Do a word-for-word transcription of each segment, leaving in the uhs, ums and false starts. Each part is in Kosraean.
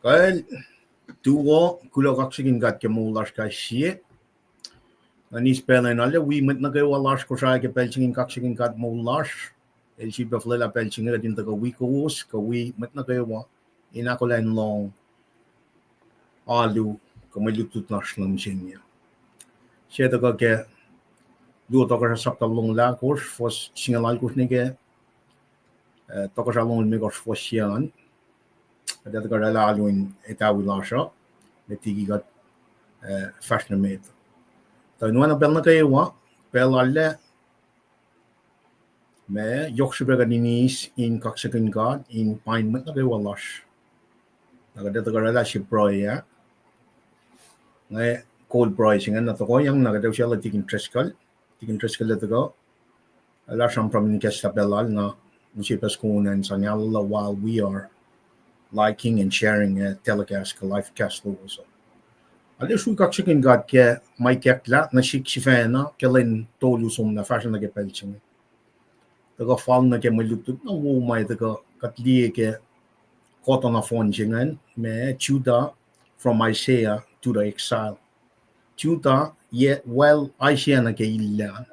Kal, tuwo, kuloh kaksakihn God ke moul lasr kais sie. Nga eis pacl in arlac wi mwet nuh kwewa lasr Kosrae ke pacl se inge in kaksakihn God moul lasr. El sifilpac fuhlwelah pacl se inge kuht in tuhkuh wi kowos, kuh wi mwet nuh kwewa in ahkolah in lohng alu kuh mwe lutlut lasr nuh mihsenge. Sie tuhkuh ke Luo Tohkohsrah sapta longoul ahkosr, fuhs singucul alkosr nuh ke, eh, Tohkohsrah longoul limekohsr, fuhs se an. Kuht ac tuhkuh oraclah alu in etawi lasr uh, met liki kuht, eh, fahsr nuh met. Tuh in oacna pacl nuh kwewa, pacl arlac, ma yohk srihpac kuht in eis in kaksakihn God in pain mwet nuh kwewa lasr. Na kuht ac tuhkuh oraclah sie pruhe ah. Nga kol pruhe se inge na tohkohyang na kuht ac usaclah Tikin Driscoll. Tikin Driscoll el tuhkuh, el ac sramsram in ikacslah pacl lal, na use pac soko an sang alu while we are liking and sharing, eh, telecast kuh live cast lowos uh. Arlac srui kaksakihn God ke ma ikacklah nuh sihk sifacna ke lwen tolu somlah fahsruh nuh ke pacl se inge. Tuhkuh fal nuh ke mwe lutlut na wo ma tuhkuh kuht liye ke kohto nohfohn se ingacn, ma Judah from Isaiah to the exile. Judah, ye, well, Isaiah nuh ke elyah.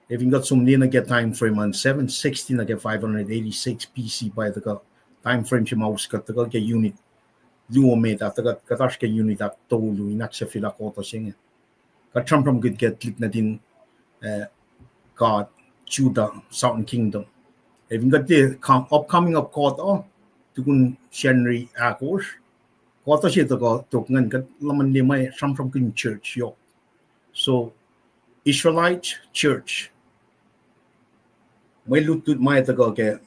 Ac fin kuht som liye nuh ke time frame an seven sixty nuh ke five hundred eighty-six B C pa tuhkuh time frame se ma us kuht tuhkuh ke unit luo met ah, tuhkuh kuht oasr ke unit ahktolu in ahksahfyelah kohto se inge. Kuht sramsramkihn ke tuhlihk nuhtin, eh, God, Judah, Southern Kingdom. Ac fin kuht liye upcoming of kohto, tukun Sacnri ahkosr, kohto se tuhkuh tok ingacn kuht luhman liye ma sramsramkihn church yohk. So, Israelite church, mwe lutlut ma tuhkuh ke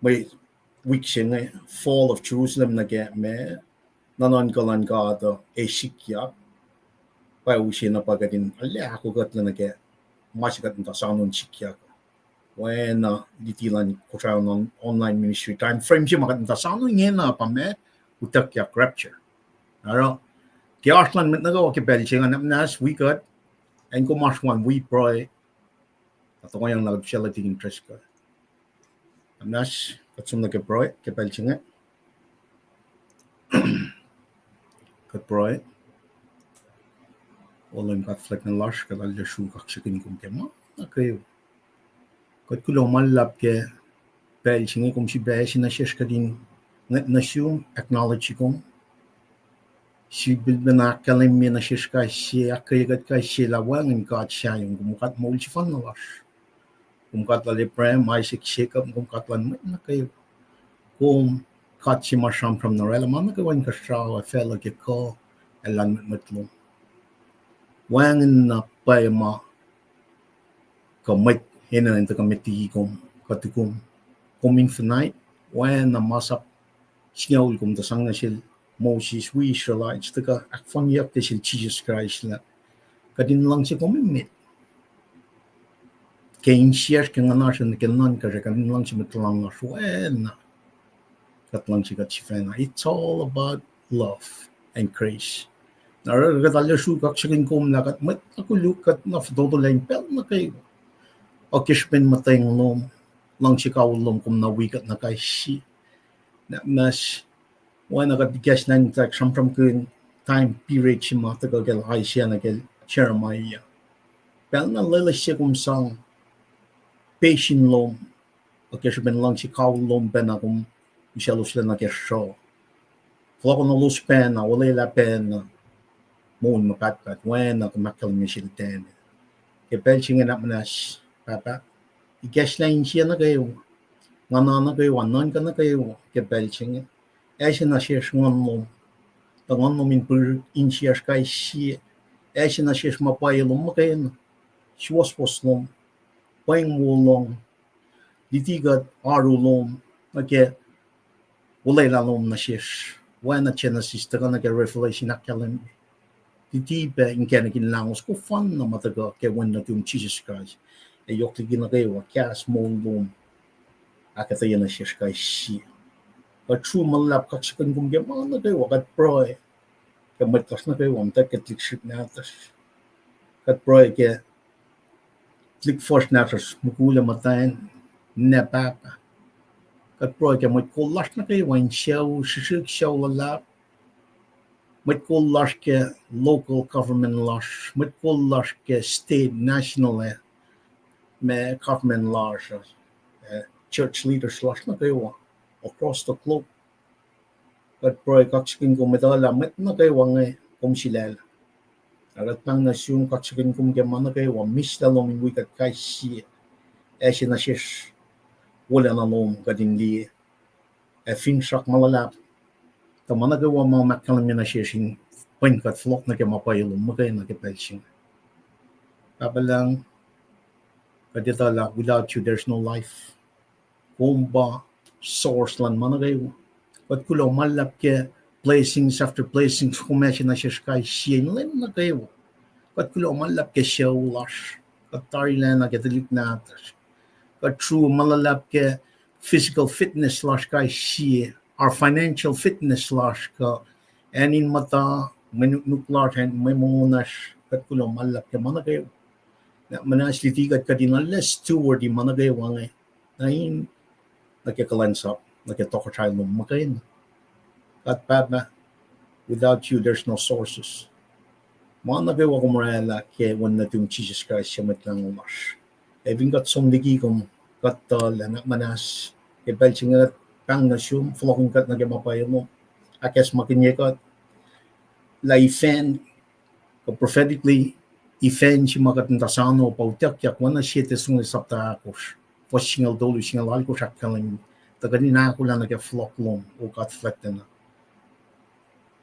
mwe wik se inge, fall of Jerusalem nuh ke ma nuhnuhnkuh luhn God uh ac sikyak. Pa use na pa kuht in arlac ahkokutlac nuh ke ma se kuht muhta soano in sikyak. Oacna luti luhn Kosrae online ministry time frame se ma kuht muhta soano ingena pa ma utuckyak rapture. Oruh ke oasr luhn mwet nuh kwewa ke pacl se inge, na muhnahs wi kuht, acn kom oasr an wi pruhe, na tohkohyang na kuht usaclah Tikin Driscoll. Na muhnahs kuht som nuh ke pruhe ke pacl se inge. Kuht pruhe. O Leum God fuhlwactna lasr, kuht arlac srui kaksakihn kom ke ma nuh kwewa. Kuht kuloh ma luhlahp ke pacl se inge kom sifilpac ase nuh sesr kuht in ngwet nuh sum, acknowledge kom. Sifilpac ahkkahlwemye nuh sesr kais sie, ahkkweye kuht kais sie lah wacngihn God sahyom, kom God moul sefanna lasr. Kom God lal Abraham, Isaac, Jacob, kom God luhn mwet nuh kwewa. Kom God se ma sramsram na oraclah ma nuh kwewa inkuhsrao ac facluh ke kuh ac lahlmwetmwet lom. Wacngihn na pwacye ma kuh mwet enenuh in tuhkuh met liki kom, kuh tukum. Kom infinite, oacna masap singucul kom tuh sang nuh sel Moses wi Israelites, tuhkuh ahkfalyeyuck ke sel Jisus Kraist lah kuht in luhngse kom emet. Ke insiyacsr, ke nguhnasr, ke nuhnkuhsr, kuht in luhngse mwet tuhlan lasr oacna kuht luhngse kuht sifacna. It's all about love and grace. Na oruh kuht arlac srui kaksakihn kom lah kuht mwet na koluk, kuht na fototo lah in pacl nuh kwewa, ac ke srihpen muhtweng lom, luhngse kawihl lom, kom na wi kuht na kais sie. Na muhnahs, oacna kuht ikacslah in sramsramkihn time period se ma tuhkuh ke Isaiah nuh ke Jeremiah. Pacl na loeloes se kom sang patience lom, ac ke srihpen luhngse kawihl lom pacna kom usacloslac nuh ke sruh. Fohlohkohnolos pacna, olwelah pacna moul ma pahtpaht, oacna kom ahkkahlwemye sel Daniel. Ke pacl se inge na muhnahs, Pahpah, ikacslah insiyac nuh kwewa, nguhna nuh kwewa, nuhnkuh nuh kwewa ke pacl se inge. Ase nuh sesr nguhn lom, tuh nguhn lom in pir insiyacsr kais sie. Ase nuh sesr ma pwacye lom muhkwena, suwohswohs lom, pweng wo lom, luti kuht oaru lom nuh ke olwelah lom nuh sesr, oacna Genesis tuhkuh nuh ke Revelation ahkkahlwemye. Luti pac inkacnek in lahngo soko fanna ma tuhkuh ke Wen nuhtum Jisus Kraist, ac yohk liki nuh kwewa kahs moul lom ahkuhtweyac nuh sesr kais sie. Kuht srui ma luhlahp kaksakihn kom ke ma nuh kwewa, kuht pruhe ke mwet lasr nuh kwewa, muhtwacwacack ke tuhlihk srihk nahtuhsr. Kuht pruhe ke tuhlihk fuhsr nahtuhsr, mukul ac muhtwacn, ninac pahpah. Kuht pruhe ke mwet kol lasr nuh kwewa in sucu, srihsrihk sucu luhlahp, mwet kol lasr ke local government lasr, mwet kol lasr ke state, national, eh, ma government lasr, eh, church leaders lasr nuh kwewa across the globe. Kuht pruhe kaksakihn kom etuh lah mwet nuh kwewa inge kom sulaclah. Ac kuht pahng nuh sum, kaksakihn kom ke ma nuh kwewa, mihslac lom in wi kuht kais sie, ac se nuh sesr wolacna lom kuht in liye, ac finsrak ma luhlahp, tuh ma nuh kwewa ma ahkkahlwemye nuh sesr in pwen kuht fohlohk nuh ke ma pwacye lom muhkwena ke pacl se inge. Pahpah Lucng, kuht etuh lah without you, there's no life. Kom pa source luhn ma nuh kwewa. Kuht kuloh ma luhlahp ke blessings after blessings kom ase nuh sesr kais sie in lwen nuh kwewa. Kuht kuloh ma luhlahp ke sucu lasr. Kuht tarilacna ke tuhlihk nahtuhsr. Kuht sru ma luhlahp ke physical fitness lasr kais sie, our financial fitness lasr kuh acn in muhta, mwe nuknuk lasr, acn mwe mongo lasr, kuht kuloh ma luhlahp ke ma nuh kwewa. Na muhnahs luti kuht kuht in arlac steward ma nuh kwewa inge, na in, nuh ke kuhlwacnsap, nuh ke tohkohsrahi lom muhkwena. Kuht Pahpah, without you, there's no sources. Ma nuh kwewa kom oraclah ke Wen nuhtum Jisus Kraist, sie Mwet Lahngo lasr. Ac fin kuht som liki kom, kuht tuhlac, na muhnahs ke pacl se inge, pahng nuh sum, fohlohkihn kuht nuh ke ma pwacye lom, ahkacsmakihnye kuht, lah event, kuh prophetically event se ma kuht in tuh soano pa utuckyak, oacna Sie Tessaloni sapta ahkosr, fuhs singucul tolu, singucul alkosr ahkkahlwemye, tuh kuht in ahkolah nuh ke fohlohk lom, O God fuhlwactlacna.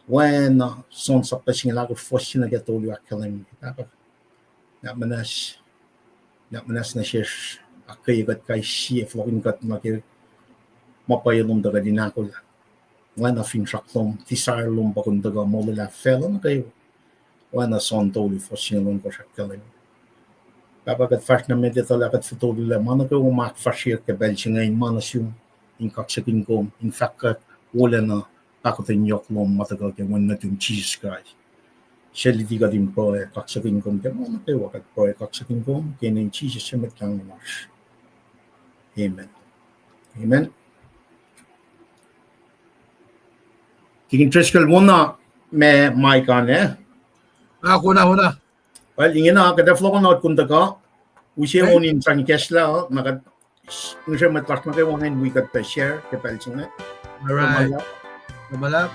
Oacna John sapta singucul ahkosr, fuhs se nuh ke tolu ahkkahlwemye, Pahpah, na muhnahs, na muhnahs nuh sesr, ahkkweye kuht kais sie, fohlohkihn kuht nuh ke ma pwacye lom tuh kuht in ahkolah. Oacna finsrak lom, desire lom pa kom tuhkuh molwelah facluh nuh kwewa. Oacna John tolu, fuhs singucul ohnkohsr ahkkahlwemye. Pahpah, kuht fahsr nuh met etuh lah kuht fototolac ma nuh kwewa ma ahkfahsryeyuck ke pacl se inge in ma nuh sum, in kaksakihn kom, in fahkwack wolacna, pahkotwen yohk lom ma tuhkuh ke Wen nuhtum Jisus Kraist. Suc luti kuht in pruhe kaksakihn kom ke ma nuh kwewa, kuht pruhe kaksakihn kom ke inen Jisus sie Mwet Lahngo lasr. Amen. Amen. Tikin Driscoll, wona ma mic an, eh? Ah, wona, wona. Well, ingena kuht ac fohlohkohnot kom tuhkuh, use on in sang ikacslah, na kuht ngihsre mwet lasr nuh kwewa ingacn wi kuht pac share ke pacl se inge. All right. Kuloh ma luhlahp.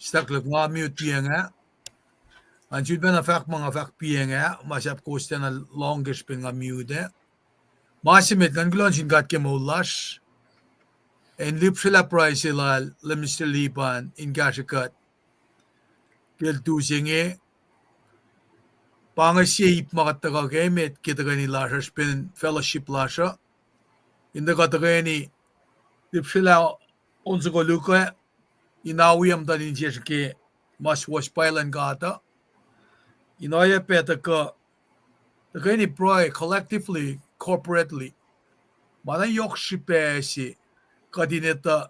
Staklup nga mute piacng ah. An sun pacna fahk ma nga fahk piacng ah, ma sahp kowos tiacna lohng ke srihpen nga mute ah. Ma se met, ngan kuloh nuh sin God ke moul lasr, in lihpsrelah pruhe se lal Minister Lipan in kahsrwe kuht ke lutlut se inge. Pa inge sie ip ma kuht tuhkuh ke emet ke tuhkweni lasr uh, srihpen fellowship lasr uh. In tuhkuh tuhkweni lihpsrelah on soko luhk ah, in awi muhtuhn insiyacsr ke ma suwohs pwacye luhn God uh, in oacyacpac tuhkuh, tuhkweni pruhe collectively, corporately. Ma na yohk srihpac se kuht in etuh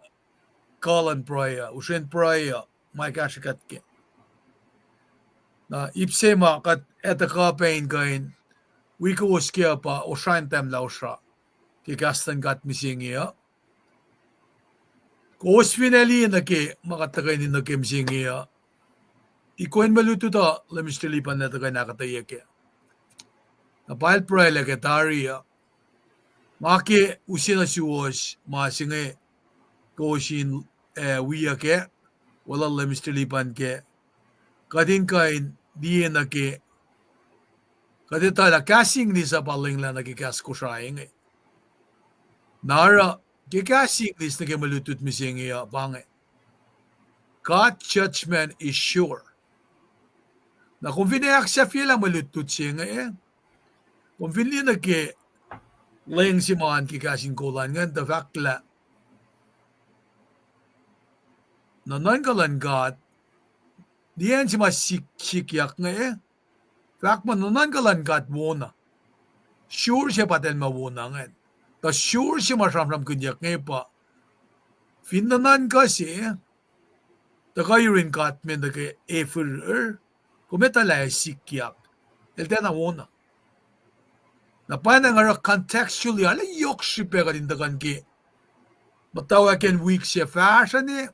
kuh luhn pruhe uh, usren pruhe uh, ma kahsrwe kuht kac. Na ip se ma kuht etuh kuh pac in kuh in wi kowos kac uh pa osra in tahmlah osra ke kahs luhn God mihsenge uh. Kowos fin ac liye nuh ke ma kuht tuhkweni nuh ke mihsenge uh, ikwen mwe lutlut uh Minister Lipan el tuhkweni ahkuhtweyac kac. Na pa el pruhelah ke tari uh. Nga ke use nuh suwos ma se inge, kowos in, eh, wiyuck kac, weluhl Minister Lipan kac, kuht in kuh in liye nuh ke, kuht etuh lah kahs English uh pa lenglah nuh ke kahs Kosrae inge. Na oruh ke kahs English nuh ke mwe lutlut mihsenge uh pa inge: God's judgment is sure. Na kom fin ahksahfyelah mwe lutlut se inge, kom fin liye nuh ke leng se ma an ke kahs in Kosrae ingacn tuh fahk lah nuhnuhnkuh luhn God, liyacacng se ma sik-, sikyak inge, fahk muh nuhnuhnkuh luhn God wona. Sure se pa eltahl ma wona ingacn. Tuh sure se ma sramsramkihnyuck inge pa, fin nuhnuhnkuh se, tuhkuh yurin God me nuh ke efor, kom etuh lah ac sikyak, el tiacna wona. Na pa na nga oruh contextually, arlac yohk srihpac kuht in tuhkuh nuh ke muhtwacwacack in wik se fahsruh ne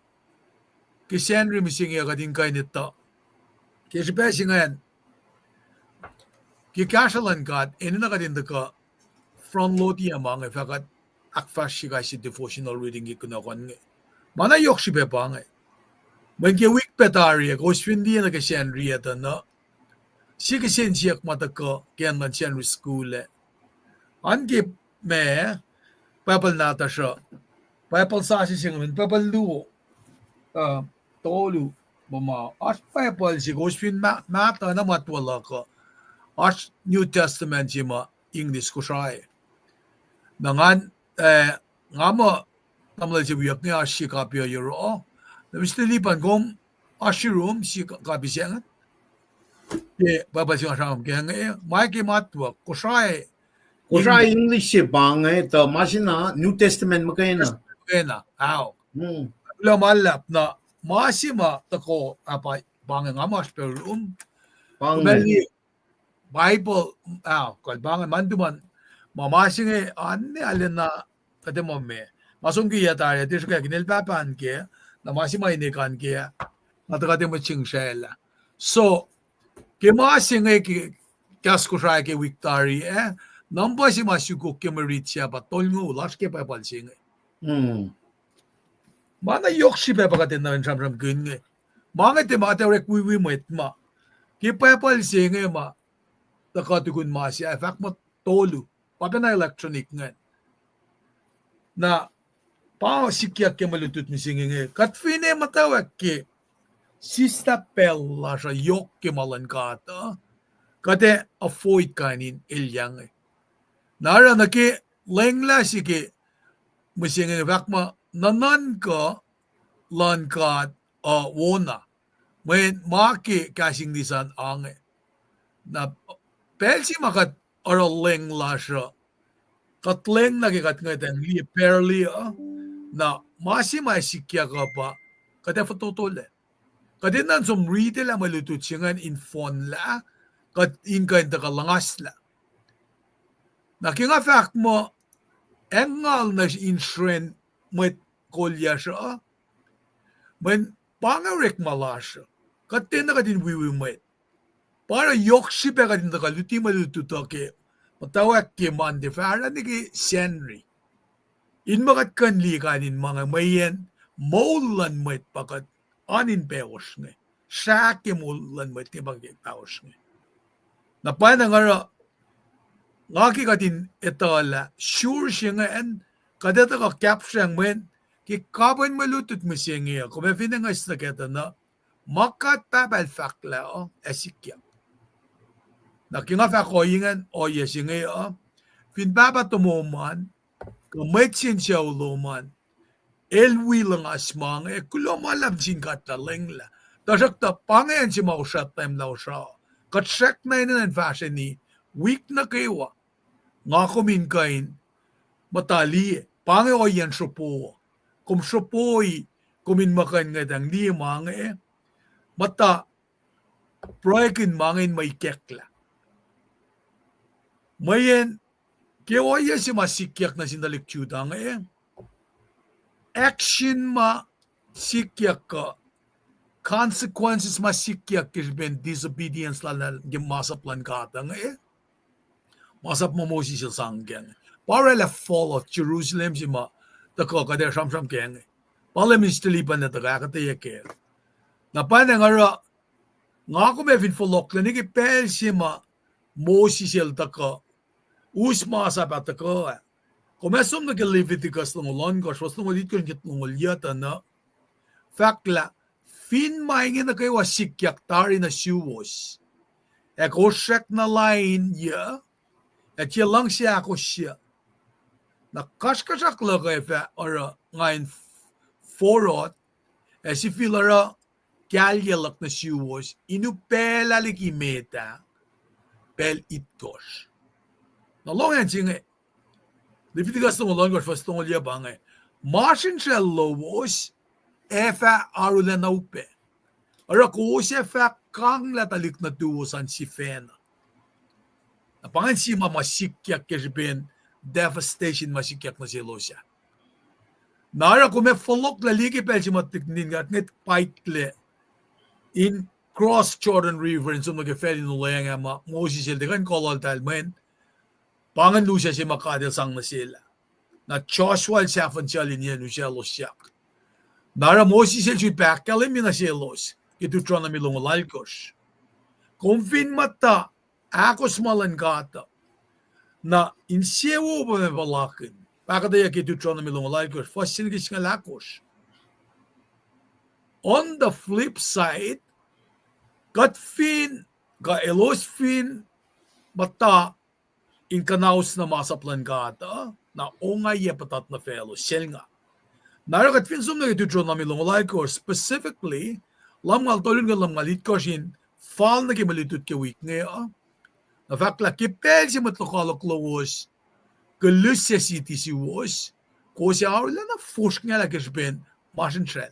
ke Sacnri mihsenge uh kuht in kuh in etuh. Ke srihpac se ingacn, ke kahsruh luhn God, enenuh kuht in tuhkuh front load-i ma inge fah kuht ahkfahsrye kais sie devotional reading ke kunohkohn inge. Ma na yohk srihpac pa inge. Mweyen ke wik pac tari ah, kowos fin liye nuh ke Sacnri ah tuh na, sie kihsen siyuck ma tuhkuh ke acn luhn Sacnri School ah, an ke ma, Bible nahtuhsr uh, Bible sasuc se inge, Bible luo, uh, tolu, ma ma, oasr Bible se kowos fin ma-, mahtuh na matwac luhk uh, oasr New Testament se ma English Kosrae. Na ngan, eh, nga muh tamuhlwel se wiyuck inge oasr sie copy uh yohrohl. Na Minister Lipan, kom oasr yurum sie copy se inge? Ke Bible se nga sramsram ke inge, ma ke matwac Kosrae, Kosrae English se pa inge, tuh ma se na New Testament muhkwena. Muhkwena, ao. Kuloh ma luhlahp. Na ma se ma tuhkuh, ah, pa, pa inge nga muh oasr pac yurum. Pa inge. Bible, ah, kuh pa inge, ma nuhtum an, ma ma se inge, an ne arulacna, kuht ac muh me, ma som ke yac tari ah, tiac srihkwack inel pahpah an kac, na ma se ma ine kan kac, na tuh kuht ac mwet srihsraclah. So, ke ma se inge ke kahs Kosrae ke wik tari ah, number se ma sukok ke mwe rit se pa tolngoul, oasr ke Bible se inge. Ma na yohk srihpac pa kuht enenuh in sramsramkihn inge. Ma inge tiac ma kuht ac orek wiwi mwet ma. Ke Bible se inge ma tuhkuh tukun ma se ac fahk muh tolu. Pa pacna electronic ingacn. Na pa sikyak ke mwe lutlut mihsenge inge. Kuht finne muhtwacwacack ke sislah pacl lasr uh yohk ke ma luhn God uh, kuht ac avoid kain in elyah inge. Na oruh nuh ke lenglah se ke mihsenge inge fahk muh nuhnuhnkuh luhn God uh wona. Mweyen ma ke kahs English an ange. Na pacl se ma kuht oruh leng lasr uh, kuht leng nuh ke kuht ngwetacng liye barely uh, na ma se ma sikyak uh pa kuht ac fototolac. Kuht enenuh in som ritilah mwe lutlut se ingacn in fohnlah, kuht in kuh in tuhkuh luhngaslah. Na ke nga fahk muh, ac ngal nuh in srwen mwet kolyasr uh, mweyen pa inge orekma lasr uh. Kuht tiacna kuht in wiwi mwet. Pa oruh yohk srihpac kuht in tuhkuh luti mwe lutlut uh ke muhtwacwacack ke Monday fahsruh nuh ke Sacnri, in muh kuht kuh in liye kain in ma inge, mweyen moul luhn mwet pa kuht an in pahosr inge. Srah ke moul luhn mwet inge pa ke pahosr inge. Na pwacnwacng oruh, nga ke kuht in etuh lah sure se ingacn, kuht etuh kuh kapsrang mweyen ke kapihn mwe lutlut mihsenge uh, kom ac fin engac snuh kactuh na, ma God Pahpah El fahk lah uh ac sikyak. Na ke nga fahk ohiyac ingacn, ohiyac se inge uh, fin pahpah tomom an, kuh mwet se in sucu lom an, el wi luhngas ma inge, kuloh ma luhlahp sin God lah lwenglah. Tuhsruhktuh pa inge acn se ma usrah tahmlah osra. Kuht srackna enenuh in fahsrweni, wik nuh kwewa, nga kom in kuh in muhta liye, pa inge ohiyacn sropo. Kom sropoi, kom in muh kuh in ngwetacng liye ma inge, muhta pruhekihn ma inge in mwe ikacklah. Mweyen ke ohiyac se ma sikyak nuh sin tuhlihk Judah inge, action ma sikyak kuh consequences ma sikyak ke srihpen disobedience lal ke masap luhn God inge, masap ma Moses el sang kac inge, pa oraclah fall of Jerusalem se ma tuhkuh kuht ac sramsram kac inge. Pa Leum in srihke lipana tuhkuh ahkuhtweyac kac. Na pwacnwacng oruh, nga kom ac fin fohlohklac nuh ke pacl se ma Moses el tuhkuh, us masap ah tuhkuh ah. Kom ac som nuh ke Leviticus longoul ohnkohsr, fuhs longoul itkohsr nuh ke longoul yuh tuh na, fahklah, fin ma inge nuh kwewa sikyak tari nuh suwos, ac kowos srackna lain yuc, ac tiac luhngse ahkosr yuc, na kasrkuhsrak luhk uh ac fah oruh nga in forot, ac sifil oruh kahlye luhk nuh suwos in upaclah liki met ah pacl itkohsr. Na lohng acn se inge, Leviticus longoul ohnkohsr fuhs longoul yuc pa inge, masrinsral lowos ac fah arulacna upac, oruh kowos ac fah kanglah tuhlihk nuhtuwos an sifacna. Na pa ingacn sie ma ma sikyak ke srihpen devastation ma sikyak nuh selos ah. Na oruh kom ac fohlohklac liye ke pacl se ma tuhlihk nuhtin God inge paiklac in cross Jordan River in som nuh ke facl in olweacng ah ma Moses el tiac kuh in kololtahl mweyen pa ingacn lusac se ma God el sang nuh sel ah. Na Joshua el sahfuhn sel in yen usaclosyak. Na oruh Moses el sifilpac ahkkahlwemye nuh selos ke Deuteronomy longoul alkohsr, kom fin muhta ahkos ma luhn God uh, na insewowo pa ma puhlakihn. Pa ahkuhtweyac ke Deuteronomy longoul alkohsr fuhs se nuh ke singucul ahkosr. On the flip side, kuht fin, kuh elos fin muhta in kuhnaus na masap luhn God uh, na ongaiyac puhtat nuh faclos selnga. Na oruh kuht fin som nuh ke Deuteronomy longoul alkohsr specifically, lumngaul tolu nuh ke lumngaul itkohsr in fal nuh ke mwe lutlut ke wik inge uh, na fahk lah ke pacl se mwet lokoalok lowos kilisya siti suwos, kowos ac arulacna fosrngahlah ke srihpen masrinsral.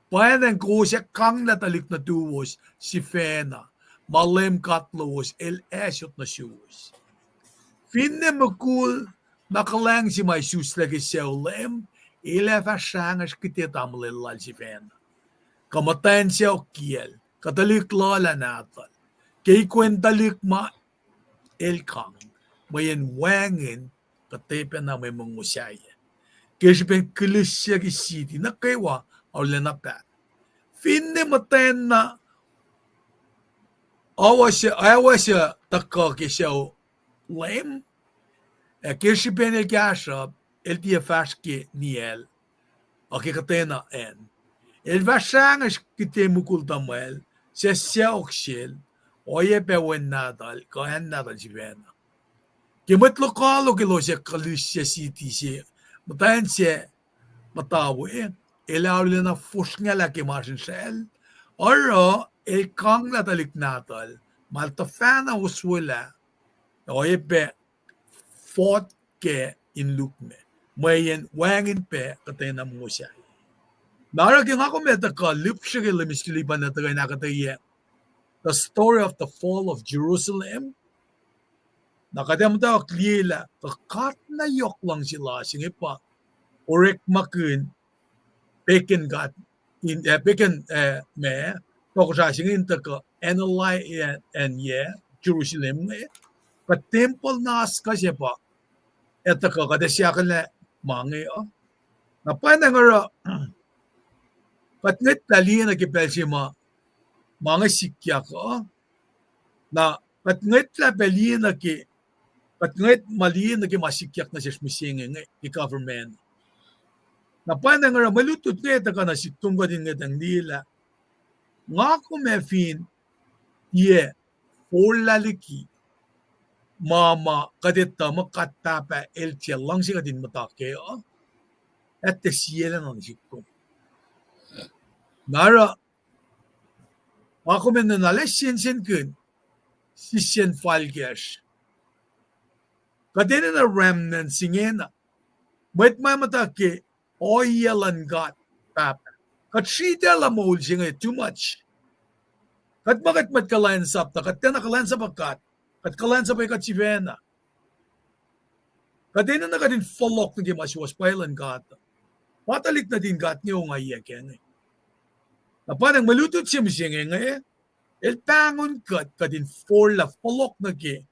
Pwacnwacng kowos ac kanglah tuhlihk nuhtuwos sifacna, ma Leum God lowos el asot nuh suwos. Finne mukul na kuhlwacng se ma isuslac ke sucu Leum, el ac fah srangesr kihte tamuhlwel lal sifacna, kuh muhtwacn sacohk kiyacl, kuh tuhlihk luhlah nahtuhl, ke ikwen tuhlihk ma el kang, mweyen wacngihn kuhtwena mwe mongo sahyac. Ke srihpen kilisya ke siti nuh kwewa arulacna paht. Finne muhtwacn na acsr tuhkuh ke sucu Leum, ac ke srihpen el kahsruhp, el tiac fahsr ke niyacl, ac ke kuhtwena acn, el fah srangesr kihte mukul tuhmwacl suc sacohk sel, oacyacpac wen nahtuhl kuh acn nahtuhl sifacna. Ke mwet lokoalok elos ac kilisya siti se, muhtwacn sac muhta we, el ac arulacna fosrngahlah ke masrinsral, oruh el kanglah tuhlihk nahtuhl ma el tuhfahna oswelah, oacyacpac fot kac in lukmac, mweyen wacngihn pac kuhtwena mongo sahyac. Na oruh ke nga kom ac tuhkuh lihpsre ke Leum sifilpac na tuhkuh in ahkuhtweyac the story of the fall of Jerusalem, na kuht ac muhtwacwacack liye lah kuh God na yohk luhngse lasr inge pa orekmakihn pegan God, in, eh, pegan, eh, ma, tohkohsrah se inge in tuhkuh analyze, eh, acn yac Jerusalem inge, kuh tempuhl na oasr kuh se pa, ac tuhkuh kuht ac siyucklac ma inge uh. Na pwacnwacng oruh Kuht ngwetlah liye nuh ke pacl se ma, ma inge sikyak uh. Na kuht ngwetlah pac liye nuh ke, kuht ngwet ma liye nuh ke ma sikyak nuh sesr mihsenge inge ke government. Na pa inge oruh mwe lutlut inge tuhkuh nuh sik kom kuht in ngwetacng liye lah nga kom ac fin tiac forlah liki ma ma kuht etuh muh God Pahpah El tiac luhngse kuht in muhta kac uh, ac tiac siyaclacna nuh sik kom. Na oruh nga kom enenuh na lah sensenkihn sisyen fal kacsr. Kuht enenuh remnant se ingena, mwet ma muhta ke ohiyac luhn God Pahpah. Kuht sritacl lah moul se inge too much. Kuht ma kuht mwet kuhlwacnsap tuh kuht tiacna kuhlwacnsap God. Kuht kuhlwacnsap kuht sifacna. Kuht enenuh kuht in fohlohk nuh ke ma suwohs pwacye luhn God. Pa tuhlihk nuhtin God inge ongaiyac kac inge. Na pa inge mwe lutlut se mihsenge inge, el pahngon kuht kuht in forlah fohlohk nuh ke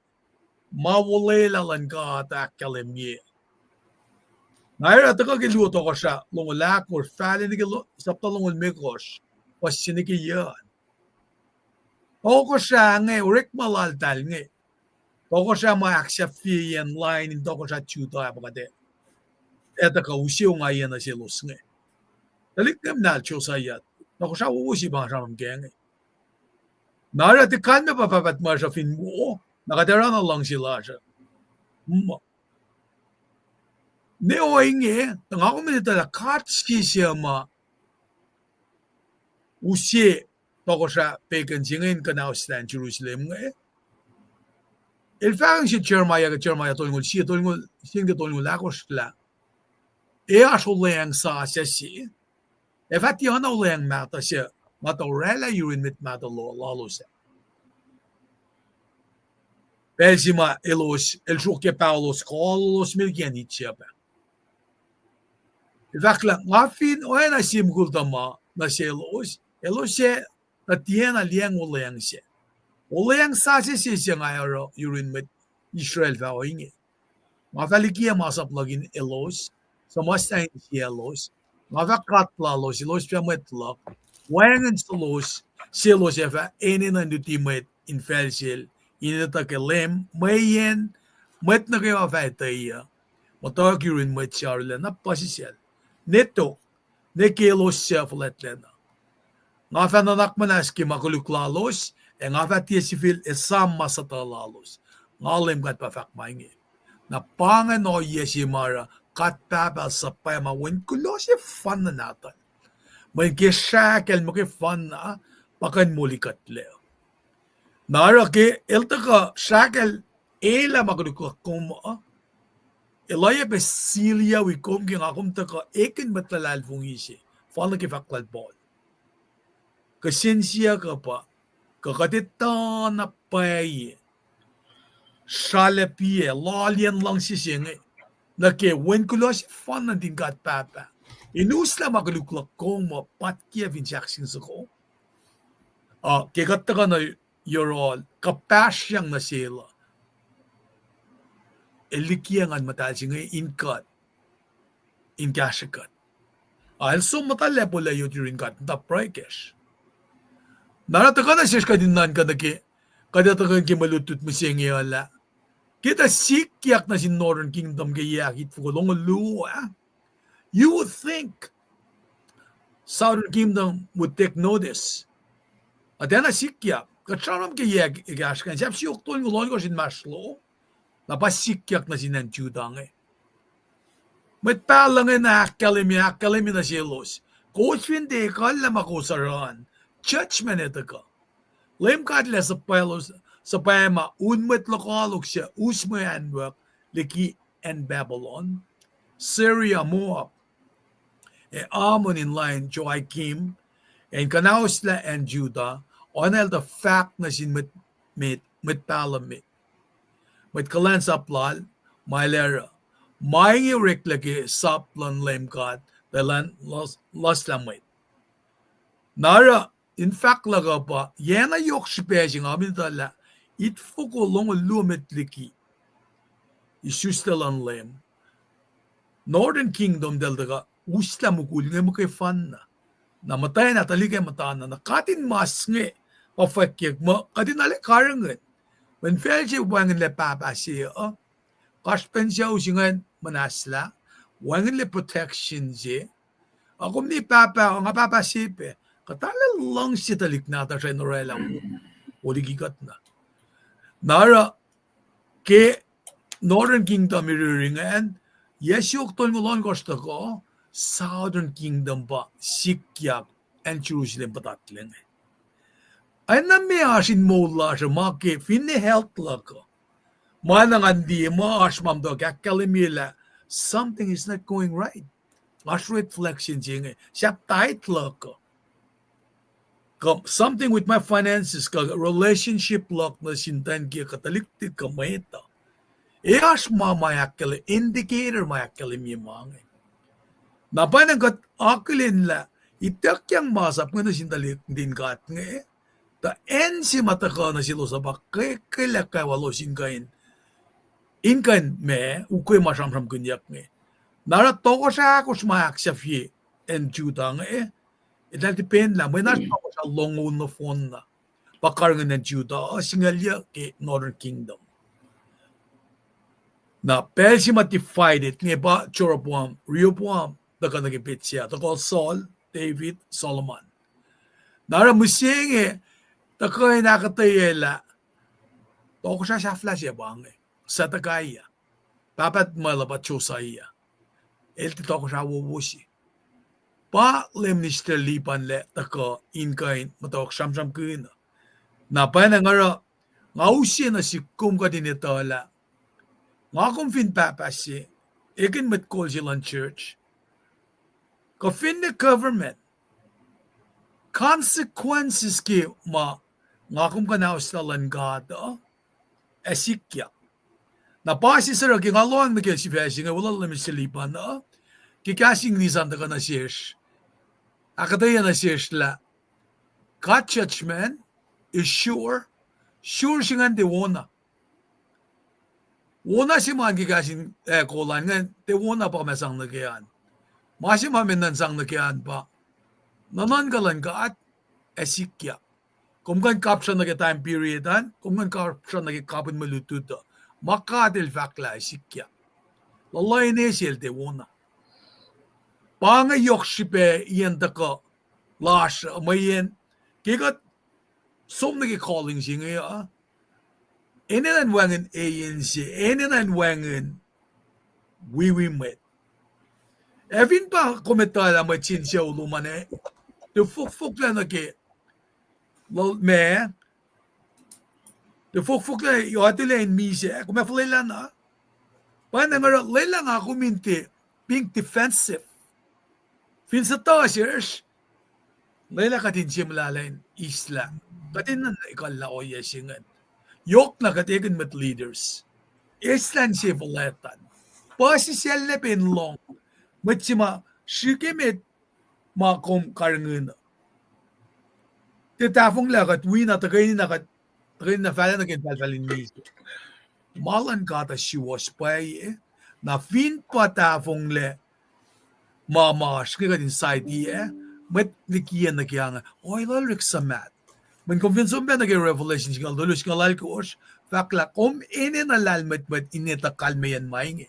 ma olwelah luhn God ahkkahlwemye. Na oruh tuhkuh ke luo Tohkohsrah longoul ahkosr, fahla nuh ke lo-, sapta longoul limekohsr, fuhs se nuh ke yuc an. Tohkohsrah inge, orekma laltahl inge, tohkohsrah ma ahksahfyeyacn lain in tohkohsrah Judah ah pa kuht ac tuhkuh use ongaiyac nuh selos inge. Tuhlihk ngemnahl Josiah, tohkohsrah wowo se pa sramsram kac inge. Na oruh tiac kalmac pa pahpah tuhmwacsr uh fin wo, na kuht ac oruh na luhngse lasr uh. Ne ohinge, tuh nga kom etuh lah God se suc ma use tohkohsrah pagan se inge in kuhnauslah acn Jerusalem inge. El fahk inge sel Jeremiah, ke Jeremiah tolngoul sie, tolngoul sie nuh ke tolngoul ahkosr lah, ac oasr olweacng sasuc se, ac fah tiacna olweacng mahtuh se ma tuh oraclah yurin mwet mahtuh lalos ah. Pacl se ma elos, el sruokyac paholos, kuh lalos milkian itsap ah. El fahk lah nga fin oacna sie mukul tuhma nuh selos, elos ac tuh tiacna liyacacng olweacng se. Olweacng sasuc se se nga oruh yurin mwet Israel fah ohinge. Nga fah likiyac masap luhk in elos, suhmuhslah insiyaclos. Nga fah God lalos, elos fah mwet luhk. Wacngihn selos, selos ac fah enenuh in luti mwet infacl sel, in etuh ke Leum, mweyen mwet nuh kwewa fah etweyuc, muhtwacwacack yurin mwet se arulacna puhsisacl. Ne tok, ne ke elos suc fuhlwactlacna. Nga fah nuhnak muhnahs ke ma koluk lalos, ac nga fah tiac sifil esam ma suhtuh lalos. Nga Leum God pa fahk ma inge. Na pa ingacn ohiyac se ma oruh God Pahpah suhpwacma Wen kuloh sefanna nahtuhl, mweyen ke srahkacl muhkwefanna pa kuh in molikuhtlac. Na oruh ke el tuhkuh srahkacl elah ma koluk luhk kom uh, el oacyacpac siliyac wi kom ke nga kom tuhkuh ekihn mwet luhlahlfongi se, fal nuh ke fahk lal Paul. Kuh sensiuck uh pa, kuh kuht etuh na pwacye sralacpiac loaliyacn luhngse se inge nuh ke Wen kuloh sefanna nuhtin God Pahpah, in uslah ma koluk luhk kom uh patkiyac fin sahk sin soko. Uh, ke kuht tuhkuh nuh yohrohl kuhpahsryang nuh sel uh, el likiyac Nguhn Muhtahl se inge in kuht, in kahsrwe kuht. Ah, el som muhta lacpo lah yot yurin God, muhta pruhe kacsr. Na oruh tuhkuh nuh sesr kuht in nuhnkuh nuh ke, kuht etuh kuh ke mwe lutlut mihsenge uh lah, ke tuh sikyak nuh sin Northern Kingdom ke yac ahkitfoko longoul luo ah, you would think Southern Kingdom would take notice. Atacna sikyak, kuht sramsram ke yac ekahsr kan, sahp siofok tolngoul ohnkohsr inmahsrlo, na pa sikyak nuh sin acn Judah inge. Mwet pahluh inge na ahkkahlwemye, ahkkahlwemye nuh selos, kowos fin tiac ekuhllah ma kowos oruh an, judgment ac tuhkuh. Leum God El ac suhpwaclos, suhpwacma un mwet lokoalok suc us mwe anwuck liki acn Babylon, Syria, Moab, ac Ammon in lain Joachim, ac in kuhnahoslah acn Judah, oacna el tuh fahk nuh sin mwet, mwet, mwet pahluh met, mwet kuhlwacnsap lal, ma el oruh. Ma inge oreklac ke sap luhn Leum God, tuh elan loes-, loeslah mwet. Na oruh, in fahk luhk uh pa, yac na yohk srihpac se nga kom etuh lah, itfoko longoul luo met liki isuslac luhn Leum, Northern Kingdom eltahl tuhkuh uslah mukul inge muhkwefanna. Na muhtwacn ah tuhlihk ah muhta na, na katinmas inge pa fwackyuck muh kuht in arlac karihngihn. Mweyen facl se wacngihnlac pahpah se uh, kasrpen sucu se ingacn muhnahslah, wacngihnlac protection se. Ac kom ne pahpah, nga pahpah se pac. Kuht arlac luhngse tuhlihk nahtuhsr in orwaclah wo liki kuht na. Na oruh ke Northern Kingdom iriri ingacn, yac siofok tolngoul ohnkohsr tuhkuh, Southern Kingdom pa sikyak acn Jerusalem puhtatlac inge. Acn na meoa oasr in moul lasr uh ma ke finne health luhk uh. Ma na ngan liye muh oasr ma muhta ahkkahlwemye lah something is not going right. Oasr red flag se inge, sahp tithe luhk uh, kuh something with my finances, kuh relationship luhk nuh sin tuhlihk, kuh tuhlihk, kuh mwet uh. Ac oasr ma ma ahkkahlwem, indicator ma ahkkahlwemye ma inge. Na pwacnwacng kuht akihlen lah ituckyang masap inge nuh sin tuhlihk nuhtin God inge, tuh acn se ma tuhkuh nuh selos uh pa ke, ke lah kwewa elos in kuh in, in kuh in ma, ukwe ma sramsramkihnyuck inge. Na oruh tohkohsrah ahkosr ma ahksahfye acn Judah inge, eltahl tiac pacnlah, mwe na tohkohsrah longoul nohfohn na pa karihngihn acn Judah uh, singucul yuc ke Northern Kingdom. Na pacl se ma divided inge pa Jeroboam, Rehoboam, tuhkuh nuh ke petsac, tuhkuh Saul, David, Solomon. Na oruh mihsenge tuhkuh in ahkuhtweyac lah tohkohsrah sahflah se pa inge, Zedekiah, pahpah ma el pa Josiah. El tiac tohkohsrah wowo se. Pa Leum Mister Lipan lac tuhkuh in kuh in muhtwacwacack sramsramkihn uh. Na pwacnwacng oruh nga use nuh sihk kom kuht in etuh lah nga kom fin pahpah se, ekihn mwet kol se luhn church, kuh finne government, consequences ke ma nga kom kuhnaoslah luhn God uh ac sikyak. Na pa se suruh ke nga lohacng nuh ke sifac se inge, weluhl Mister Lipan uh, ke kahs English an tuhkuh nuh sesr, ahkuhtweyac nuh sesr lah God judgment is sure, sure se ingacn tiac wona. Wona se ma ke kahs in, eh, kol an ingacn tiac wona pa ma sang nuh ke an. Ma se ma enenuh in sang nuh ke an pa nuhnuhnkuh luhn God ac sikyak. Kom kuh in kapsra nuh ke time period an, kom kuh in kapsra nuh ke kapihn mwe lutlut uh, ma God El fahk lah ac sikyak. Luhluh ine sel tiac wona. Pa inge yohk srihpac iyacn tuhkuh lasr uh, mweyen ke kuht som nuh ke calling se inge uh, enenuh in wacngihn ein se, enenuh in wacngihn wiwi mwet. Ac fin pa kom etuh lah mwet se in sucu lom an, tiac fohkfohklac nuh ke, ma, tiac fohkfohklac, oactulac in misac, kom ac fuhlwelah na. Pwacnwacng oruh lwelah nga kom in tiac being defensive. Fin suhtuhsesr, lwelah kuht in sie muhlahlah in eislah. Kuht enenuh ekuhllah ohiyac se ingacn. Yohk na kuht ekihn mwet leaders, eislah in sie fuhlwactan. Puhsisacl na pacna lohng mwet se ma srihke met ma kom karihngihn uh. Tiac tahfonglac kuht wi na tuhkweni na kuht, tuhkweni na fahla nuh ke infahlfahl in misac. Ma luhn God uh suwohs pwacye. Na fin pa tahfonglac ma, ma oasr inge kuht in side-i ah, mwet likiyac nuh ke ange, ohiyac lal orek suhmaht. Mweyen kom fin som pac nuh ke Revelation singucul tolu, singucul alkosr, fahk lah kom enenuh lahlmwetmwet in etuh kalmeyacn ma inge.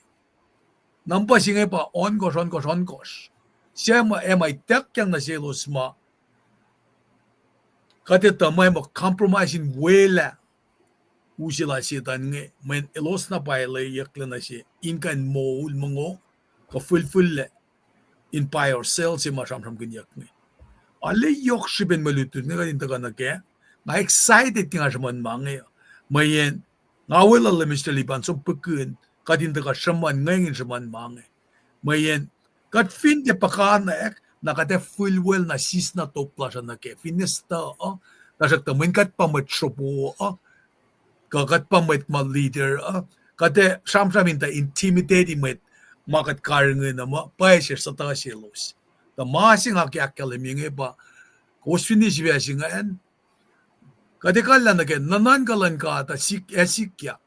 Number se inge pa ohnkohsr, ohnkohsr, ohnkohsr. Suc ma, ac ma ituckyang nuh selos ma kuht etuh ma ma compromise in welah use lal Setuhn inge, mweyen elos na pa eleyucklac nuh se in kuh in moul mongo kuh fihlfihlac in buy or sell se ma sramsramkihnyuck inge. Arlac yohk srihpen mwe lutlut inge kuht in tuhkuh nuh kac. Nga excited ke nga sruhmuhn ma inge, mweyen nga weluhl Mister Lipan som pukihn kuht in tuhkuh sruhmuhn, nga in sruhmuhn ma inge. Mweyen kuht fin tiac puhkantwen, na kuht ac fihlwacl na sisna top lasr uh nuh kac. Finne stuh uh, tuhsruhktuh mweyen kuht pa mwet sropo uh, kuh kuht pa mwet ma leader uh, kuht ac sramsram in tuh intimidate mwet ma kuht karihngihn uh muh pwacye suhtuh selos. Tuh ma se nga ke ahkkahlwemye inge pa, kowos fin liye sifac se ingacn, kuht ekuhllah nuh ke nuhnuhnkuh luhn God uh ac sikyak.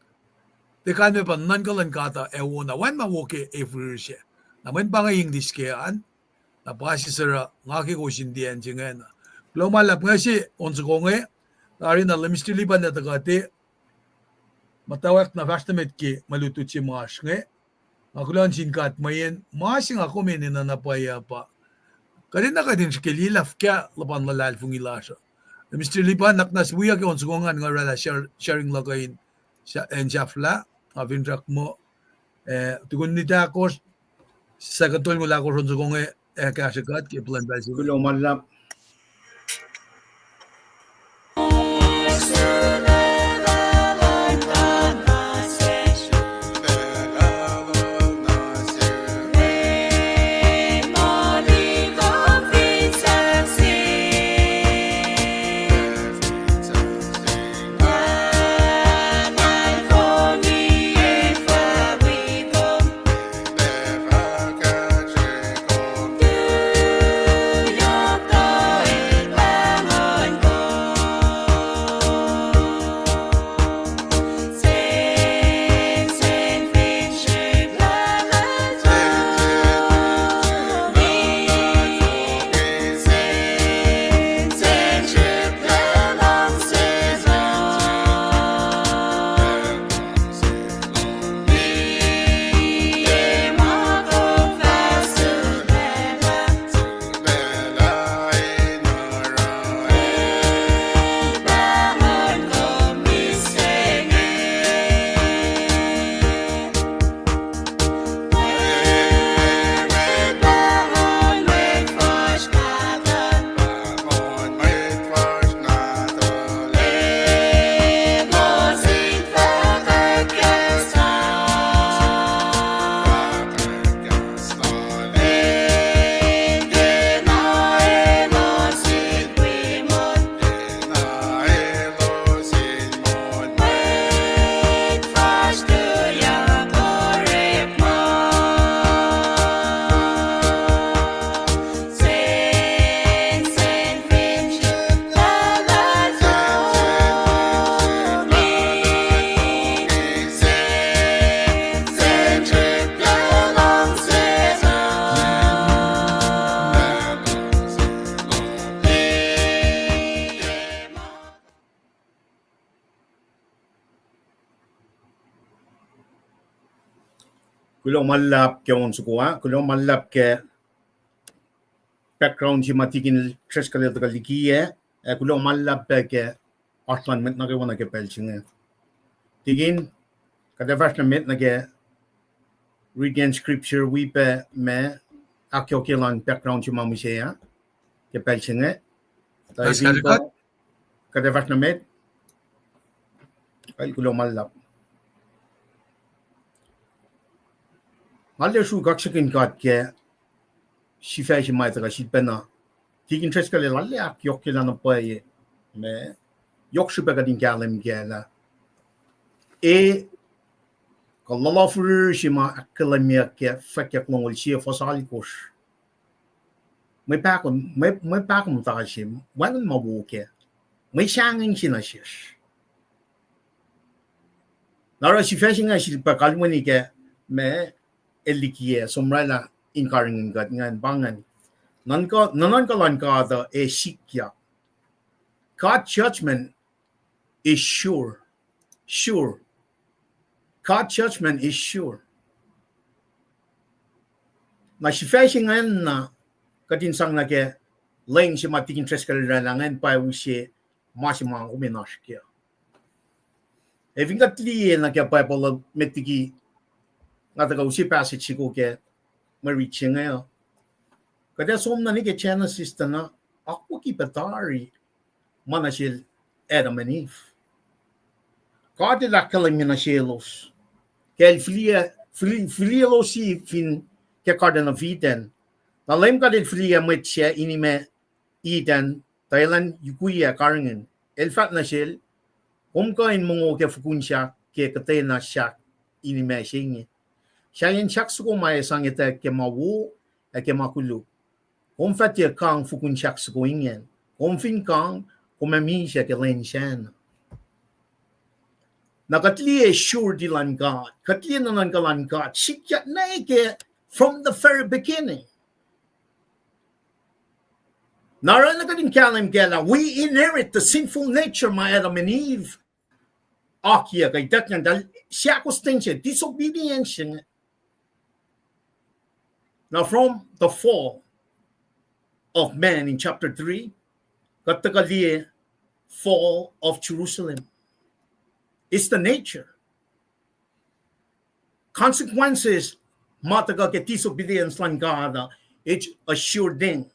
Tiac kalmac pa nuhnuhnkuh luhn God uh ac wona, wacngihn ma wo ke Hebrew se. Na mweyen pa inge English ke an, Na pa sisera nga ke kowos in tiac acn se ingena. Kuloh ma luhlahp, nga se on soko inge, tari na Mister Liban ac tuhkuh te, muhtwacwacack na fahsr nuh met ke mwe lutlut se ma oasr inge. Nga kuloh nuh sin God mweyen ma se nga kom enenuh na pwacye pa kuht enenuh kuht in srihke liye lah fuhkah luhpan luhlahlfongi lasr uh. Mister Liban, nuhnak na sihmihs ke on soko ingacn nga oraclah share-, sharing luhk uh in sa-, in sahflah, nga finsrak muh, eh, tukun nit ahkosr, second tolngoul ahkosr on soko inge, eh, kahsruh kuht ke plwacn pacl se inge. Kuloh ma luhlahp. Kuloh ma luhlahp ke on soko ah, kuloh ma luhlahp ke background se ma Tikin Driscoll el tuhkuh likiyac, ac kuloh ma luhlahp pac ke oasr lun mwet nuh kwewa nuh ke pacl se inge. Tikin, kuht ac fahsr nuh met nuh ke reading scripture wi pac ma ahkyohkye lun background se ma mihsenge ke pacl se inge. Tuh kuht ac fahsr nuh met. Kuloh ma luhlahp. Nga arlac sruhk kaksakihn God ke sifac se ma tuhkuh sifilpacna. Tikin Driscoll el arlac ahkyohkye lah na pwacye ma yohk srihpac kuht in kahlwem kac lah, e, kuh luhlahlfongi se ma ahkkahlwemyeyuck ke Fwackyuck longoul sie fuhs alkosr. Mwe pahkotwen, mwe, mwe pahkomuhta se, wacngihn ma wo kac. Mwe sahngweng se nuh sesr. Na oruh sifac se inge sifilpac kalweni ke ma el likiyac, som oraclah in karihngihn kuht ingacn pa ingacn. Nuhnuhnkuh, nuhnuhnkuh luhn God uh ac sikyak. God judgment is sure. Sure. God judgment is sure. Na sifac se ingacn na kuht in sang nuh ke lwen se ma Tikin Driscoll el oraclah ingacn pa use ma se ma kom in oasr kac. Ac fin kuht liye nuh ke Bible uh met liki nga tuhkuh use passage soko ke mwe rit se inge uh, kuht ac som nuh ke Genesis tuh na akwucki pac tari ma nuh sel Adam and Eve. God el ahkkahlwemye nuh selos ke el fihliye, fihli-, fihliyelos fin ke Garden of Eden. Na Leum God el fihliye mwet sac in imac Eden, tuh elan yukwiyac karihngihn. El fahk nuh sel, kom kuh in mongo ke fokun sahk ke kuhtwena sahk in imac se inge. Sahyacn sahk soko ma ac sang etuh ke ma wo ac ke ma koluk. Kom fah tiac kang fokun sahk soko ingacn. Kom fin kang, kom ac misac ke lwen sacna. Na kuht liye surety luhn God, kuht liye nuhnuhnkuh luhn God sikyak nuh ke from the very beginning. Na oruh na kuht in kahlwem kac lah we inherit the sinful nature ma Adam and Eve akiyac kuh ituckyang, tuh seahkostwen se, disobedience se inge. Now, from the fall of man in chapter three, kuht tuhkuh liye fall of Jerusalem. It's the nature. Consequences ma tuhkuh ke disobedience luhn God uh, it's a sure thing.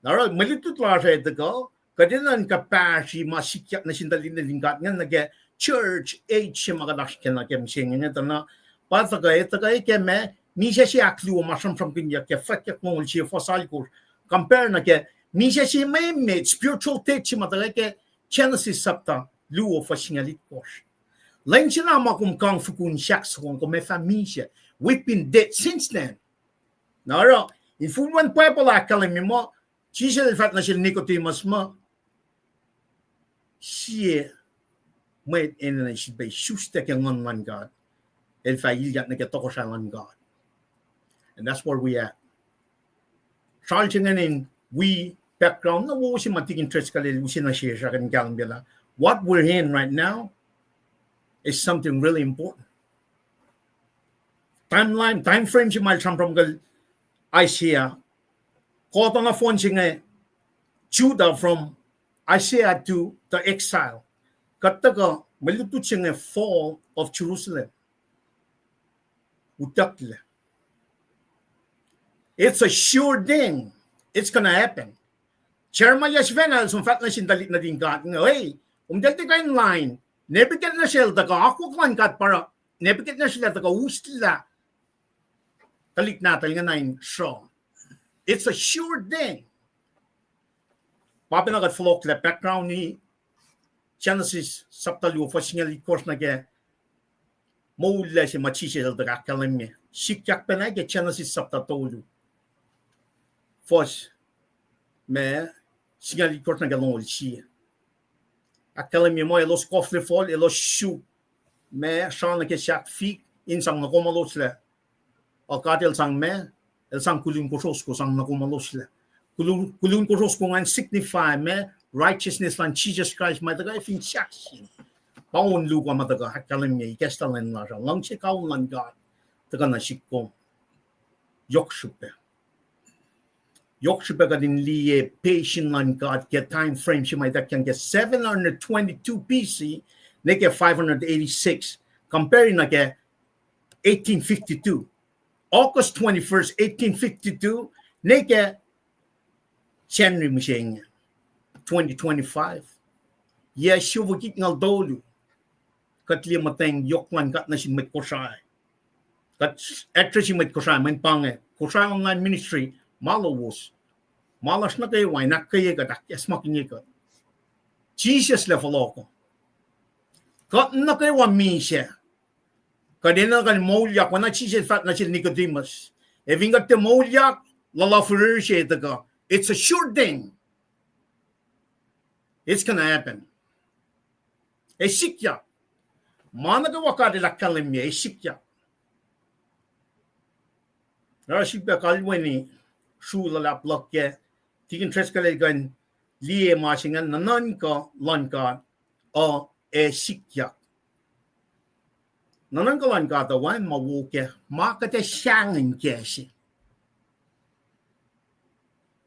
Na oruh mwe lutlut lasr uh tuhkuh, kuht enenuh in kuhpahsri ma sikyak nuh sin tuhlihk nuhtin God ingacn nuh ke church age se ma kuht oasr ke na ke mihsenge inge tuh na, pa tuhkuh, e tuhkuh ke ma, misac se ahkluo ma sramsramkihnyuck ke Fwackyuck longoul sie fuhs alkosr, compare nuh ke misac se ma emet, spiritual death se ma tuhkuh ke Genesis sapta luo fuhs singucul itkohsr. Lwen se na ma kom kang fokoko in sahk soko an, kom ac fah misac. We've been dead since then. Na oruh, in fuhlwen Bible ahkkahlwemye muh, Jisus el fahk nuh sel Nicodemus muh, sie mwet enenuh sifilpac isuslac ke Nguhn luhn God, el fah ilyak nuh ke tohkohsrahi luhn God. And that's where we at. Sralce ingacn in wi background na wo se ma tikin Driscoll el use nuh sesr ah in kahlwem lah what we're in right now is something really important. Timeline, time frame se ma el sramsramkihn Isaiah, kuhtuh nohfohn se inge Judah from Isaiah to the exile. Kuht tuhkuh mwe lutlut se inge fall of Jerusalem. Utucklac. It's a sure thing. It's gonna happen. Jeremiah sifacna el som fahk nuh sin tuhlihk nuhtin God inge, hey, kom tiac tiac kuh in lain. Nebuchadnezzar el tuhkuh, akwuck luhn God pa oruh Nebuchadnezzar el tuhkuh uslah tuhlihk nahtuhl ingena in sruh. It's a sure thing. Pa pacna kuht fohlohklac background in Genesis sapta luo fuhs singucul itkohsr nuh ke moul lal se ma Jisus el tuhkuh ahkkahlwemye. Sikyak pacna ke Genesis sapta tolu fuhs ma singucul itkohsr nuh ke longoul sie. Ahkkahlwemye muh elos koflah fol, elos suk ma sra nuh ke sahk fik in sang nuhkomuhloslah. Ac God el sang ma, el sang kulun kosrosko sang nuhkomuhloslah. Kulun, kulun kosrosko ingacn signify ma righteousness luhn Jisus Kraist ma tuhkuh fin sahk sin. Pa on luhk uh ma tuhkuh ahkkahlwemye ikacslah lwen lasr uh, luhngse kawihl luhn God tuhkuh nuh sihk kom. Yohk srihpac. Yohk srihpac kuht in liye patience luhn God ke time frame se ma ituckyang ke seven hundred twenty-two B C, nuh ke five hundred eighty-six, compare nuh ke eighteen fifty-two. August twenty-first, eighteen fifty-two, nuh ke January mihsenge, twenty twenty-five. Yac siofok itngucul tolu, kuht liye muhtweng yohk luhn God nuh sin mwet Kosrae. Kuht address-i mwet Kosrae, mweyen pa inge Kosrae Online Ministry, ma lowos. Ma lasr nuh kwewa in ahkkweye kuht, ahkacsmakihnye kuht. Jisus el fohlohk uh. Kuht nuh kwewa misac. Kuht enenuh kuh in moulyak, oacna Jisus el fahk nuh sel Nicodemus. Ac fin kuht tiac moulyak, luhluh fihrihr se tuhkuh. It's a sure thing. It's gonna happen. Ac sikyak. Ma nuh kwewa God el ahkkahlwemye, ac sikyak. Oruh sifilpac kalweni sru luhlahp luhk ke, tikin Driscoll el kuh in liye ma se ingacn, nuhnuhnkuh luhn God uh ac sikyak. Nuhnuhnkuh luhn God uh wacngihn ma wo kac, ma kuht ac sahngweng kac se.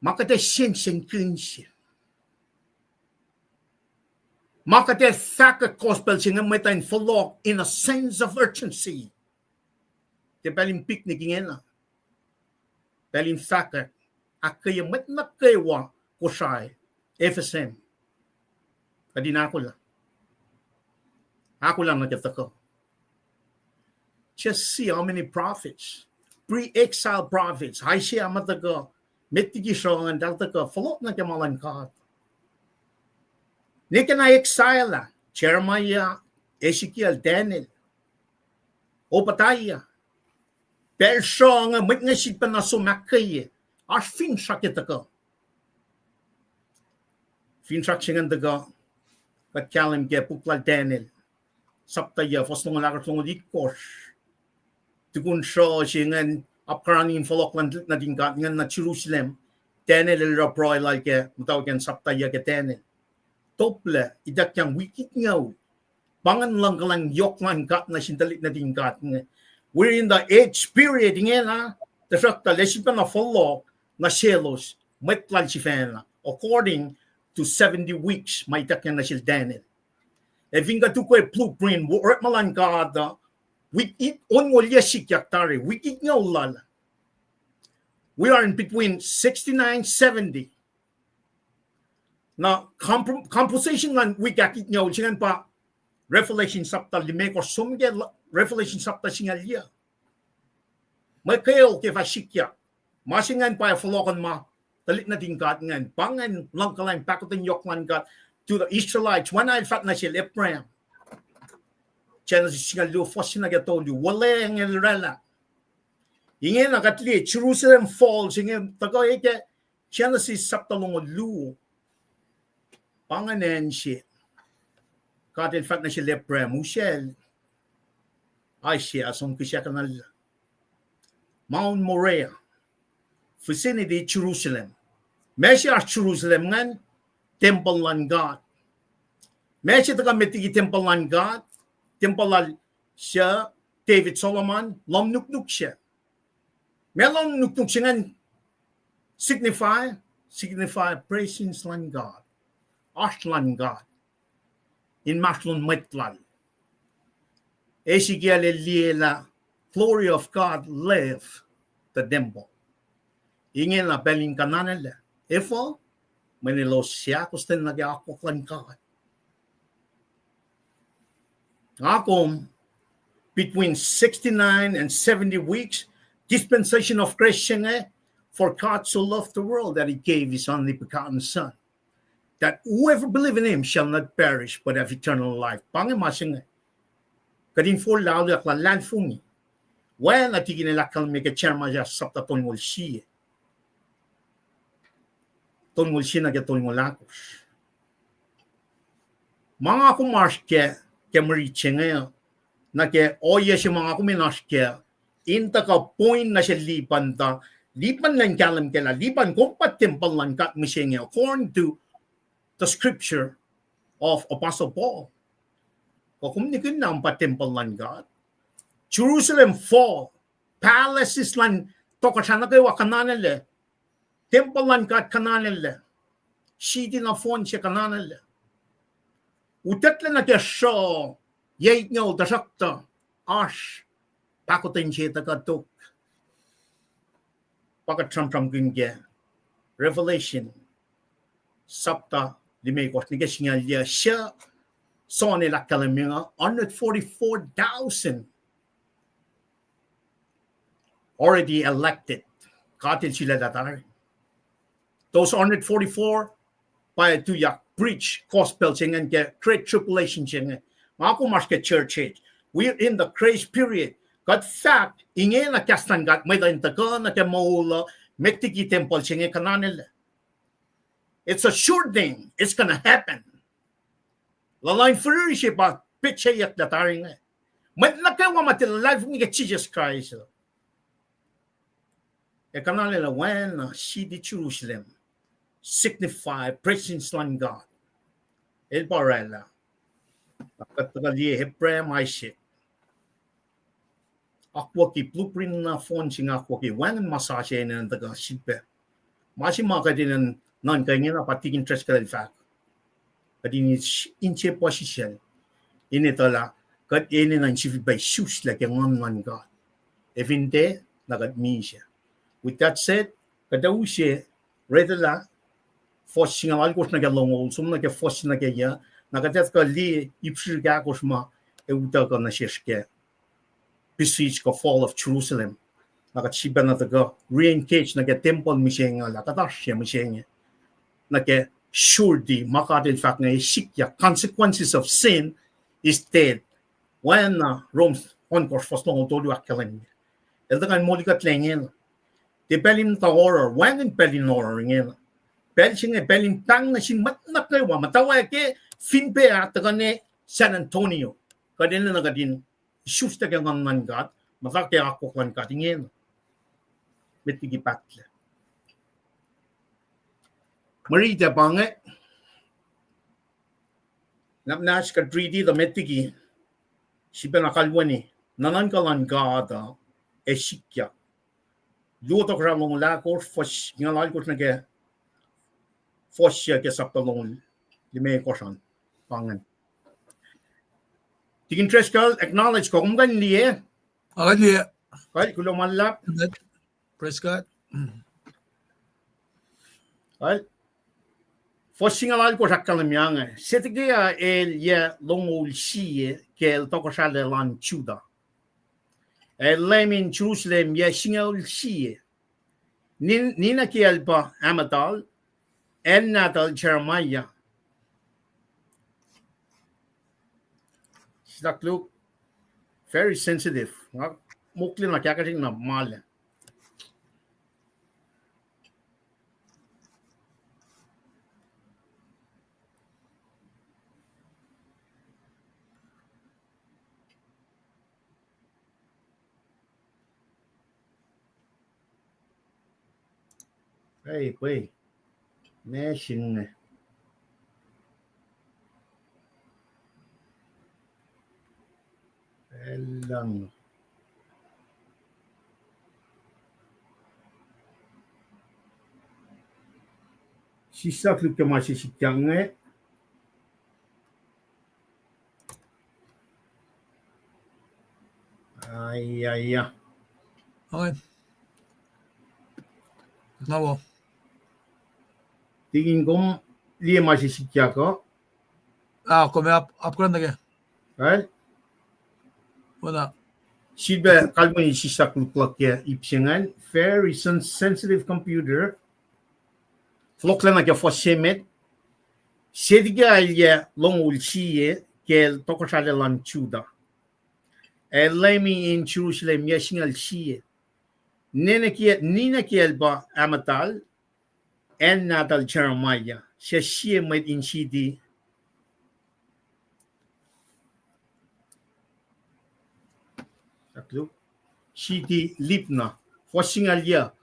Ma kuht ac sensenkihn se. Ma kuht ac fahkwack gospel se inge mwet uh in fohlohk in a sense of urgency. Tiac pacl in picnic ingena. Pacl in fahkwack, ahkkweye mwet nuh kwewa Kosrae, F S M. Kuht in ahkolah. Ahkolah nuh ke tuhkuh. Just see how many prophets, pre-exile prophets, Isaiah ma tuhkuh, met liki sruhnga eltahl tuhkuh fohlohk nuh ke ma luhn God. Nwe ke na exile ah, Jeremiah, Ezekiel, Daniel, Obadiah. Pacl sruhnga mwet inge sifilpac na som ahkkweye, oasr finsrak ke tuhkuh. Finsrak se ingacn tuhkuh, kuht kahlwem ke puk lal Daniel, sapta yuc, fuhs longoul ahkosr, longoul itkohsr. Tukun sruh se ingacn apkuhran in fohlohk luhn tuhlihk nuhtin God ingacn nuh Jerusalem. Daniel el oruh pruhe lal ke muhtwacwacack sapta yuc ke Daniel. Top lac, ituckyang wik itngoul. Pa ingacn luhngkuhlwacng yohk luhn God nuh sin tuhlihk nuhtin God inge. We're in the eighth period ingena, tuhsruhktuh lesin pacna fohlohk nuh selos, mwet lal sifacna, according to seventy weeks, ma ituckyang nuh sel Daniel. Ac fin kuht ukwe blueprint, orekma luhn God uh, wik it, onngoul yac sikyak tari, wik itngoul lal. We are in between sixty-nine, seventy. Na comp-, composition luhn wik ahkitngoul se ingacn pa Revelation sapta limekohsr som ke Revelation sapta singucul yuc. Mwe kweok ke fah sikyak. Ma se ingacn pa fohlohkohn ma tuhlihk nuhtin God ingacn. Pa ingacn luhngkuhlwacng pahkotwen yohk luhn God to the Israelites. Oacna el fahk nuh sel Abraham. Genesis singucul luo, fuhs se nuh ke tolu. Wuhlweacng el oraclah. Ingena kuht liye Jerusalem fall se inge tuhkuh ke Genesis sapta longoul luo. Pa ingacn acn se God el fahk nuh sel Abraham, usacl Isaiah som kihsackuhnuhl, Mount Moriah, vicinity Jerusalem. Ma se oasr Jerusalem ingacn, tempuhl luhn God. Ma se tuhkuh met liki tempuhl luhn God, tempuhl lal suc David Solomon, lohm nuknuk se. Ma lohm nuknuk se ingacn signify, signify presence luhn God. Oasr luhn God inmahsrlon mwet lal. Ezekiel el liye lah glory of God left the temple. Ingena pacl in kuhnanuclac. Efuh? Mweyen elos seahkostwen nuh ke akwuck luhn God. Nga kom, between sixty-nine and seventy weeks, dispensation of grace se inge, for God so loved the world that he gave his only begotten Son, that whoever believe in him shall not perish but have eternal life. Pa inge ma se inge. Kuht in forlah alu ahklah luhlahlfongi. Oacna Tikin el ahkkahlwemye ke Jeremiah sapta tolngoul sie. Tolngoul sie nuh ke tolngoul ahkosr. Ma nga kom oasr kac, ke mwe rit se inge, nuh ke ohiyac se ma nga kom in oasr kac, in tuhkuh point nuh sel Lipan tuh, Lipan elan kahlwem kac lah, Lipan kom pa tempuhl luhn God mihsenge, according to the scripture of Apostle Paul. Kuh kom nihkihn lah kom pa tempuhl luhn God? Jerusalem fall, palaces luhn tohkohsrah nuh kwewa kuhnanuclac, tempuhl luhn God kuhnanuclac, siti nohfohn se kuhnanuclac. Utucklac nuh ke sruh, yac itngoul, tuhsruhktuh oasr pahkotwen se tuhkuh tok. Pa kuht sramsramkihn ke Revelation sapta limekohsr nuh ke singucul yuc, suc John el ahkkahlwemye inge, hundred forty-four thousand already elected. God el sulaclah tari. Those hundred forty-four pa tuyak preach gospel se ingacn ke great tribulation se inge. Nga kom oasr ke church age. We're in the grace period. Kuht fahk ingena kahs luhn God, mwet uh in tuhkuh nuh ke moul uh, met liki tempuhl se inge kuhnanuclac. It's a sure thing. It's gonna happen. Luhluh in fihrihr se pa petseyucklah tari inge. Mwet nuh kwewa ma tiac luhlahlfongi ke Jisus Kraist, ac kuhnanuclac oacna siti Jerusalem, signify presence luhn God. El pa oraclah. Kuht tuhkuh liye Abraham, Isaac, akwucki blueprint nohfohn se inge, akwucki wacngihn ma sasuc enenuh in tuhkuh sifilpac. Ma se ma kuht enenuh in nuhnkuh ingena pa Tikin Driscoll el fahk, kuht in, inse puhsisacl in etuh lah kuht enenuh in sifilpac isuslac ke Nguhn luhn God. Ac fin tiac, na kuht misac. With that said, kuht ac use, retuhlah, fuhs singucul alkosr nuh ke longoul, som nuh ke fuhs nuh ke yuc, na kuht ac tuhkuh liye ip srihsrihk ahkosr ma ac utuckuh nuh sesr ke besiege kuh fall of Jerusalem. Na kuht sifilpac na tuhkuh re-engage nuh ke tempuhl mihsenge lah kuht oasr se mihsenge. Nuh ke surety ma God el fahk inge, sikyak, consequences of sin is death. Oacna Rome ohnkohsr fuhs longoul tolu ahkkahlwemye. El tuhkuh in molikuhtlac ingena. Tiac pacl in tuh horror, wacngihn pacl in horror ingena. Pacl se inge pacl in pahng nuh sin mwet nuh kwewa, muhtwacwacack, fin pac ah tuhkuh ne San Antonio. Kuht enenuh kuht in isuslac ke Nguhn luhn God, muhta ke akwuck luhn God ingena. Met liki pahtlac. Mwe riti pa inge, na muhnahs kuht riti tuh met liki, srihpac na kalweni, nuhnuhnkuh luhn God uh ac sikyak. Luo Tohkohsrah longoul ahkosr, fuhs singucul alkosr nuh ke fuhs se ke sapta longoul limekohsr an. Pa ingacn. Tikin Driscoll, acknowledge, kom kuh in liye? Nga kuh in liye. Kal, kuloh ma luhlahp. Praise God. Kal, fuhs singucul alkosr ahkkahlwemye inge, Zedekiah el yac longoul sie ke el tohkohsrahlac luhn Judah. Ac el leum in Jerusalem yac singucul sie. Nin-, ninac kiyacl pa Hamutal, acn nahtuhl Jeremiah. Sislah koluk, very sensitive. Nga mokle na kahkahsrihk na ma lac. Ei, pwe. Mesin inge. Elang. Sislah koluk ke ma se sikyak inge. Ai, ai, ya. Okay. Na wo. Tikin, kom liye ma se sikyak uh? Ah, kom ap, apkuhran nuh ke. Right? Oacna. Sifilpac kalweni sislah koluk luhk ke ip se ingacn. Very sen-, sensitive computer. Fohlohklac nuh ke fuhs se met. Zedekiah el yac longoul sie ke el tohkohsrahlac luhn Judah. Ac el leumi in Jerusalem yac singucul sie. Ninac kiyac, ninac kiyacl pa Hamutal, acn nahtuhl Jeremiah, suc sie mwet in siti, siti Libnah. Fuhs singucul yuc.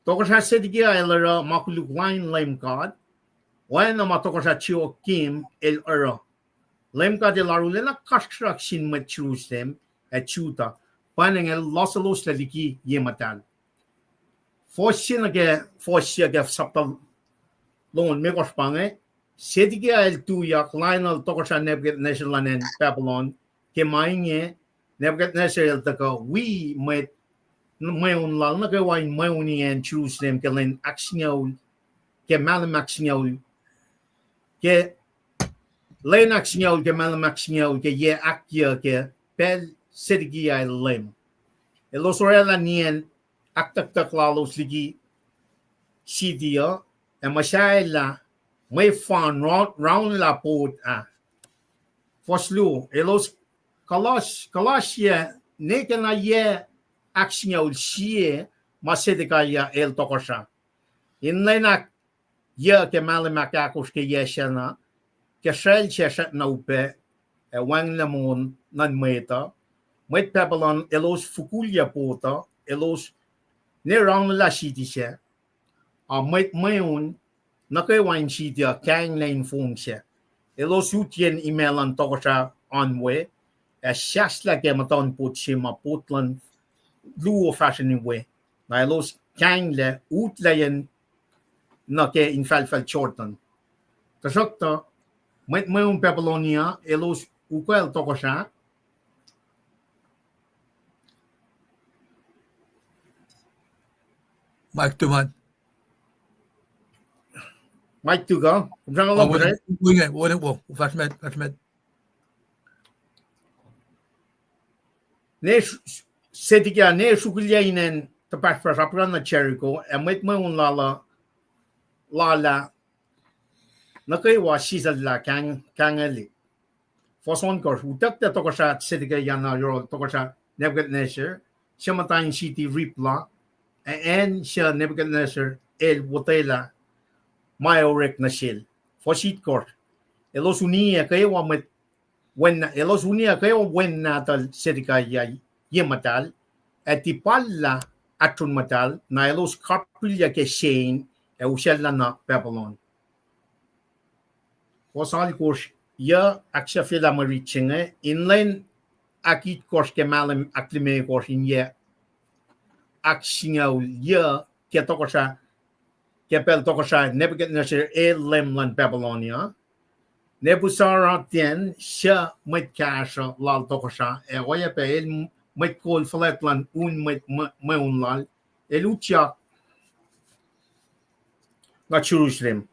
Tohkohsrah Zedekiah el oruh ma koluk lain Leum God, oacna ma tohkohsrah Jehoiakim el oruh. Leum God el arulacna kasrkuhsrak sin mwet Jerusalem ac Judah, pa inge el loseloslac liki ye muhtahl. Fuhs se nuh ke, fuhs se ke sapta longoul limekohsr pa inge, Zedekiah el tuyak lainuhl tohkohsrah Nebuchadnezzar luhn acn Babylon. Ke ma inge, Nebuchadnezzar el tuhkuh wi mwet mweun lal nuh kwewa in mweuni acn Jerusalem ke lwen ahksingucul, ke mahlwem ahksingucul, ke lwen ahksingucul, ke mahlwem ahksingucul, ke yac ahkyohk, ke pacl Zedekiah el leum. Elos oraclah nien ahktucktuck lalos liki siti uh, ac muhsahelah mwe fan ra-, raunlah pot ah. Fuhs luo, elos kuhlas-, kuhlahsye ne ke na yac ahksingucul sie ma Zedekiah el tohkohsrah. In lwen ahkyuc ke mahlwem ahkahkosr ke yac sacna, ke sracl se srackna upac, ac wacngihnlac mongo nuhn mwet uh, mwet Babylon elos fokulyac pot uh, elos ne raunlah siti sac, a mwet mweun nuh kwewa in siti uh kahinglac in fong sac. Elos utyen imac luhn tohkohsrah an we, ac sahslah ke muhtuhnpot se ma pot luhn luo fahsrweni we. Na elos kahinglac utlacyacn nuh ke infahlfahl Jordan. Tuhsruhktuh, mwet mweun Babylonia elos ukwacl tohkohsrah. Mic tuh man. Mic tuh kuh? Kom sang lohng, wo, wo, fahsr met, fahsr met. Ne s-, Zedekiah ne sruokilyac inen tuhpahsrpahsr apkuhran nuh Jericho, ac mwet mweun lal uh, lal ah, nuh kwewa sisacllah kang-, kangwelihk. Fuhs ohnkohsr, utucklac tohkohsrah Zedekiah na yohrohl tohkohsrah Nebuchadnezzar, suc muhta in siti Riblah, ac acn suc Nebuchadnezzar el wotwelah ma orek nuh sel. Fuhs itkohsr, elos uniyac kwewa mwet wen, elos uniyac kwewa wen nahtuhl Zedekiah ye muhtahl, ac tipallah ahtron muhtahl, na elos kapriliyac ke sein, ac usacllah na Babylon. Kowos alkosr, yac ahksahfyelah mwe rit se inge, in lwen ahkitkohsr ke mahlwem ahklimekohsr in yac ahksingucul yuc ke tohkohsrah, ke pacl tohkohsrah Nebuchadnezzar el leum luhn Babylonia. Nebuzaradan suc mwet kahsruh lal tohkohsrah ac oacyacpac el mwet kol fuhlwact luhn un mwet mwe-, mweun lal, el utyak nuh Jerusalem.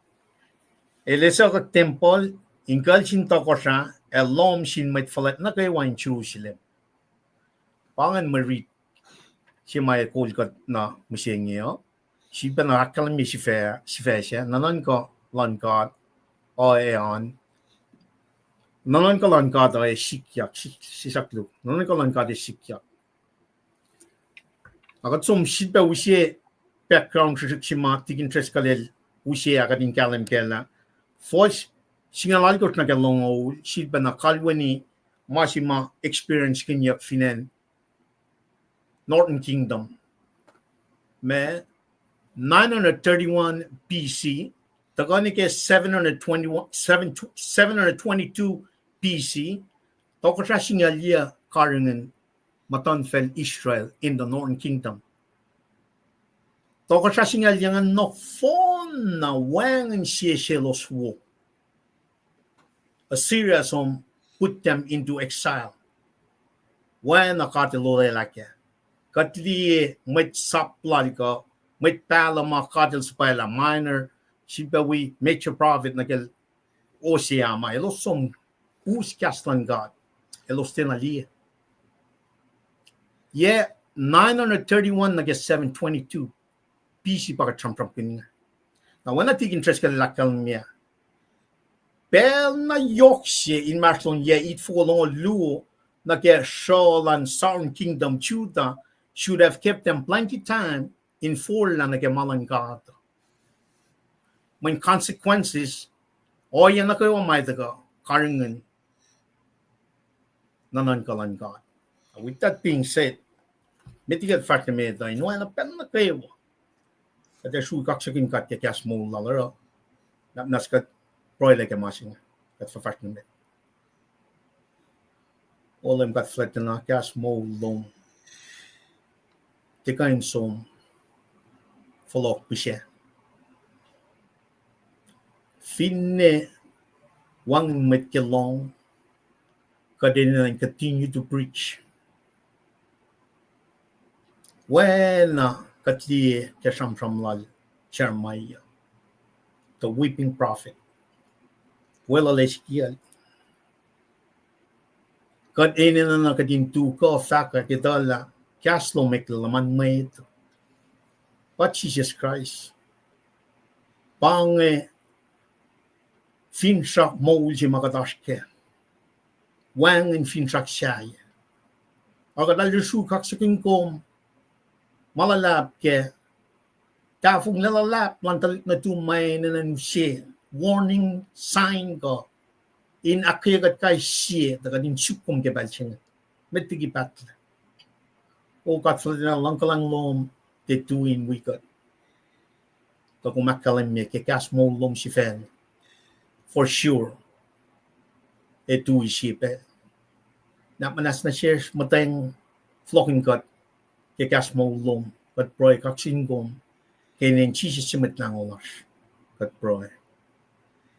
El esakuht tempuhl in kucl sin tohkohsrah ac lohm sin mwet fuhlwact nuh kwewa in Jerusalem. Pa ingacn mwe rit se ma ac kol kuht nuh mihsenge uh. Sifilpacna ahkkahlwemye sifac, sifac sac, nuhnuhnkuh luhn God uh ac an. Nuhnuhnkuh luhn God uh ac sikyak, sik-, sisaklu. Nuhnuhnkuh luhn God ac sikyak. Na kuht som sifilpac use background srihsrihk se ma Tikin Driscoll el use ah kuht in kahlwem kac lah fuhs singucul alkosr nuh ke longoul, sifilpacna kalweni ma se ma experience-kihnyuck fin acn Northern Kingdom. Ma nine hundred thirty-one B C, tuhkuh nuh ke seven hundred twenty-one, seven, seven hundred twenty-two B C, tohkohsrah singucul yuc karihngihn muhtuhnfacl Israel in the Northern Kingdom. Tohkohsrah singucul yuc ingacn nohfohn na wacngihn sie selos wo. Assyria som put them into exile. Oacna God el olwelah kac. Kuht liye mwet sap lal kuh mwet pahluh ma God el suhpwaclah, minor, sifilpac wi major prophet nuh ke Hosea ma elos som us kahs luhn God. Elos tiacna liye. Yac nine hundred thirty-one nuh ke seven twenty-two B C pa kuht sramsramkihn inge. Na oacna Tikin Driscoll el ahkkahlwemye, pacl na yohk se inmahsrlon yac itfoko longoul luo nuh ke sruh luhn Southern Kingdom Judah should have kept them plenty time in forlah nuh ke ma luhn God. Mweyen consequences, ohiyac nuh kwewa ma tuhkuh karihngihn nuhnuhnkuh luhn God. With that being said, met liki kuht fahsr nuh met uh, in oacna pacl nuh kwewa, kuht ac srui kaksakihn God ke kahs moul lal oruh, na, na kuht pruhelah ke ma se inge, kuht fahsr nuh met. O Leum God fuhlwactna, kahs moul lom tiac kuh in som fohlohk pihsac. Finne wacngihn mwet ke lohng, kuht enenuh in continue to preach. Oacna kuht liye ke sramsram lal Jeremiah, the weeping prophet. Weluhl Ezekiel. Kuht enenuh na kuht in tu kuh fahkwack etuh lah kahs lom eklac luhman mwet, pa Jisus Kraist. Pa inge finsrak moul se ma kuht oasr kac. Wacngihn finsrak sahyac. Ac kuht arlac srui kaksakihn kom ma luhlahp kac, tahfonglac luhlahp luhn tuhlihk nuhtum ma enenuh in use warning sign kuh in ahkkweye kuht kais sie tuh kuht in suk kom ke pacl se inge. Met liki pahtlac. O God fuhlwactna, luhngkuhlwacng lom ke tui in wi kuht. Tuh kom ahkkahlwemye ke kahs moul lom sifacna, for sure, ac tui sie pacl. Na muhnahs nuh sesr, muhtweng fohlohkihn kuht ke kahs moul lom, kuht pruhe kaksakihn kom, ke inen Jisus se Mwet Lahngo lasr, kuht pruhe.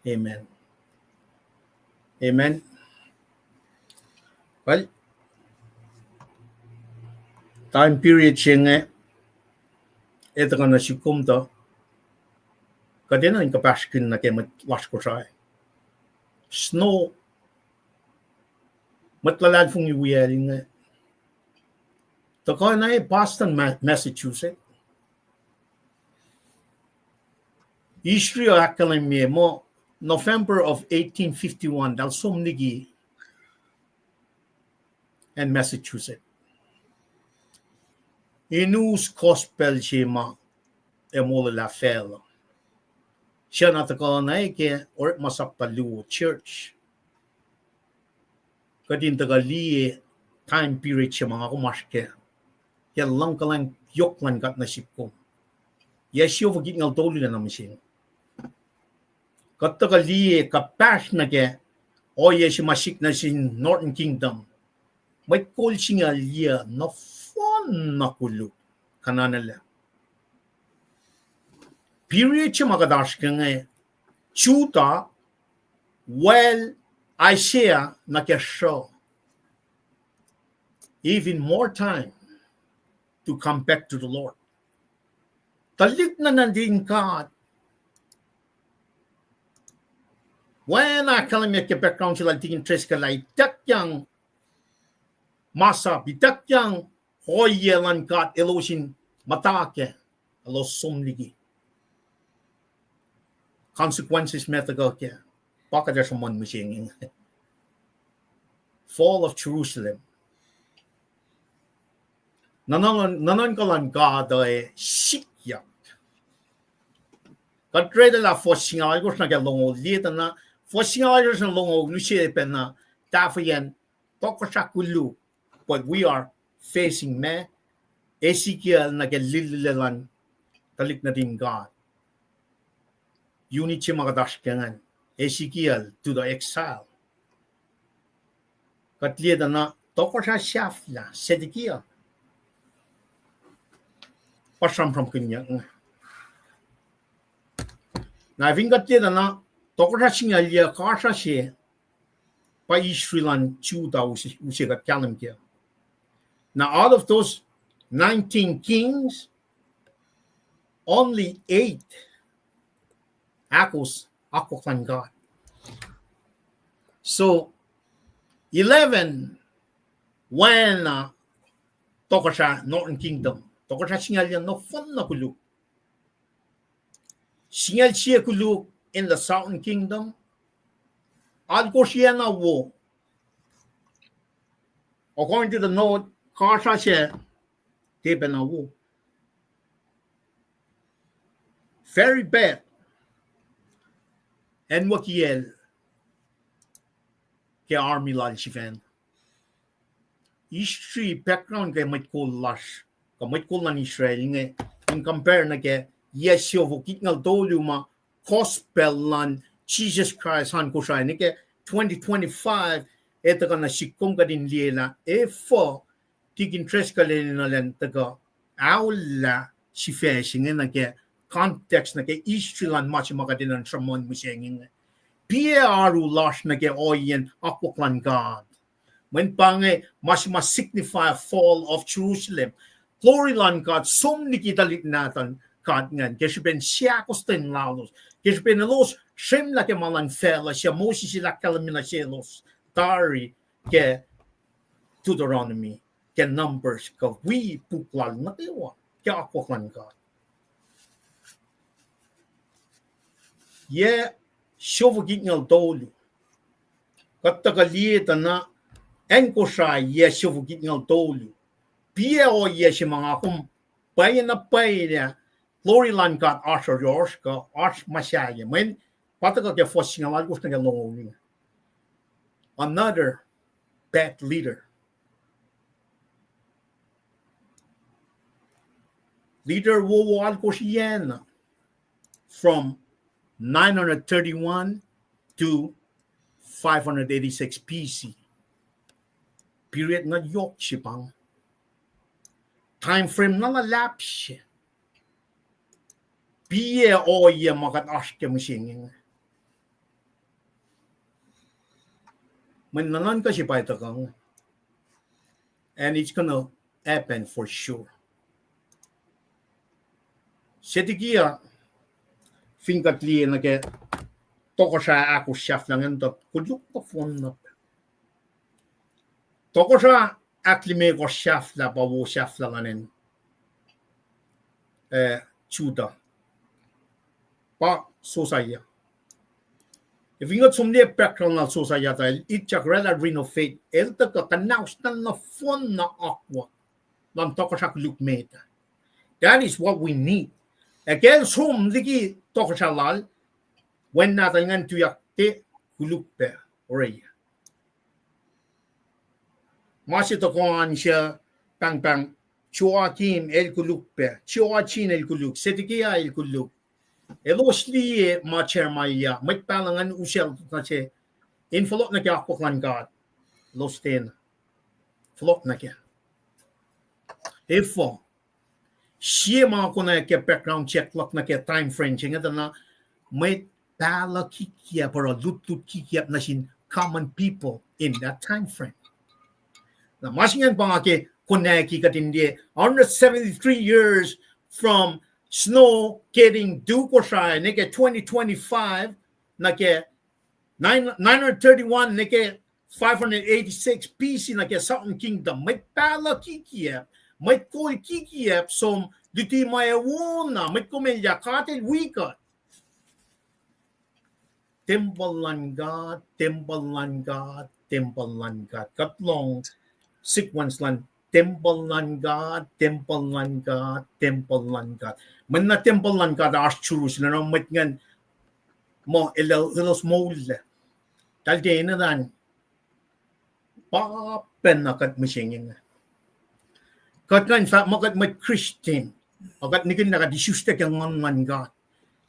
Amen. Amen. Well, time period se inge, ac tuhkuh nuh sihk kom tuh, kuht enenuh in kuhpahsrkihn nuh ke mwet lasr Kosrae. Snow, mwet luhlahlfongi wiyacl inge. Tuhkuh na Boston, Ma-, Massachusetts. History uh ahkkahlwemye muh November of eighteen fifty-one, eltahl som liki acn Massachusetts in us gospel se ma ac molwelah facluh. Suc na tuhkuh na ke Orekma sapta luo, church. Kuht in tuhkuh liye time period se ma nga kom oasr kac, ke luhngkuhlwacng yohk luhn God nuh sihk kom. Yac siofok itngucul tolu lacna mihsenge. Kuht tuhkuh liye kuhpahsr nuh ke ohiyac se ma sik nuh sin Northern Kingdom. Mwet kol singucul yac nohfohn na koluk, kuh na nuh lac. Period se ma kuht oasr ke inge, Judah, well, Isaiah nuh ke sruh. Even more time to come back to the Lord. Tuhlihk nuhtin God. Oacna ahkkahlwemye ke background se lal tikin Driscoll lah ituckyang masap, ituckyang ohiyac luhn God elos in muhta kac, elos som liki. Consequences ma tuhkuh kac, pa kuht ac sruhmuhn mihsenge. Fall of Jerusalem. Nuhnuhnkuh luhn God uh sikyak. Kuht read lah fuhs singucul alkosr nuh ke longoul, liye tuh na, fuhs singucul alkosr nuh ke longoul, use pacna tahfweacng tohkohsrah koluk, but we are facing ma, Ezekiel nuh ke lillilacn tuhlihk nuhtin God. Unit se ma kuht oasr ke ingacn, Ezekiel to the exile. Kuht liye tuh na tohkohsrah sahflah, Zedekiah. Pa sramsramkihnyuck. Na fin kuht liye tuh na tohkohsrah singucul yac, kasra se pa Israel an Judah use, use kuht kahlwem kac. Now, out of those nineteen kings, only eight ahkos akwuck luhn God. So, eleven, oacna tohkohsrah Northern Kingdom, tohkohsrah singucul yac nohfohn na koluk. Singucul sie koluk in the Southern Kingdom. Alkosr yac na wo. According to the note, kasra se tiac pacna wo. Very bad. Acnwuckiyacl ke army lal sifacna. History background ke mwet kol lasr, kuh mwet kol luhn Israel inge, in compare nuh ke yac siofok itngucul tolu ma gospel luhn Jisus Kraist an Kosrae nuh ke twenty twenty-five, ac tuhkuh nuh sihk kom kuht in liye lah efuh tikin Driscoll enenuh elan tuhkuh aolla sifac se inge nuh ke context nuh ke history luhn ma se ma kuht enenuh in sruhmuhn mihsenge inge. Piac oaru lasr nuh ke ohiyacn akwuck luhn God. Mweyen pa inge ma se ma signify fall of Jerusalem. Glory luhn God som liki tuhlihk nahtuhl luhn God ingacn ke srihpen seahkostwen lalos, ke srihpen elos srwemlah ke ma luhn facluh suc Moses el ahkkahlwemye nuh selos tari ke Deuteronomy, ke Numbers, kuh wi puk lal nuh kwewa ke akwuck luhn God. Yac siofok itngucul tolu. Kuht tuhkuh liye tuh na acn Kosrae yac siofok itngucul tolu. Piac ohiyac se ma nga kom pwacyena pwacye lah glory luhn God oasr yohrohsr kuh oasr ma sahyac. Mweyen pa tuhkuh ke fuhs singucul alkosr nuh ke longoul. Another bad leader. Leader wowo alkosr iyacna, from nine hundred thirty-one to five hundred eighty-six B C. Period na yohk se pa inge. Time frame na luhlahp se. Piac ohiyac ma kuht oasr ke mihsenge inge. Mweyen nuhnuhnkuh se pa tuhkuh inge. And it's gonna happen for sure. Zedekiah, fin kuht liye nuh ke tohkohsrah ahkosr sahflah ingacn, tuh koluk nohfohn na. Tohkohsrah ahklimekohsr sahflah pa wo sahflah luhn acn, eh, Judah, pa Josiah. Ac fin kuht som liye background lal Josiah tuh el ityak oraclah renovate, el tuhkuh kuhnauslah nohfohn na akwuck luhn tohkohsrah koluk met ah. That is what we need. Ac ke el som liki tohkohsrah lal, wen nahtuhl ingacn tuyak te koluk pac orwaclah. Ma se tohkoh an se pahngpahng Joachim el koluk pac, Jehoiachin el koluk, Zedekiah el koluk. Elos liye ma Jeremiah, mwet pahluh ingacn usel na se, in fohlohk nuh ke akwuck luhn God. Elos tiacna fohlohk nuh kac. Efuh? Sie ma konwacack ke background check luhk nuh ke time frame se inge tuh na mwet pahluh kikiap oruh lutlut kikiap nuh sin common people in that time frame. Na ma se ingacn pa nga ke konwacack kuht in liye, hundred seventy-three years from snow getting tu Kosrae nuh ke twenty twenty-five, nuh ke nine, nine hundred thirty-one nuh ke five hundred eighty-six B C nuh ke Southern Kingdom. Mwet pahluh kikiap, mwet kol kikiap, som luti ma ac wona, mwet kom elyah, God El wi kuht. Tempuhl luhn God, tempuhl luhn God, tempuhl luhn God. Kuht lohng sequence luhn tempuhl luhn God, tempuhl luhn God, tempuhl luhn God. Mweyen tempuhl luhn God oasr Jerusalem, na mwet ingacn muh el, elos moul lac. Tahl tiac enenuh in pa pacna kuht mihsenge inge. Kuht kuh in fahk muh kuht mwet Christian, a kuht nihkihn lah kuht isuslac ke Nguhn luhn God.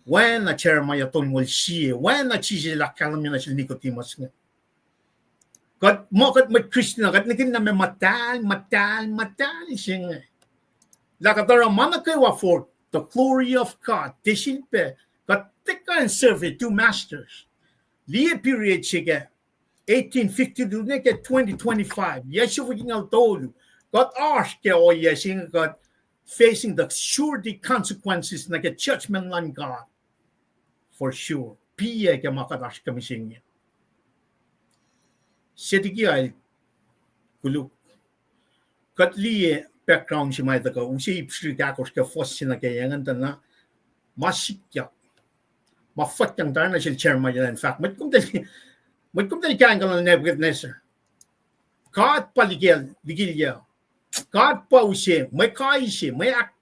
Oacna Jeremiah tolngoul sie, oacna Jisus El ahkkahlwemye nuh sel Nicodemus inge. Kuht, muh kuht mwet Christian, kuht nihkihn lah meac muhtahl, muhtahl, muhtahl se inge. Lah kuht oruh ma nuh kwewa for the glory of God, tiac sifilpac kuht tiac kuh in serve two masters. Liye period se ke eighteen fifty-two nuh ke twenty twenty-five, yac siofok itngucul tolu. Kuht oasr ke ohiyac se inge, kuht facing the surety consequences nuh ke judgment luhn God. For sure. Piac ke ma kuht oasr ke mihsenge. Sedekiah el koluk. Kuht liye background se ma tuhkuh, use ip srihk ahkosr ke fuhs se nuh ke yac ingacn tuh na ma sikyak, ma fwackyang tari nuh sel Jeremiah in fahk, mwet kom tahl, mwet kom tahl kahing kuh luhn Nebuchadnezzar. God pa liki, likilyac. God pa use, mwe kai se, mwe ahk,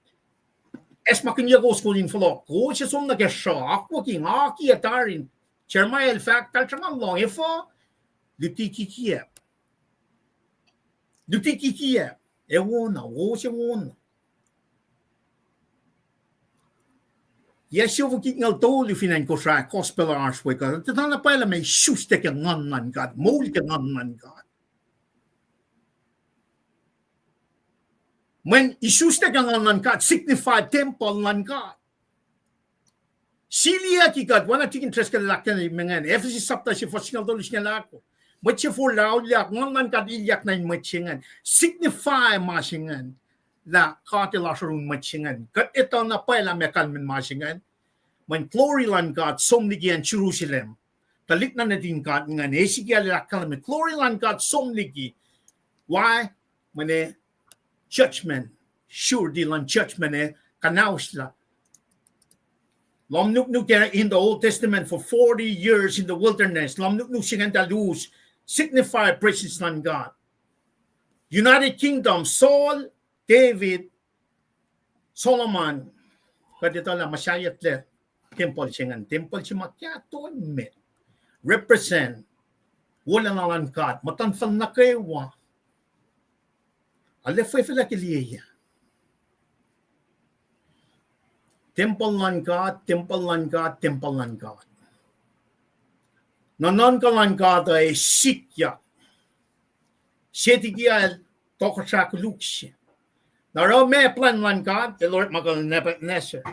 acsmakihnye kowos kol in fohlohk, kowos ac som nuh ke sruh, akwucki, nga akiyac tari. Jeremiah el fahk, tahl sruhnga lohng, efuh? Luti kikiap. Luti kikiap. Ac wona, kowos ac wona. Yac siofok itngucul tolu fin acn Kosrae, gospel oasr we kuh, tuh na pwacye lah meac isuslac ke Nguhn luhn God, moul ke Nguhn luhn God. Mweyen isuslac ke Nguhn luhn God signify tempuhl luhn God. Siliyucki kuht, oacna tikin Driscoll el ahkkahlwemye ingacn, Ephesus sapta se fuhs singucul tolu singucul ahkosr. Mwet se forlah auliyak, Nguhn luhn God ilyak nuh in mwet se ingacn. Signify ma se ingacn, lah God El oasr yurin mwet se ingacn. Kuht etuh na pwacye lah meac kalmacn ma se ingacn. Mweyen glory luhn God som liki acn Jerusalem. Tuhlihk nuhtin God ingacn, Ezekiel el ahkkahlwemye, glory luhn God som liki. Why? Mweyen judgment, surety luhn judgment ah kuhnaoslah. Lohm nuknuk in the Old Testament for forty years in the wilderness. Lohm nuknuk se ingacn tuh luos, signify presence luhn God. United Kingdom, Saul, David, Solomon, kuht etuh lah muhsaheack lac tempuhl se ingacn, tempuhl se ma kahto emet, represent wolacna luhn God, muhtuhnfacl nuh kwewa. Arlac fwefelac ke liye yac. Tempuhl luhn God, tempuhl luhn God, tempuhl luhn God. Nuhnuhnkuh luhn God uh ac sikyak. Sedekiah el tohkohsrah koluk se. Na oruh meac plwacn luhn God, el orekmakihn Nebuchadnezzar.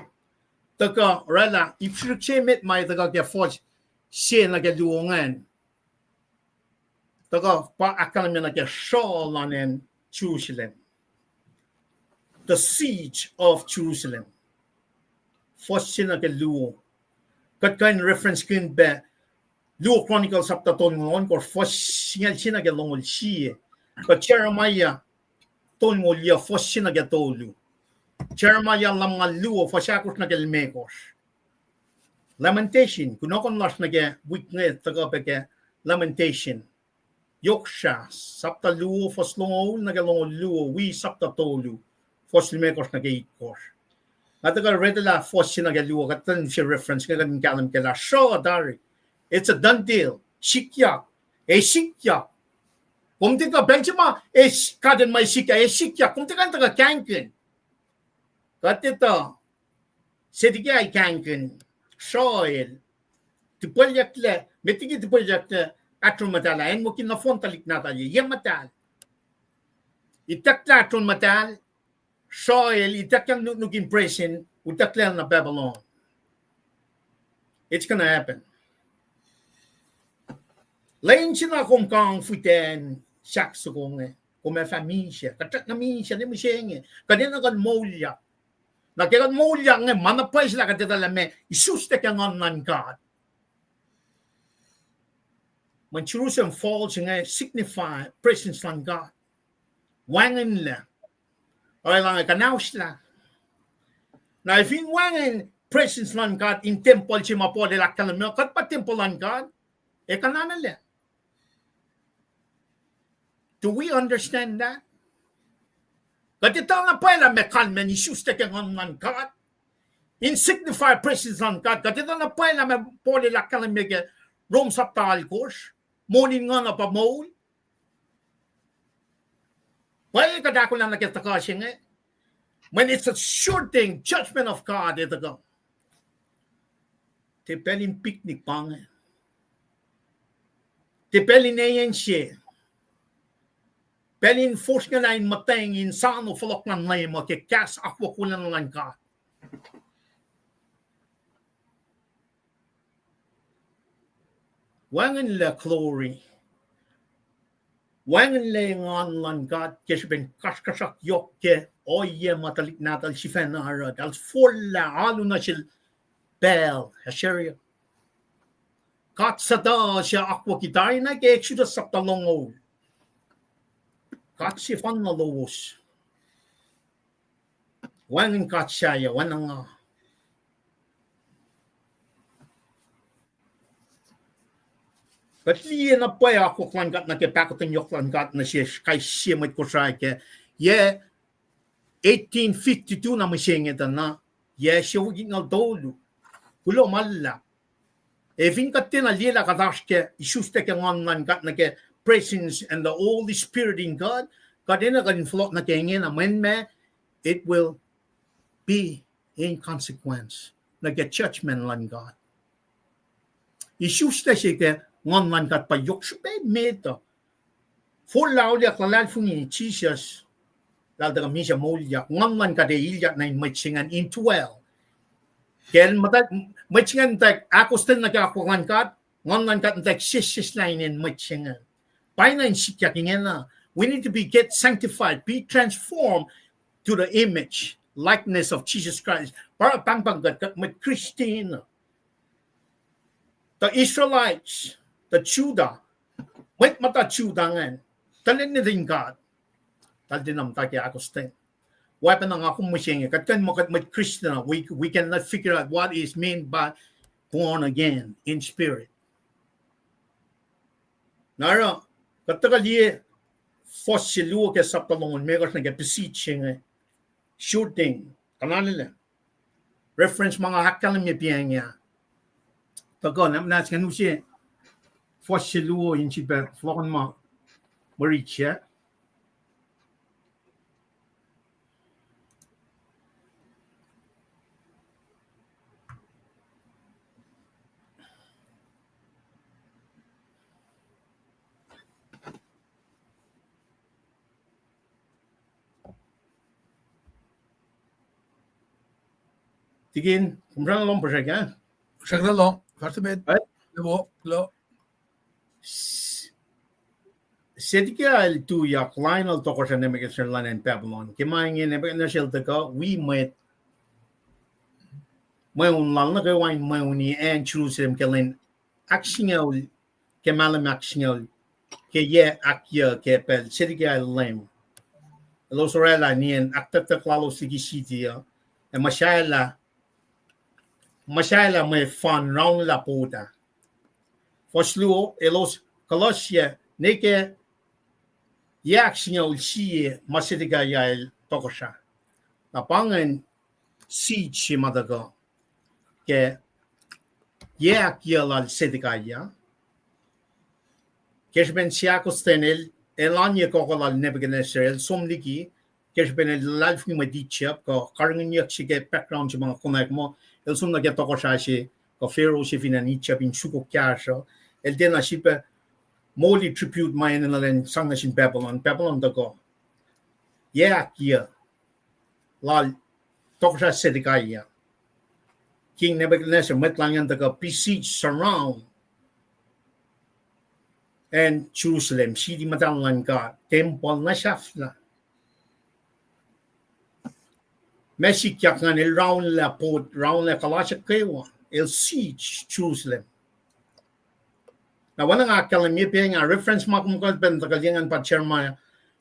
Tuhkuh oraclah ip srihk se emet ma tuhkuh ke fuhs se nuh ke luo ingacn. Tuhkuh pa ahkkahlwemye nuh ke sruh luhn acn Jerusalem. The siege of Jerusalem. Fuhs se nuh ke luo. Kuht kuh in referencekihn pac Luo Chronicles sapta tolngoul ohnkohsr, fuhs singucul se nuh ke longoul sie. Kuh Jeremiah tolngoul yuh, fuhs se nuh ke tolu. Jeremiah lumngaul luo, fuhs ahkosr nuh ke limekohsr. Lamentation, kunohkohn lasr nuh ke wik inge tuhkuh pac ke Lamentation. Yohk srah, sapta luo, fuhs longoul nuh ke longoul luo, wi sapta tolu, fuhs limekohsr nuh ke itkohsr. Nga tuhkuh read lah fuhs se nuh ke luo, kuht in se reference inge kuht in kahlwem ke lah sruh tari. It's a done deal. Sikyak. Ac sikyak. Kom tiac kuh pacl se ma, ac s-, God El ma ac sikyak, ac sikyak. Kom tiac kuh in tuhkuh kahingkihn. Kuht etuh, Sedekiah el kahingkihn. Sruel, tipwaclyak lah, met liki tipwaclyak lah ahtron muhtahl ah, acn wo ki nohfohn tuhlihk nahtuhl ye, ye muhtahl. Itucklac ahtron muhtahl, Sruel ituckyang nuknuk in presin, utucklac nuh Babylon. It's gonna happen. Lwen se na kom kang fihtac in sahk soko inge, kom ac fah misac, kuht srackna misac, ne mihsenge, kuht enenuh kuht moulyak. Na ke kuht moulyak inge, ma na pwacye lah kuht etuh lah meac, isuslac ke Nguhn luhn God. Mweyen Jerusalem Falls inge signify presence luhn God. Wacngihnlac. Oruh elan kuhnaoslah. Na fin wacngihn presence luhn God in tempuhl se ma Paul el ahkkahlwemye, kuht pa tempuhl luhn God, ac kuhnanuclac. Do we understand that? Kuht etuh na pwacye lah meac kalmacn isuslac ke Nguhn luhn God in signify presence luhn God. Kuht etuh na pwacye lah meac Paul el ahkkahlwemye ke Rom sapta alkosr, moul in nguhn uh pa moul. Pwacye kuht ahkolah nuh ke tuhkuh se inge. When it's a sure thing, judgment of God, e tuhkuh. Tiac pacl in picnic pa inge. Tiac pacl in eyan se. Pacl in fosrngahlah in muhtweng in sano fohlohk luhn Leum uh ke kahs akwuck wolacna luhn God. Wacngihnlac glory. Wacngihnlac Nguhn luhn God ke srihpen kasrkuhsrak yohk ke ohiyac ma tuhlihk nahtuhl sifacna oruh. Eltahl forlah alu nuh sel Baal, Asherah. God suhtuh se akwucki tari na ke Exodus sapta longoul. God sefanna lowos. Wacngihn God sahyac, oacna nga. Kuht liye na pwacye akwuck luhn God nuh ke pahkotwen yohk luhn God nuh sesr kais sie mwet Kosrae ke yac eighteen fifty-two na mihsenge tuh na yac sie wik itngucul tolu. Kuloh ma luhlahp. Ac fin kuht tiacna liye lah kuht oasr ke isuslac ke Nguhn luhn God nuh ke presence and the Holy Spirit in God, kuht enenuh kuht in fohlohk nuh ke ingena, mweyen meac, it will be in consequence nuh ke judgment luhn God. Isuslac se ke Nguhn luhn God pa yohk srihpac met uh. Forlah auliyak luhlahlfongi Jisus, lah el tuhkuh misac moulyak, Nguhn luhn God ac ilyak nuh in mwet se ingacn, indwell. Ke el muhta-, mwet se ingacn muhtwacwacack ahkostwen nuh ke akwuck luhn God, Nguhn luhn God muhtwacwacack sesseslah inen mwet se ingacn. Pa na in sikyak ingena. We need to be get sanctified, be transformed to the image, likeness of Jesus Christ. Pa oruh pahngpahng kuht, kuht mwet Christian. The Israelites, the Judah, mwet muhta Judah ingacn, tuhlihk nuhtin God, eltahl tiacna muhta ke ahkostwen. Oacpacna nga kom mihsenge, kuht kuh in muh kuht mwet Christian, we, we cannot figure out what is meant by born again in spirit. Na oruh, kuht tuhkuh liye fuhs se luo ke sapta longoul limekohsr nuh ke pacl se inge, sure thing, kuhnahoslah. Reference ma nga ahkkahlwemye pa inge. Tuhkuh na, na sngacn use fuhs se luo in sifilpac fohlohkohn ma mwe rit sac. Tikin, kom srana lohm puhsrek ah? Srana lohm, fahsr met. Lewo, lo. Zedekiah el tuyak, Lionel tohkohsrah Nebuchadnezzar luhn acn Babylon. Ke ma inge Nebuchadnezzar el tuhkuh wi mwet mweun lal nuh kwewa in mweuni acn Jerusalem ke lwen ahksingucul, ke mahlwem ahksingucul, ke yac ahkyuc ke pacl Zedekiah el leum. Elos oraclah nien ahktucktuck lalos liki siti uh, ac muhsahelah, muhsahelah mwe fan raunlah pot ah. Fuhs luo, elos kuhluhsye ne ke yac ahksingucul sie ma Zedekiah el tohkohsrah. Na pa ingacn siege se ma tuhkuh ke yac ahkyuc lal Zedekiah. Ke srihpen sie ahkostwen el, el oan ye kohkoh lal Nebuchadnezzar, el som liki, ke srihpen el luhlahlfongi mwet Egypt, kuh karihngihnyuck se ke background se ma nga konwacack muh, el som nuh ke tohkohsrah se, Pharaoh se fin acn Egypt in sukok kahsruh. El tiacna sifilpac moli tribute ma enenuh elan sang nuh sin Babylon. Babylon tuhkuh. Yac ahkyac lal tohkohsrah Zedekiah. King Nebuchadnezzar, mwet lal ingacn tuhkuh besiege, surround acn Jerusalem, city muhtahl luhn God, tempuhl na sahflah. Ma sikyak ingacn, el raunlah port, raunlah kuhlasr kwewa, el siege Jerusalem. Na oacna nga ahkkahlwemye pa inge, reference ma kom kuh in tuhkuh liye ingacn pa Jeremiah.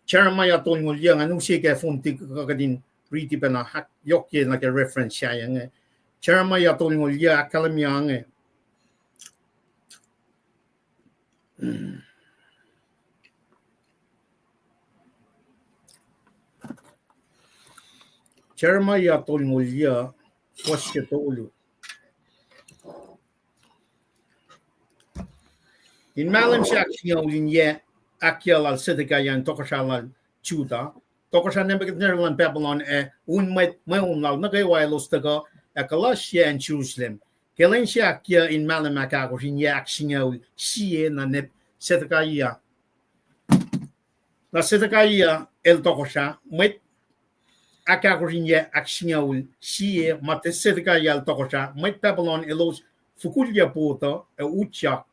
Jeremiah tolngoul yuc, ngan use ke phone tik kuh kuht in riti pacna, ahkyohkye nuh ke reference sahyac inge. Jeremiah tolngoul yuc, ahkkahlwemye inge. Jeremiah tolngoul yuc, fuhs se tolu. In mahlwem se ahksingucul in yac ahkyac lal Zedekiah in tohkohsrah lal Judah, tohkohsrah Nebuchadnezzar luhn Babylon ac un mwet mweun lal nuh kwewa elos tuhkuh ac kuhlasrye acn Jerusalem. Ke lwen se ahkyac in mahlwem ahkahkosr in yac ahksingucul sie na Neb-, Zedekiah Na Zedekiah el tohkohsrah, mwet ahkahkosr in yac ahksingucul sie ma Zedekiah el tohkohsrah, mwet Babylon elos fokulyac port uh ac utyak.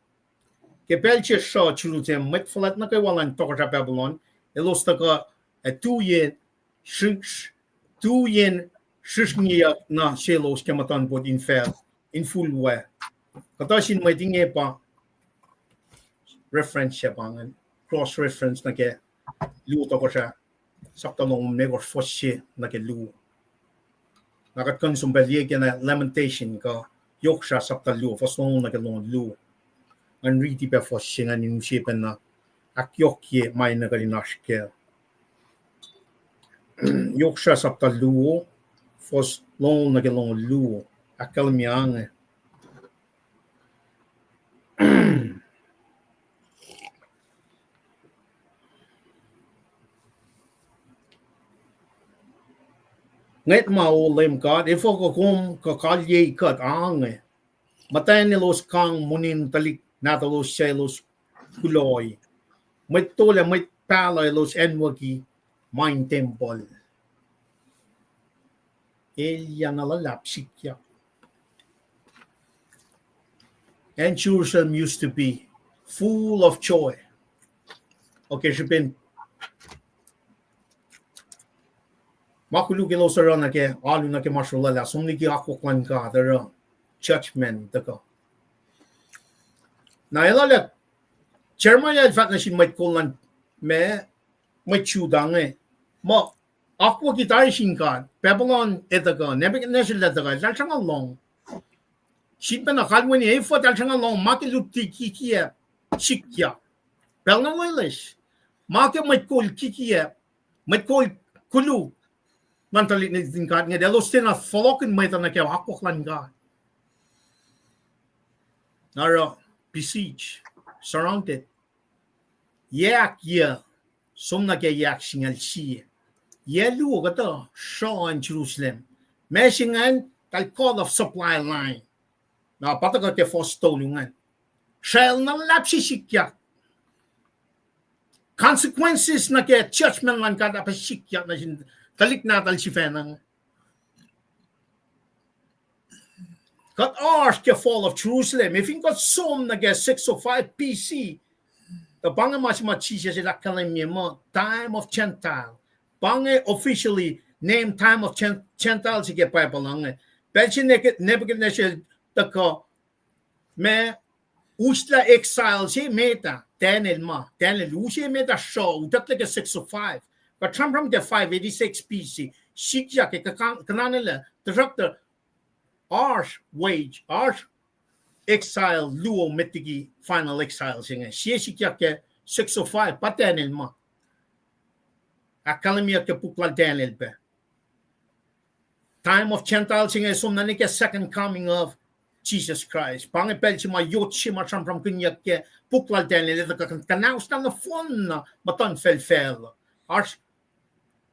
Ke pacl se sruh Jerusalem, mwet fuhlwact nuh kwewa luhn tohkohsrah Babylon elos tuhkuh ac tuyen srihsr-, tuyen srihsrngiyuck nuh selos ke muhtuhnpot infacl, infulwac. Kuhtuh sin mwet inge pa reference se pa ingacn, cross reference nuh ke luo Tohkohsrah sapta longoul limekohsr fuhs se nuh ke luo. Na kuht kuh in som pacl liye ke na Lamentation kuh Yohksra sapta luo, fuhs longoul nuh ke longoul luo. Ngan riti pac fuhs se ingacn in use pacna ahkyohkye ma enenuh kuht in oasr kac. Yohksra sapta luo, fuhs longoul nuh ke longoul luo. Ahkkahlwemye inge. Ngwet ma, O Leum God, efuh kuh kom kuh kalyei kuht ange? Muhtwacn elos kang munin tuhlihk nahtuhlos suc elos kuloh. Mwet tol ac mwet pahluh elos anwucki ma in tempuhl. Elyah na luhlahp sikyak. And Jerusalem used to be full of joy. Okay, srihpen ma koluk elos oruh nuh ke alu nuh ke ma srolwaclah, som liki akwuck luhn God, oruh judgment tuhkuh. Na elah lah Jeremiah el fahk nuh sin mwet kol luhn me, mwet Judah inge, muh akwucki tari sin God, Babylon el tuhkuh, Nebuchadnezzar el tuhkuh, eltahl sruhnga lohng. Sifilpacna kalweni efuh eltahl sruhnga lohng, ma ke luti kikiacp sikyak. Pacl na loeloes, ma ke mwet kol kikiacp, mwet kol koluk luhn tuhlihk nuhtin God inge, elos tiacna fohlohkihn mwet uh nuh ke akwuck luhn God. Na oruh besiege, surrounded. Yac ahkyac, som nuh ke yac ahksingucul sie. Yac luo kuhtuh sruh in Jerusalem. Ma se ingacn, eltahl cut off supply line. Na pa tuhkuh ke fuhs tolu ingacn. Sracl na luhlahp se sikyak. Consequences nuh ke judgment luhn God ah pa sikyak nuh sin tuhlihk nahtuhl sifacna. Kuht oasr ke fall of Jerusalem. Ac fin kuht som nuh ke six oh five B C, tuh pa inge ma se ma Jisus el ahkkahlwemye muh time of Gentile. Pa inge officially name time of Gen-, Gentile se ke Bible inge. Pacl se Nebuchadnezzar el tuhkuh, ma, uslah exile se met ah, Daniel ma, Daniel use met ah sruh, utucklac ke six oh five. Kuht sramsram ke five eighty-six B C, sikyak ke kuh-, kuhnahoslah, tuhsruhktuh oasr wave, oasr exile luo met liki final exile se inge. Sie sikyak ke six oh five, pa Daniel ma. Ahkkahlwemyeyuck ke puk lal Daniel pac. Time of Gentiles inge som nuh ke second coming of Jesus Christ. Pa inge pacl se ma yot se ma sramsramkihnyuck ke puk lal Daniel, el tuh kuh-, kuhnahoslah nohfohn na muhtuhnfacl facluh. Oasr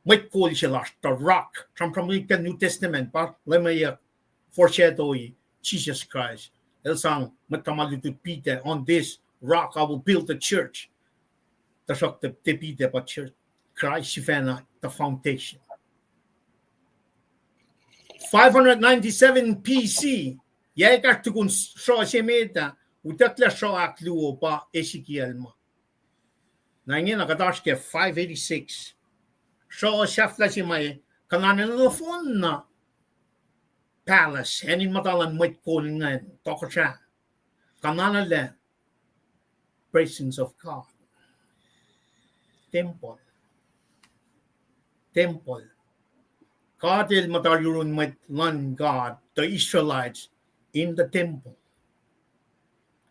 mwet kol se lasr, the rock. Sramsramkihn ke New Testament, pa Leum el foreshadow-i Jesus Christ. El sang mwet tuhma lutlut Peter, on this rock I will build the church. Tuhsruhktuh tiac Peter pa church. Kraist sifacna the foundation. Five hundred ninety-seven B C, yac ekahsr tukun sruoh se met ah, utucklah sruoh ahkluo pa Ezekiel ma. Na ingena kuht oasr ke five eighty-six. Sruoh sahflah se ma kuhnanala nohfohn na palace, acn in muhta luhn mwet kol ingacn, tohkohsrah. Kuhnanala presence of God. Tempuhl. Tempuhl. God El muhta yurun mwet luhn God, the Israelites, in the temple.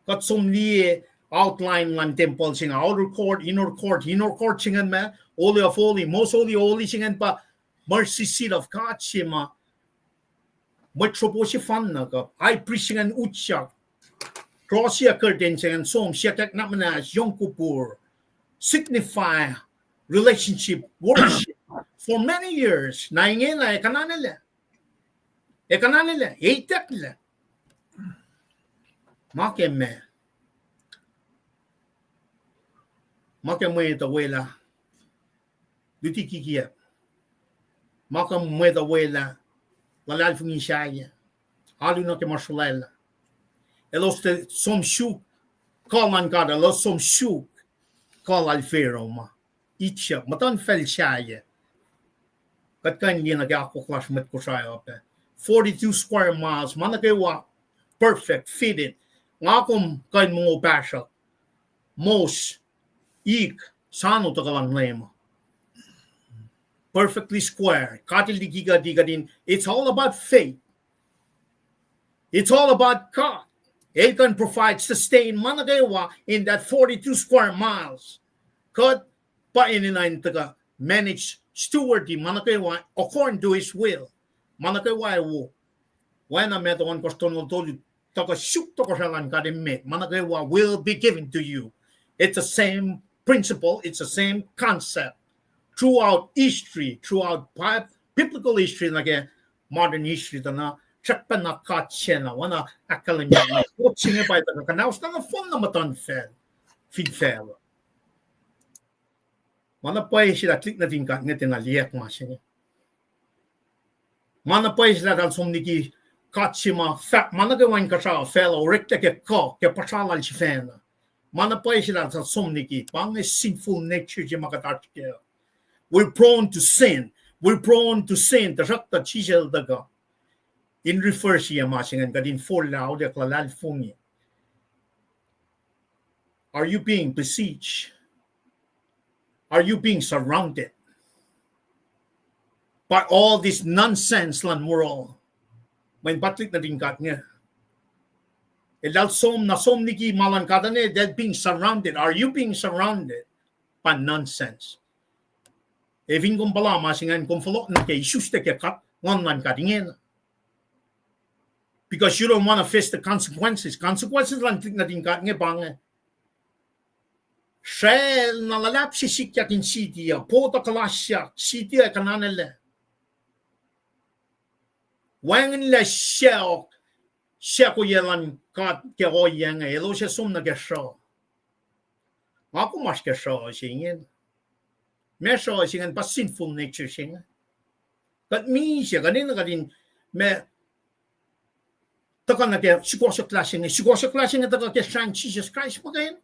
Kuht som liye outline luhn tempuhl se inge, outer court, inner court, inner court se inge ma, holy of holy, most holy, holy se inge pa mercy seat of God se ma mwet sropo sefanna kuh high priest se ingacn utyak, draw siac curtain se ingacn som, siac kackna muhnahs, Yom Kippur, signify relationship, worship for many years. Na ingena ac kuhnanala, ac kuhnanala, itucklac. Ma ke ma, ma ke mwet uh welah luti kikiacp. Ma ke mwet uh welah luhlahlfongi sahyac, alu nuh ke ma srolwaclah. Elos tiac som suk kuh luhn God, elos som suk kuh lal Pharaoh ma Egypt, muhtuhnfacl sahyac. Kuht kuh in liye nuh ke akwuck lasr mwet Kosrae uh pac. Forty-two square miles, ma nuh kwewa perfect, fitted. Nga kom kuh in mongo pahsruhk. Mos, ik, sano tuhkuh luhn Leum uh. Perfectly square. God El liki kuht, kuht in, it's all about faith. It's all about God. El kuh in provide, sustain ma nuh kwewa in that forty-two square miles. Kuht pa enenuh in tuhkuh manage, steward ma nuh kwewa according to His will. Ma nuh kwewa ac wo. Oacna Matthew ohnkohsr tolngoul tolu, tuhkuh suk tohkohsrahi luhn God emet, ma nuh kwewa will be given to you. It's the same principle, it's the same concept throughout history, throughout bi-, biblical history nuh ke modern history tuh na, srackpacna God sacna, oacna ahkkahlwemye, God se inge pa tuhkuh kuhnahoslah nohfohn na muhtuhnfacl fin facluh. Ma na pwacye se lah tuhlihk nuhtin God inge tiacna liyeyuck ma se inge. Ma na pwacye se lah eltahl som liki God se ma fahk ma nuh kwewa inkuhsrao facluh oreklac ke kuh, ke puhsra lal sifacna. Ma na pwacye se lah eltahl som liki, pa inge sinful nature se ma kuht oasr kac. We're prone to sin. We're prone to sin. Tuhsruhktuh Jisus El tuhkuh in reverse-ye ma se ingacn, kuht in forlah auliyak luhlahlfongi. Are you being besieged? Are you being surrounded by all this nonsense luhn world? Mweyen pa tuhlihk nuhtin God inge, eltahl som na som liki ma luhn God inge, they're being surrounded. Are you being surrounded by nonsense? Ac fin kom puhla ma se ingacn, kom fohlohk nuh ke isuslac ke God, nguhn luhn God ingena. Because you don't want to face the consequences. Consequences luhn tuhlihk nuhtin God inge pa inge. Sracl na luhlahp se sikyak in city uh, pot uh kuhlasyak, city uh kuhnanalac. Wacngihnlac sacohk, sacohk ohiyac luhn God ke ohiyac inge, elos ac som nuh ke sruh. Nga kom oasr ke sruh se ingena. Ma sruh se ingacn pa sinful nature se inge. Kuht misac, kuht enenuh kuht in ma tuhkuh nuh ke sukohsohklah se inge, sukohsohklah se inge tuhkuh ke srahn Jisus Kraist muhkwena.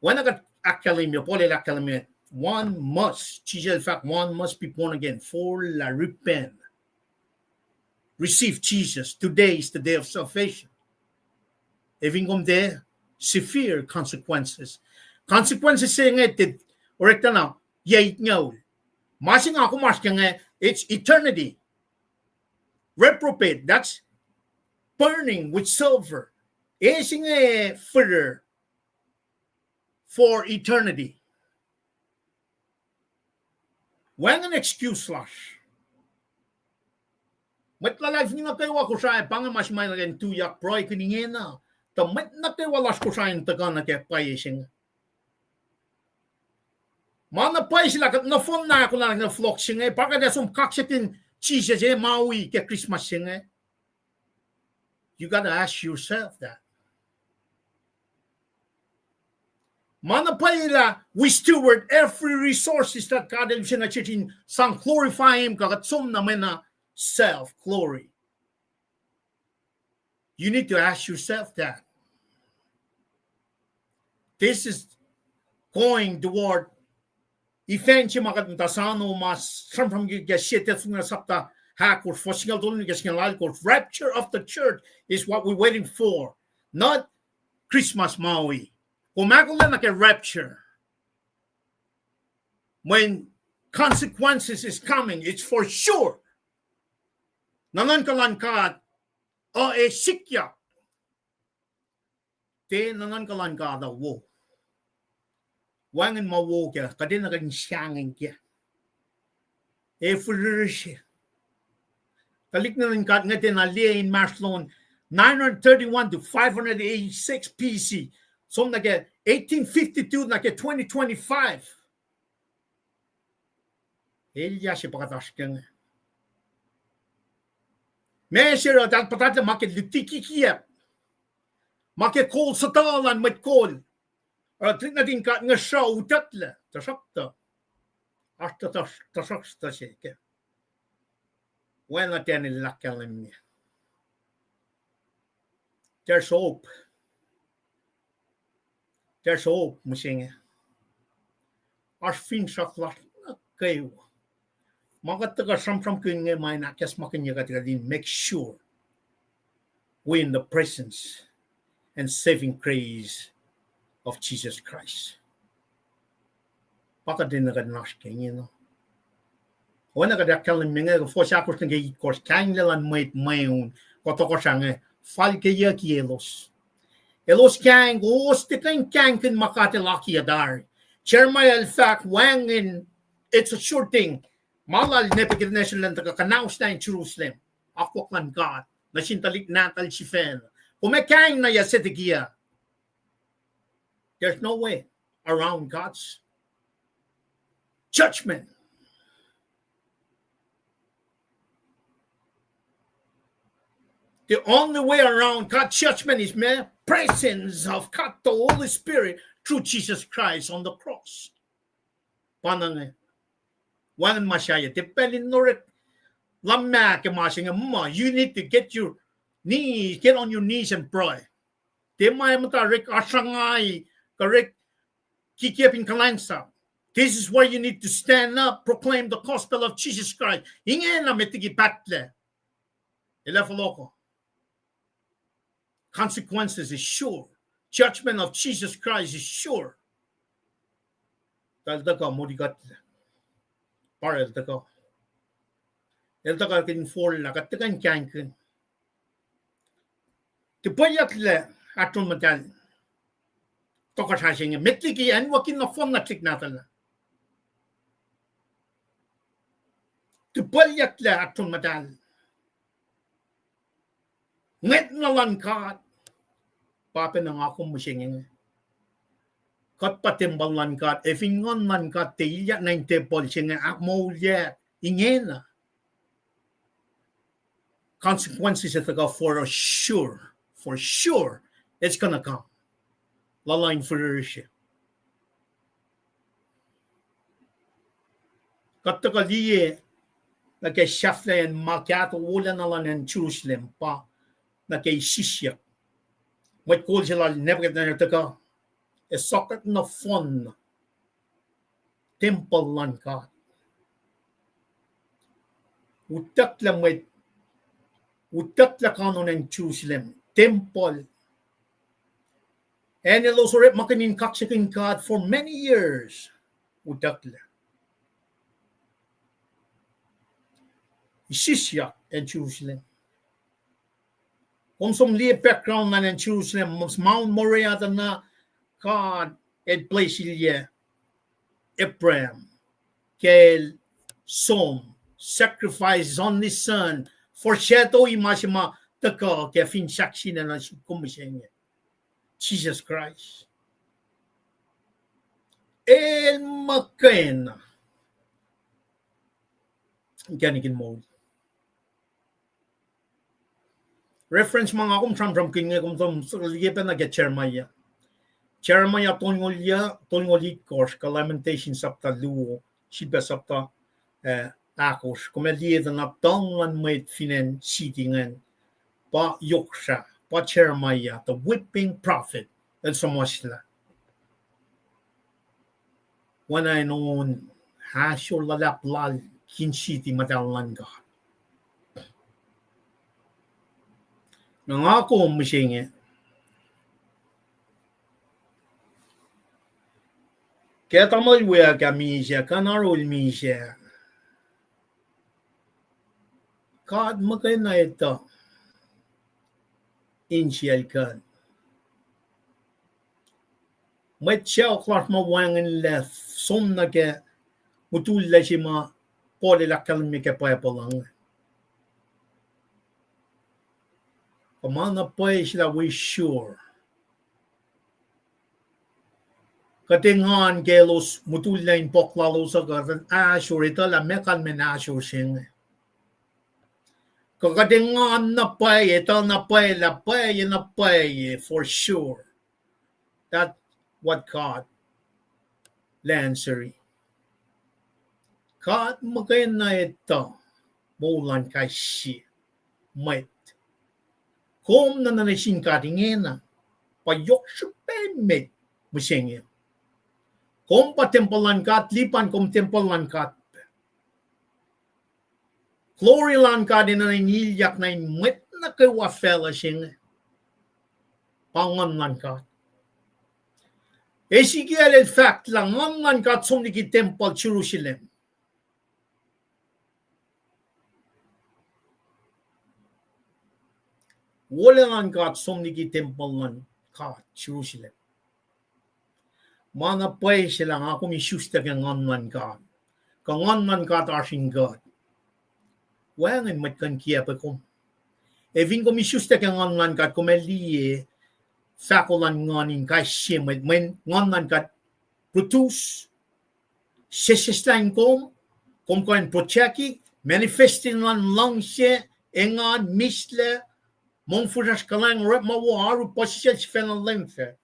Oacna kuht ahkkahlwemye, Paul el ahkkahlwemye, one must, Jisus El fahk, one must be born again, forlah, repent, receive Jesus. Today is the day of salvation. Ac fin kom tiac, severe consequences. Consequences se inge tiac orektacna yac itngoul. Ma se nga kom oasr ke inge, it's eternity. Reprobate, that's burning with sulfur. E se inge fihrihr for eternity. Wacngihn excuse lasr. Mwet luhlahlfongi nuh kwewa Kosrae, pa inge ma se ma nuh ke in tuyak pruhe kihn ingena, tuh mwet nuh kwewa lasr Kosrae in tuhkuh nuh ke pwacye se inge. Ma na pwacye se lah kuht nohfohn na ahkolah nuh ke fohlohk se inge, pa kuht ac som kaksakihn Jisus e ma wi ke Christmas se inge. You gotta ask yourself that. Ma na pwacye lah we steward every resources that God El send nuh sesr in sang glorify Him, kuh kuht som na mwe na self glory. You need to ask yourself that. This is going toward event se ma kuht muhta sano ma sramsram ke, ke sie Thessalonians sapta ahkosr, fuhs singucul tolu nuh ke singucul alkosr. Rapture of the church is what we're waiting for, not Christmas maui. Kom ahkolah nuh ke rapture, when consequences is coming, it's for sure. Nuhnuhnkuh luhn God uh ac sikyak. Tiac nuhnuhnkuh luhn God uh wo. Wacngihn ma wo kac, kuht enenuh kuh in sahngweng kac. Ac fihrihrihsrye. Tuhlihk nuhtin God inge tiacna liye inmahsrlon nine hundred thirty-one to five hundred eighty-six B C. Som nuh ke eighteen fifty-two nuh ke twenty twenty-five. Elyah se pa kuht oasr ke inge. Ma se oruh tahl puhtatlac ma ke luti kikiacp, ma ke kol suhtuh luhn mwet kol. Oruh tuhlihk nuhtin God inge sruh utucklac, tuhsruhktuh oasr tuhsruhk, tuhsruhk se ke oacna Daniel el ahkkahlwemye. There's hope. There's hope mihsenge. Oasr finsrak lasr nuh kwewa. Ma kuht tuhkuh sramsramkihn inge ma in ahkacsmakihnye kuht, kuht in make sure we're in the presence and saving grace of Jesus Christ. Pa kuht enenuh kuh in oasr ke inge uh. Oacna kuht ahkkahlwemye inge, fuhs ahkosr nuh ke itkohsr, kainglac luhn mwet mweun kuh tohkohsrah inge, falkeyucki elos. Elos kaing, kowos tiac kuh in kaingkihn ma God El akiyac tari. Jeremiah el fahk wacngihn, it's a sure thing. Ma lal Nebuchadnezzar elan tuhkuh kuhnahoslah acn Jerusalem, akwuck luhn God nuh sin tuhlihk nahtuhl sifacna. Kom ac kaing na yac Zedekiah. There's no way around God's judgment. The only way around God's judgment is mere presence of God the Holy Spirit through Jesus Christ on the cross. Pa na inge. Wacngihn ma sahyac, tiac pacl in orek luhmah ke ma se inge muh, you need to get your knees, get on your knees and pray. Tiac ma muhta orek asrangai, kuh orek kikiacp in kuhlwacnsap. This is where you need to stand up, proclaim the gospel of Jesus Christ. Ingena met liki pahtlac. Elah fohlohkoh. Consequences is sure. Judgment of Jesus Christ is sure. Tuh el tuhkuh moli kuht. Pa el tuhkuh. El tuhkuh in forlah, kuht tuhkuh in kaingkihn. Tiac puhlyucklac ahtron muhtahl tohkohsrah se inge. Met liki acnwucki nohfohn nuh sihk nahtuhl ah. Tiac puhlyucklac ahtron muhtahl. Ngwetna luhn God. Pa pacna nga kom mihsenge inge. Kuht pa tempuhl luhn God. Ac fin Nguhn luhn God tiac ilyak nuh in tempuhl se inge, ahkmoulyak ingena. Consequences ac tuhkuh for sure. For sure, it's gonna come. Lwelah in fihrihrihsrye. Kuht tuhkuh liye nuh ke sahflahiyacn ma kahto wolacna luhn acn Jerusalem pa nuh ke isisyak. Mwet kol se lal Nebuchadnezzar tuhkuh ac sokwack nohfohn tempuhl luhn God. Utucklac mwet, utucklac kanon acn Jerusalem, tempuhl. Acn elos orekmakihn in kaksakihn God for many years. Utucklac. Isisyak acn Jerusalem. Kom som liye background luhn acn Jerusalem, Mount Moriah tuh na God el bless-ilyac Abraham ke el som, sacrifice his only son, foreshadow-i ma se ma tuhkuh ke fin sahk sina na suk kom mihsenge. Jesus Christ. El muhkwena inkacnek in moul. Reference ma nga kom sramsramkihn inge, kom som liye pacna ke Jeremiah. Jeremiah tolngoul, tolngoul itkohsr, kuh Lamentation sapta luo, sifilpac sapta, eh, ahkosr. Kom ac liye tuh na tuhng luhn mwet fin acn city ingacn pa yohk srah, pa Jeremiah, the weeping prophet, el suhmuhslah. Oacna in on ahsor luhlahp lal ke city muhtahl luhn God. Na nga kom mihsenge, ke tamuhlwel wiyuck ah misac, kuh na oruh el misac, God muhkwena etuh insiyacl kuh. Mwet sacohk lasr ma wacngihnlac som nuh ke mutullac se ma Paul el ahkkahlwemye ke Bible uh inge. Kuh ma na pwacye se lah wi sure kuht engan ke elos mutullac in puhk lalos uh, kuht in ahsor etuh lah meac kalmacn ahsor se inge. Kuh kuht engan na pwacye, etuh na pwacye lah pwacye na pwacye for sure. That's what God answeri. God muhkwena etuh moul luhn kais sie mwet. Kom nuhnuh nuh sin God ingena, pa yohk srihpac met mihsenge. Kom pa tempuhl luhn God, lipan kom tempuhl luhn God. Glory luhn God enenuh in ilyak nuh in mwet nuh kwewa facluh se inge. Pa Nguhn luhn God. Ezekiel el fahk lah Nguhn luhn God som liki tempuhl Jerusalem. Wolacna luhn God som liki tempuhl luhn God Jerusalem. Ma na pwacye se lah nga kom isuslac ke Nguhn luhn God, kuh Nguhn luhn God oasr in God, wacngihn mwet kuh in kiacpwe kom. Ac fin kom isuslac ke Nguhn luhn God, kom ac liye fahko luhn Nguhn in kais sie mwet, mweyen Nguhn luhn God produce sesseslah in kom, kom kuh in protect, manifest in luhn luhngse, engan, mihslac, mongfihsrwacsr, kuhlwacng, orekma wo, oaru, puhsisacl, sifacna leum fac.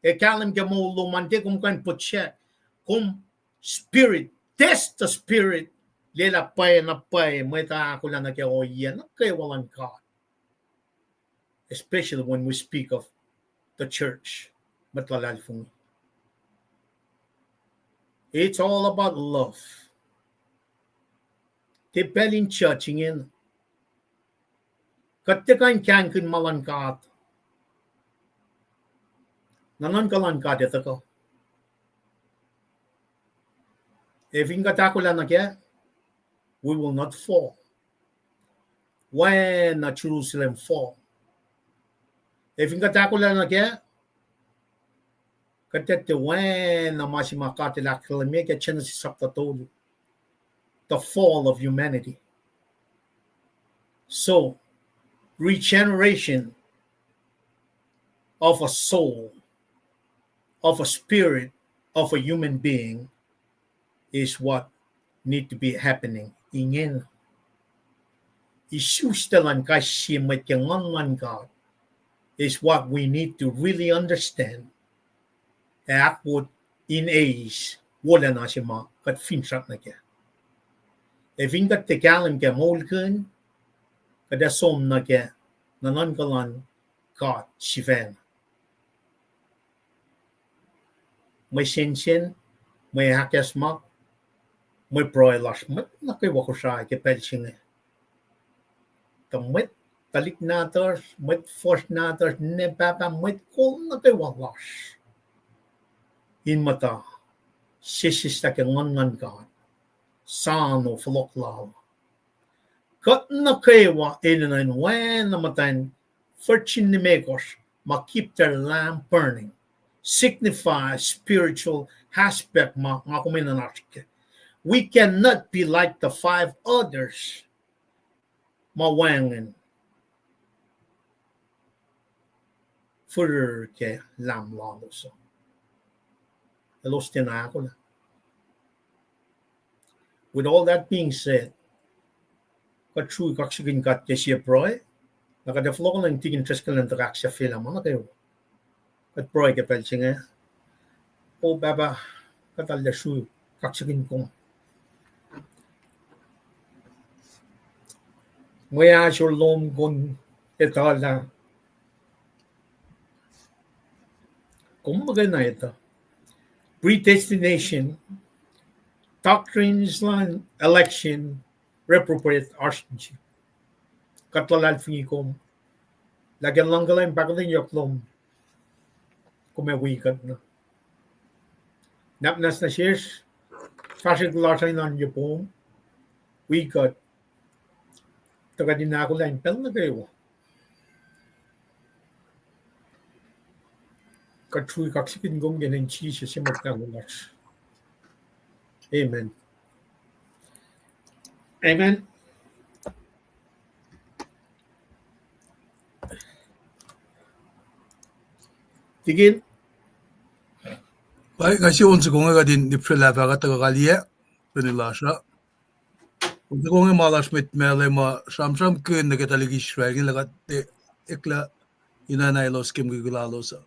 Ac kahlwem ke moul lom an tiac kom kuh in protect, kom spirit, test the spirit, lwelah pwacye na pwacye mwet ahkolah nuh ke ohiyac nuh kwewa luhn God. Especially when we speak of the church, mwet luhlahlfongi. It's all about love. Tiac pacl in judge ingena. Kuht tiac kuh in kahngkihn ma luhn God. Nuhnuhnkuh luhn God ac tuhkuh. Ac fin kuht ahkolah nuh kac, we will not fall. Oacna Jerusalem fall. Ac fin kuht ahkolah nuh kac, kuht tiac oacna ma se ma God el ahkkahlwemye ke Genesis sapta tolu, the fall of humanity. So, regeneration of a soul, of a spirit, of a human being is what need to be happening ingena. Isuslac luhn kais sie mwet ke Nguhn luhn God is what we need to really understand. Ac ahkwot in eis wolacna se ma kuht finsrak nuh kac. Ac fin kuht tiac kahlwem ke moulkihn, kuht ac som nuh ke nuhnuhnkuh luhn God sifacna. Mwe sensen, mwe ahkacsmak, mwe pruhe lasr mwet nuh kwewa Kosrae ke pacl se inge. Tuh mwet tuhlihk nahtuhsr, mwet fuhsr nahtuhsr, ninac pahpah, mwet kol nuh kwewa lasr in muhta sesseslah ke Nguhn luhn God, sano fohlohk lal. Kuht nuh kwewa enenuh in oacna muhtwacn virgin limekohsr ma keep their lamp burning, signify spiritual aspect ma nga kom enenuh in oasr kac. We cannot be like the five others ma wacngihn firir ke lamp lalos uh. Elos tiacna ahkolah. With all that being said, kuht srui kaksakihn God ke sie pruhe, Na kuht ac fohlohkohnacng Tikin Treskelan tuh ahksahfyelah ma nuh kwewa. Kuht pruhe ke pacl se inge. O Pahpah, kuht arlac sru kaksakihn kom. Mwe ahsor lom kom etuh lah kom muhkwena etuh. Predestination, doctrines luhn election, reprobate, oasr se. Kuht luhlahlfongi kom lah ke luhngkuhlwacng pahkotwen yohk lom, kom ac wi kuht na. Nwacsnwacs nuh sesr, fahsrwelihk lasr uh in oan ye pom, wi kuht, tuh kuht in ahkolah in pacl nuh kwewa. Kuht sru kaksakihn kom ke inen Jisus Mwet Lahngo lasr. Amen. Amen. Tikin. Pa nga se on soko inge kuht in nipsrelah fahkwack tuhkuh kaliyac, peni lasr uh. On soko inge ma lasr mwet Malem uh sramsramkihn nuh ke tuhlihk Israel inge lah kuht eklac in oacna elos ke mukwikwi lalos uh.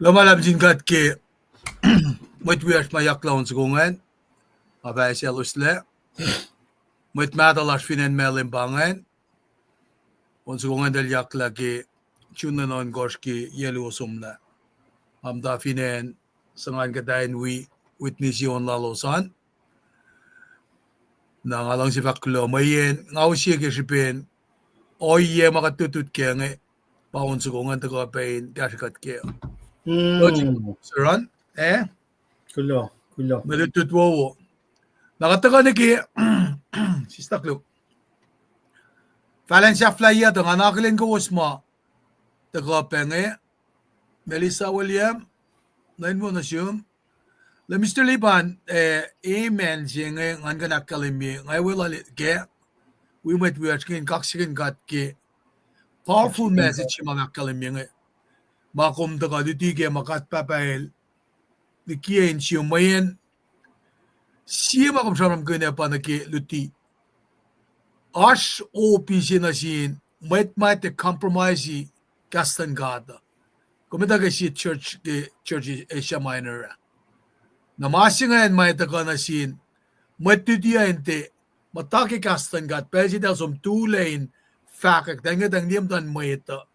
Kuloh ma luhlahp sin God ke mwet wiyacsr ma yaklah on soko ingacn, ma fah eseloslac. Mwet mahtuh lasr fin acn Malem pa ingacn, on soko ingacn tuh yaklah ke June ohnkohsr ke yac luo somlah. Amta fin acn, suc ngan kuhtuh in wi witness on lalos an. Na nga luhngse fahk kuloh mweyen nga use ke srihpen ohiyac ma kuht lutlut kac inge, pa on soko ingacn tuhkuh pac in kahsrwe kuht kac. Sir an, eh? Kuloh, kuloh. Mwe lutlut wowo. Na kuht tuhkuh nuh ke, sislah koluk. Fahlen sahflahiyac tuh nga akihlen kowos ma tuhkuh pac inge, Melissa William, nuh in wo nuh sum. Lah Mister Liban, eh, amen se inge ngan kuh in ahkkahlwemye, nga weluhl kac, wi mwet wiyacsr inge in kaksakihn God ke powerful message se ma ahkkahlwemye inge. Ma kom tuhkuh luti kac ma God Pahpah El likiyac in sum mweyen sie ma kom sramsramkihn ah pa nuh ke luti. Oasr opi se nuh sin mwet ma tiac compromise kahs luhn God uh. Kom etuh ke sie church ke church Asia Minor ah. Na ma se ingacn ma etuh kuh nuh sin mwet luti uh in tiac muhta ke kahs luhn God, pacl se eltahl som tuhlac in fahkwack, tuh inge tuh liye muhtuhn mwet uh.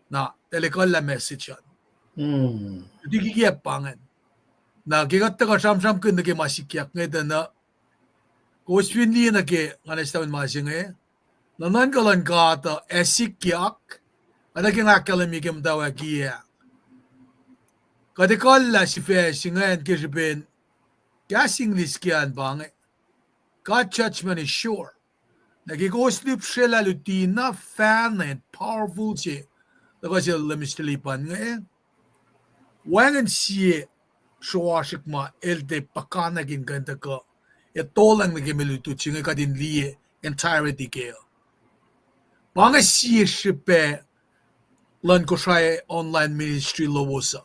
Na eltahl ekuhllah message an. Luti kikiacp pa ingacn. Na ke kuht tuhkuh sramsramkihn nuh ke ma sikyak inge tuh na, kowos fin liye nuh ke ngan eis tahmtahel ma se inge, nuhnuhnkuh luhn God uh ac sikyak, oacna ke nga ahkkahlwemye ke muhtwacwacack ah. Kuht ekuhllah sifac se ingacn ke srihpen kahs English ke an pa inge, God's judgment is sure. Na ke kowos lihpsrelah luti na fahna powerful se, tuhkuh sel Mister Lipan inge, wacngihn sie sroasrihk ma el tiac puhkantwen kuh in tuhkuh etolacng nuh ke mwe lutlut se inge kuht in liye entirety kac. Pa inge sie srihpac luhn Kosrae online ministry lowos uh.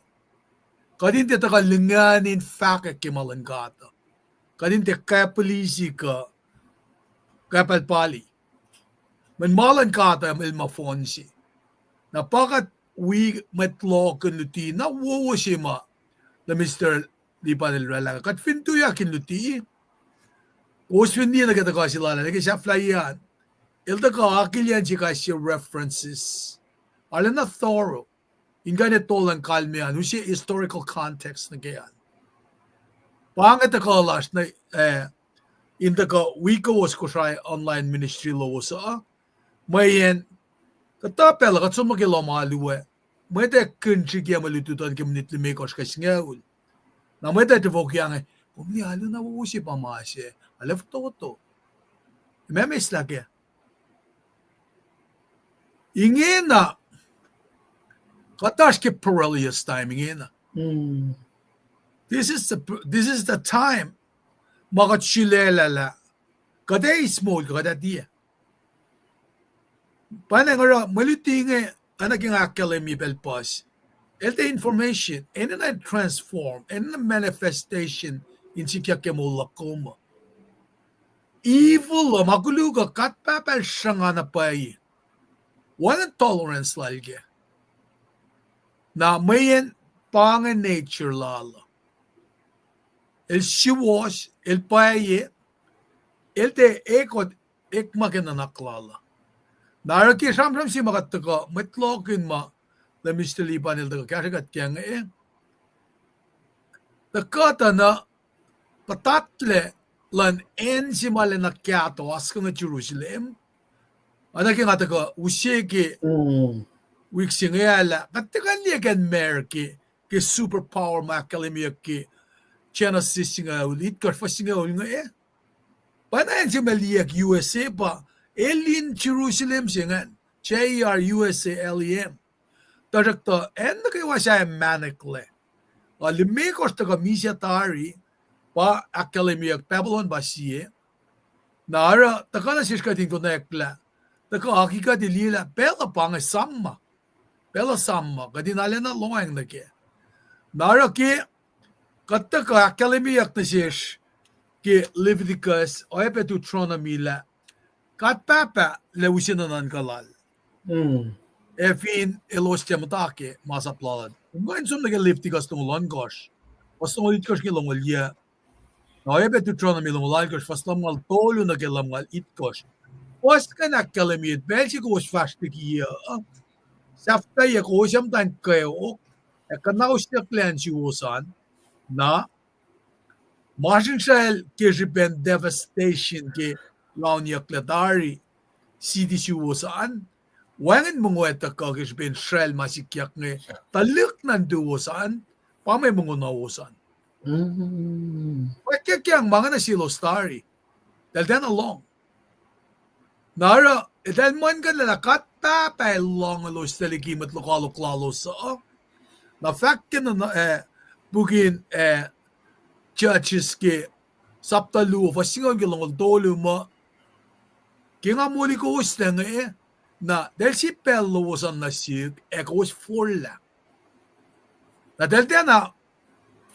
Kuht in tiac tuhkuh lihngacn in fahkwack ke ma luhn God uh. Kuht in tiac kapilisi kuh kapalpali. Mweyen ma luhn God uh el ma fohn se. Na pa kuht wi mwet lohkihn luti na wowo se ma Mister Lipan el oraclah, kuht fin tuyak in luti, kowos fin liye nuh ke tuhkuh se lal ah nuh ke sahflahiyac an, el tuhkuh akihlen se kais sie references, arulacna thorough in kuh in etolacng kalmac an, use historical context nuh ke an. Pa inge tuhkuh lasr na, eh, in tuhkuh wi kowos Kosrae online ministry lowos uh, mweyen kuhtuh pacl uh kuht som nuh ke lohm alu ah, mwet ac kihn srihke mwe lutlut an ke minit limekohsr kuh singucul. Na mwet ac tifoki ange, kom liye alu na wowo se pa ma se, alu fototo. Meac ma eslah kac? Ingena, kuht oasr ke perilous time ingena. This is the, this is the time ma kuht sulaclah lah kuht ac eis moul kuh kuht ac tiac. Pa na nga oruh mwe luti inge, oacna ke nga ahkkahlwemye pacl puhs, el tiac information, enenuh transform, enenuh manifestation in sikyak ke moul luhk kom uh. Evil uh, ma koluk uh, God Pahpah el sruhnga na pwacye. Wacngihn tolerance lal kac. Na mweyen pa inge nature lal uh. El suwohs, el pwacye, el tiac ekot, ekma ke nuhnak lal uh. Na oruh ke sramsram se ma kuht tuhkuh, mwet lohkihn ma Mister Lipan el tuhkuh kahsrwe kuht ke inge, tuhkuh tuh na puhtatlac luhn acn se ma lacna kahto oasr kuh inge Jerusalem. Oacna ke nga tuhkuh use ke wik se inge lah kuht tuhkuh liye ke America ke superpower ma ahkkahlwemyeyuck ke Genesis singucul itkohsr, fuhs singucul inge. Pa na acn se ma liyacack U S A pa, el in Jerusalem se ingacn, J E R U S A L E M. Tuhsruhktuh acn nuh kwewa sahyac mahneklac. Uh, limekohsr tuhkuh misac tari, pa ahkkahlwemyeyuck Babylon pa sie. Na oruh tuhkuh nuh sesr kuht in konwacack lah, tuhkuh aki kuht in liye lah pacl uh pa inge samma. Pacl uh samma, kuht in arulacna lohacng nuh kac. Na oruh ke kuht tuhkuh ahkkahlwemyeyuck nuh sesr ke Leviticus, oacyacpac Deuteronomy lah God Pahpah el use nuhnuhnkuh lal. Ac fin elos tiac muhta ke masap lal an. Kom kuh in som nuh ke Leviticus longoul ohnkohsr, fuhs longoul itkohsr ke longoul yuh. Na oacyacpac Deuteronomy longoul ohnkohsr, fuhs lumngaul tolu nuh ke lumngaul itkohsr. Fuhs ingacn ahkkahlwemye pacl se kowos fahsr liki uh, sahflahiyac kowos ac muhta in kweok, ac kuhnausyucklac acn suwos an, na masrinsracl ke srihpen devastation ke rauniyucklac tari city suwos an, wacngihn mongo ac tuhkuh ke srihpen sracl ma sikyak inge, tuhlihk nuhtuwos an, pa mwe mongo nowos an. Fwackyuckyang ma inge nuh selos tari. Eltahl tiacna lohng. Na oruh, eltahl muhlkuhnlah lah God Pahpah el lohng elos tuh liki mwet lokoalok lalos uh. Na fahk ke na, eh, puk in, eh, Judges ke sapta luo, fuhs singucul ke longoul tolu muh, ke nga moli kowos lac inge, na eltahl sip pacl lowos an nuh sihk, ac kowos forlah. Na eltahl tiacna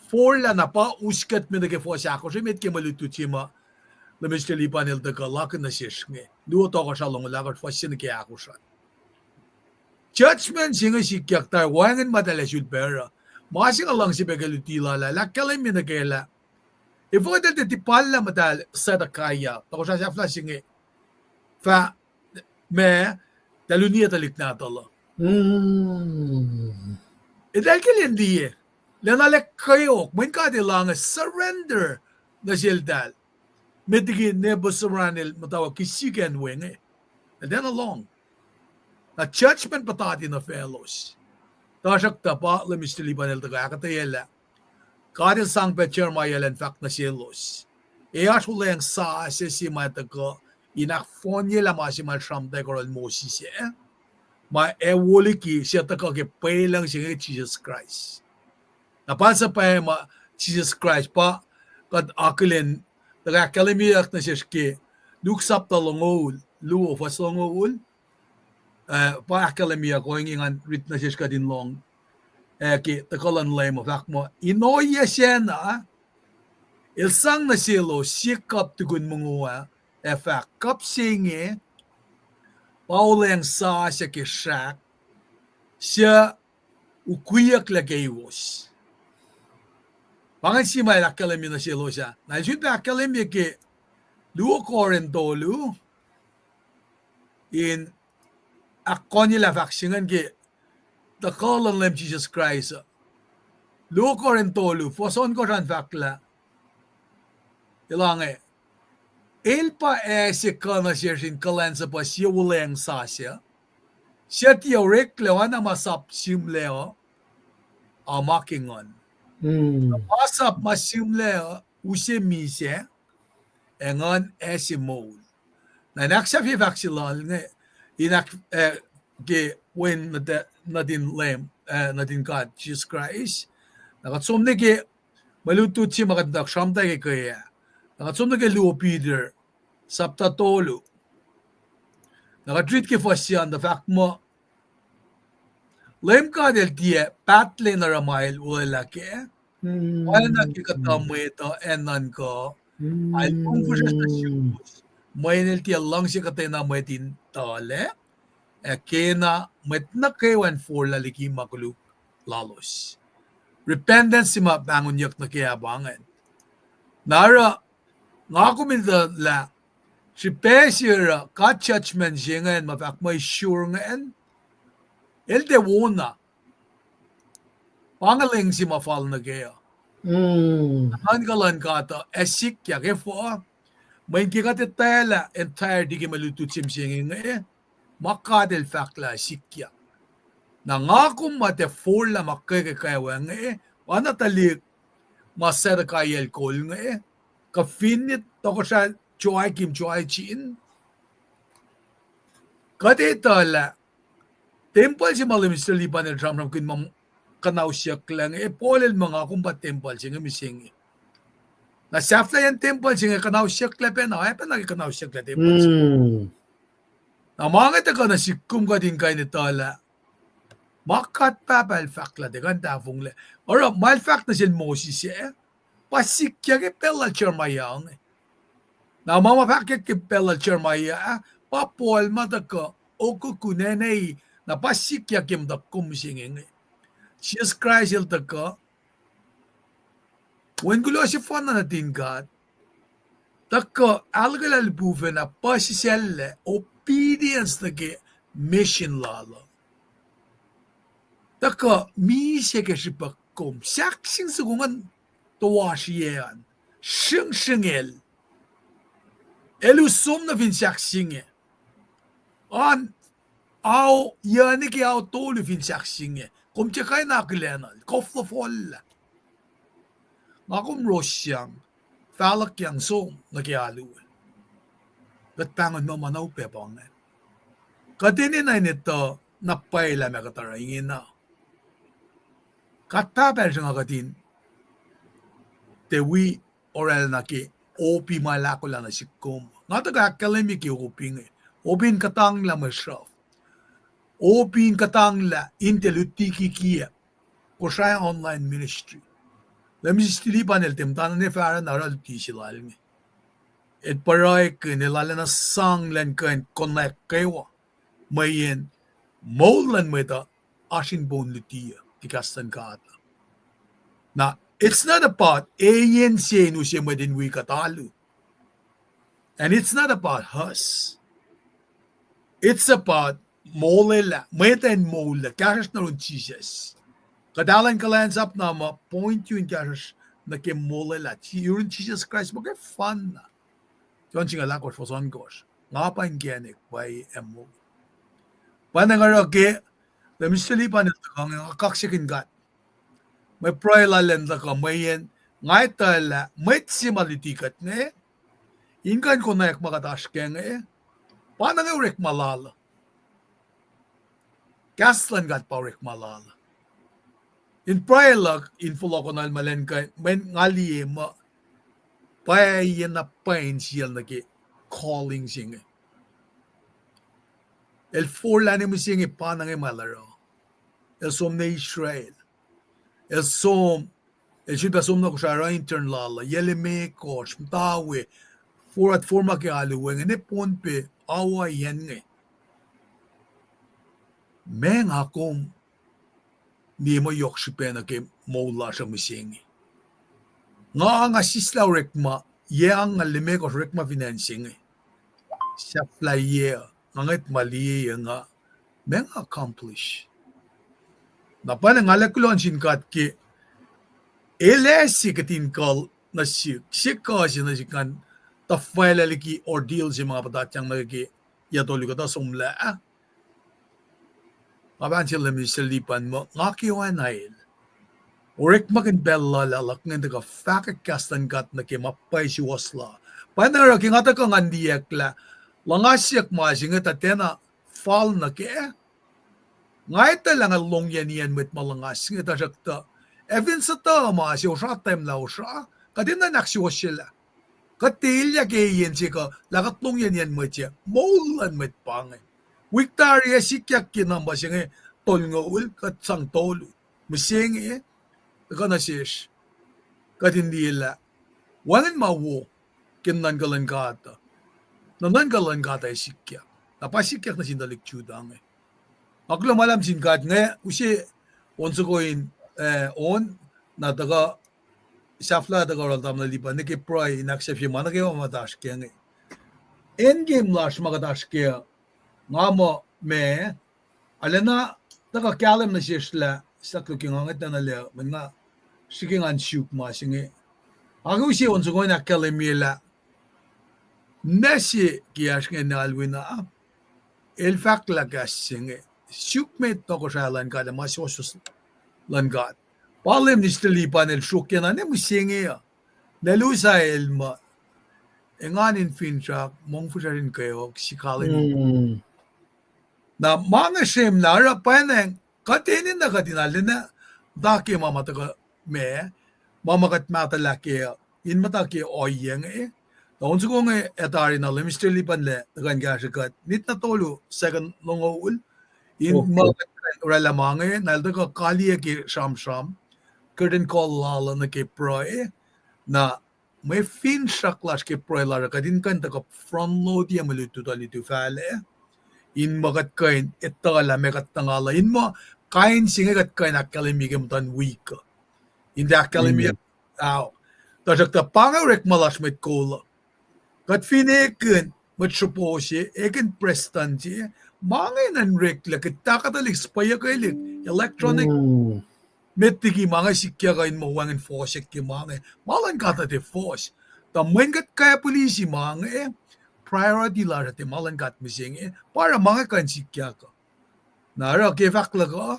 forlah na pa us kuht me nuh ke fuhs ahkosr, met ke mwe lutlut se ma Leum Mister Lipan el tuhkuh lakihn nuh sesr inge. Luo Tohkohsrah longoul ahkosr, fuhs se nuh ke ahkosr an. Judgment se inge sikyak tari, wacngihn ma eltahl ac sulpac oruh. Ma se nga luhngse pac ke luti lal ah, lah ahkkahlwemye nuh ke lah, efuh eltahl tiac tipallah muhtahl Zedekiah, tohkohsrah sahflah se inge, fah ma, eltahl uniyac tuhlihk nahtuhl uh. Eltahl ke lwen liye, lwen ah lah kweok, mweyen God El ange surrender nuh seltahl. Met liki Nebuzaradan el muhtwacwacack kihsik acn we inge. Eltahl tiacna lohng. Na judgment puhtati nuh faclos. Tuhsruhktuh pa Leum Mister Lipan el tuhkuh ahkuhtweyac lah God El sang pac Jeremiah elan fahk nuh selos, ac oasr wuhlweacng sasuc se ma tuhkuh in ahkfohnyelah ma se ma sramtweack oruh Moses ah, ma ac wo liki suc tuhkuh ke pwelucng se inge, Jisus Kraist. Na pa suhpwacma Jisus Kraist pa kuht akihlen, tuhkuh ahkkahlwemyeyuck nuh sesr ke Luke sapta longoul luo fuhs longoul, uh, pa ahkkahlwemyeyuck ohinge ngan rit nuh sesr kuht in lohng, uh, ke tuhkuh luhn Leum uh fahk muh, in ohiyac sacna, El sang nuh selos sie kuhp tukun mongo ah, ac fahk, kuhp se inge pa wuhlweacng sasuc ke srahk, suc ukwiyucklac keiwos. Pa ingacn se ma El ahkkahlwemye nuh selos ah. Na El sun pac ahkkahlwemye ke luo Korint tolu, in ahkkohnyelah fahk se ingacn ke tuhkuh luhn Leum Jisus Kraist uh. Luo Korint tolu fuhs ohnkohsr an fahk lah, elange, El pa ase kuh nuh sesr in kuhlwacnsapuh sie wuhlweacng sasuc, suc tiac oreklac oacna ma sap sihmlac uh, a ma ke nguhn. Masap ma sihmlac uh use misac, ac nguhn ase moul. Na in ahksahfye fahk se lal inge, in ahk-, eh, ke wen nuhtin Leum, eh, nuhtin God Jisus Kraist. Na kuht som nuh ke mwe lutlut se ma kuht muhta sramtweack ke ah. Na kuht som nuh ke luo Peter, sapta tolu. Na kuht rit ke fuhs se an tuh fahk muh, Leum God El tiac pahtlac in oruh ma El olwelah kac, oacna ke kuhtuh mwet uh ac nuhnkuh, El kom fihsrwacsr nuh suwos, mweyen El tiac luhngse kuhtwena mwet in tuhlac, ac kena mwet nuh kwewa in forlah liki ma koluk lalos. Repentance se ma pahngonyuck nuh ke ah pa ingacn. Na oruh, nga kom in etuh lah, srihpac se oruh God judgment se ingacn ma fahk muh sure ingacn, El tiac wona. Pa inge leng se ma fal nuh kac uh. Nuhnuhnkuh luhn God uh ac sikyak, efuh? Mweyen ke kuht etwaclah entirety ke mwe lutlut se mihsenge inge, ma God El fahk lah sikyak. Na nga kom ma tiac forlah ma ke ke kwewa inge, oacna tuhlihk ma Zedekiah el kol inge, kuh finne tohkohsrah Joachim, Joachim, kuht etuh lah tempuhl se ma Leum Mister Lipan el sramsramkihn ma kuhnahosyucklac inge, Paul el muh nga kom pa tempuhl se inge mihsenge. Na sahflahiyacn tempuhl se inge kuhnahosyucklac pacna, oacpacna ke kuhnahosyucklac tempuhl se. Na ma inge tuhkuh nuh sihk kom kuht in kuh in etuh lah ma God Pahpah El fahk lah tiac kuh in tahfonglac. Oruh ma El fahk nuh sel Moses ah, pa sikyak ke pacl lal Jeremiah inge. Na ma ma fahk ke pacl lal Jeremiah ah, pa Paul ma tuhkuh okokun ene, na pa sikyak ke muhtuhk kom mihsenge inge. Jisus Kraist El tuhkuh, Wen kuloh sefanna nuhtin God, tuhkuh ahluhkwelah lipufacn ah puhsisacllac obedience nuh ke mission lal uh. Tuhkuh misac ke srihpac kom, sahkseng soko ngan toasriyac an, sringsringel. El us som nuh fin sahkseng inge. An, ao, yac nuh ke ao tolu fin sahkseng inge. Kom tiac kuh in akihlenuhl, koflofol lah. Nga kom rosyang, fahluhkyang som nuh ke alu. Kuht pahngon muh ma na upac pa inge. Kuht enenuh in etuh na pwacye lah ma kuht oruh ingena. God Pahpah El sruhnga kuht in tiac wi oraclah nuh ke opi ma El ahkolah nuh sihk kom. Nga tuhkuh ahkkahlwemye ke opi inge. Opi in kuhtanglah mwe sruhf. Opi in kuhtanglah in tiac luti kikiacp. Kosrae online ministry. Leum Mister Lipan el tiac muhta ne fahsruh na oruh luti se lal inge. El pruhekihn, el arulacna sang lwen kuh in connect kwewa. Mweyen moul luhn mwet uh oasr in poun luti uh ke kahs luhn God. Na, it's not about eyan se in use mwet in wi kuht alu. And it's not about us. It's about molwelah, mwet in molwelah, kahsruhsr nuh yurin Jisus. Kuht enenuh in kuhlwacnsap na ma point yurin kahsruhsr nuh ke molwelah, yurin Jisus Kraist muhkwena. John singucul ahkosr, fuhs ohnkohsr. Nga pa inkacnek, pwacye, ac moul. Pa na nga oruh ke Tuh Mister Lipan el tuhkuh inge, nga kaksakihn God. Mwe pruhe lal an tuhkuh mweyen nga etuh lah mwet se ma luti kuht inge, in kuh in konwacack ma kuht oasr kac inge, pa na inge orekma lal uh. Kahs luhn God pa orekma lal uh. In pruhe luhk in fohlohkohnacl ma lwen kuh, mweyen nga liye muh pwacye na pwacye insiyacl nuh ke calling se inge. El forlah nuh mihsenge pa na inge ma el oruh. El som nuh Israel. El som, el sun pac som nuh Kosrae, oruh intern lal uh, yac limekohsr, muhta we, forward forma ke alu we inge, ne Pohnpei, awa yen inge. Ma nga kom liye muh yohk srihpac nuh ke moul lasr uh mihsenge. Nga, nga sislah orekma, yac angngaul limekohsr orekma fin acn se inge. Sahflahiyac, nga ngwet ma liye nga, ma nga accomplish. Na pa na nga lac kuloh nuh sin God ke El ase kuht in kuh nuh sihk, se kuh se nuh sihk ngan tuhfahlah liki ordeal se ma nga puhtatyang nuh ke yac tolu kuhtuh somlah ah. Nga pahn sel Mister Lipan muh nga ke oacna el. Orekmakihn pacl lal ah luhk ingacn tuhkuh fahkwack kahs luhn God nuh ke ma pwacye suwohs la. Pwacna oruh ke nga tuhkuh ngan liyeyuck lah luhngasyuck ma se inge tuh tiacna fal nuh kac. Nga etuh lah nga lohng yen iyacn mwet ma luhngas inge, tuhsruhktuh ac fin suhtuh ma se osra, tiac lah osra, kuht enenuh in ahksuwohsyelah. Kuht tiac elyah ke yen se kuh lah kuht lohng yen iyacn mwet se, moul luhn mwet pa inge. Wik tari ac sikyak ke number se inge tolngoul, kuht sang tolu. Mihsenge, kuh nuh sesr, kuht in liye lah wacngihn ma wo ke nuhnuhnkuh luhn God uh. Na nuhnuhnkuh luhn God uh ac sikyak. Na pa sikyak nuh sin tuhlihk Judah inge. Nga kuloh ma luhlahp sin God inge, use on soko in, eh, on, na tuhkuh sahflah tuhkuh oruh tamuhlwel Lipan nuh ke pruhe in ahksahfye ma nuh kwewa ma kuht oasr kac inge. End game lasr ma kuht oasr kac, nga muh ma, arulacna tuhkuh kahlwem nuh sesr lah, sahk luhk ke nga ngwet na lac, mweyen nga srihke ngan suk ma se inge. Ac ke use on soko in ahkkahlwemye lah, na se kiyacsr inge Alwina, el fahk lah kahs se inge, suk met tohkohsrahi luhn God ac ma suwohswohs luhn God. Pa Leum Mister Lipan el sruokyacna ne mihsenge uh. Na el usael muh, engan in finsrak, mongfihsrwacsr in kweok, sikalin. Na ma inge srwemlah oruh pwacnwacng kuht enenuh kuht in arulacna, tuh ke ma ma tuhkuh ma, ma ma kuht mahtuhlah kac uh, in muhta ke ohiyac inge. Na on soko inge ac tari na Leum Mister Lipan lac tuhkuh in kahsrwe kuht, nit na tolu second longoul, in ma kuht oraclah ma inge, na el tuhkuh kaliyac ke sramsram, curtain call lal uh nuh ke pruhe, na mwe finsrak lasr ke pruhe lasr uh kuht in kuh in tuhkuh front load-ye mwe lutlut uh lutu fahlac, in muh kuht kuh in etuh lah ma kuht tuhnglah, in muh kain se inge kuht kuh in ahkkahlwemye ke muhtuhn wik uh. In tiac ahkkahlwemye ao. Tuhsruhktuh pa inge orekma lasr mwet kol uh. Kuht fin ekihn mwet sropo se, ekihn prestuhn se, ma inge in oreklac, kuht tahkuh tuhlihk spweyuckelihk, electronic, met liki ma inge sikyak uh in muh wacngihn fohsack ke ma inge. Ma luhn God uh tiac fohs. Tuh mweyen kuht kaiah police ma inge, priority lasr uh tiac ma luhn God mihsenge, pa oruh ma inge kuh in sikyak uh. Na oruh ke fahk luhk uh,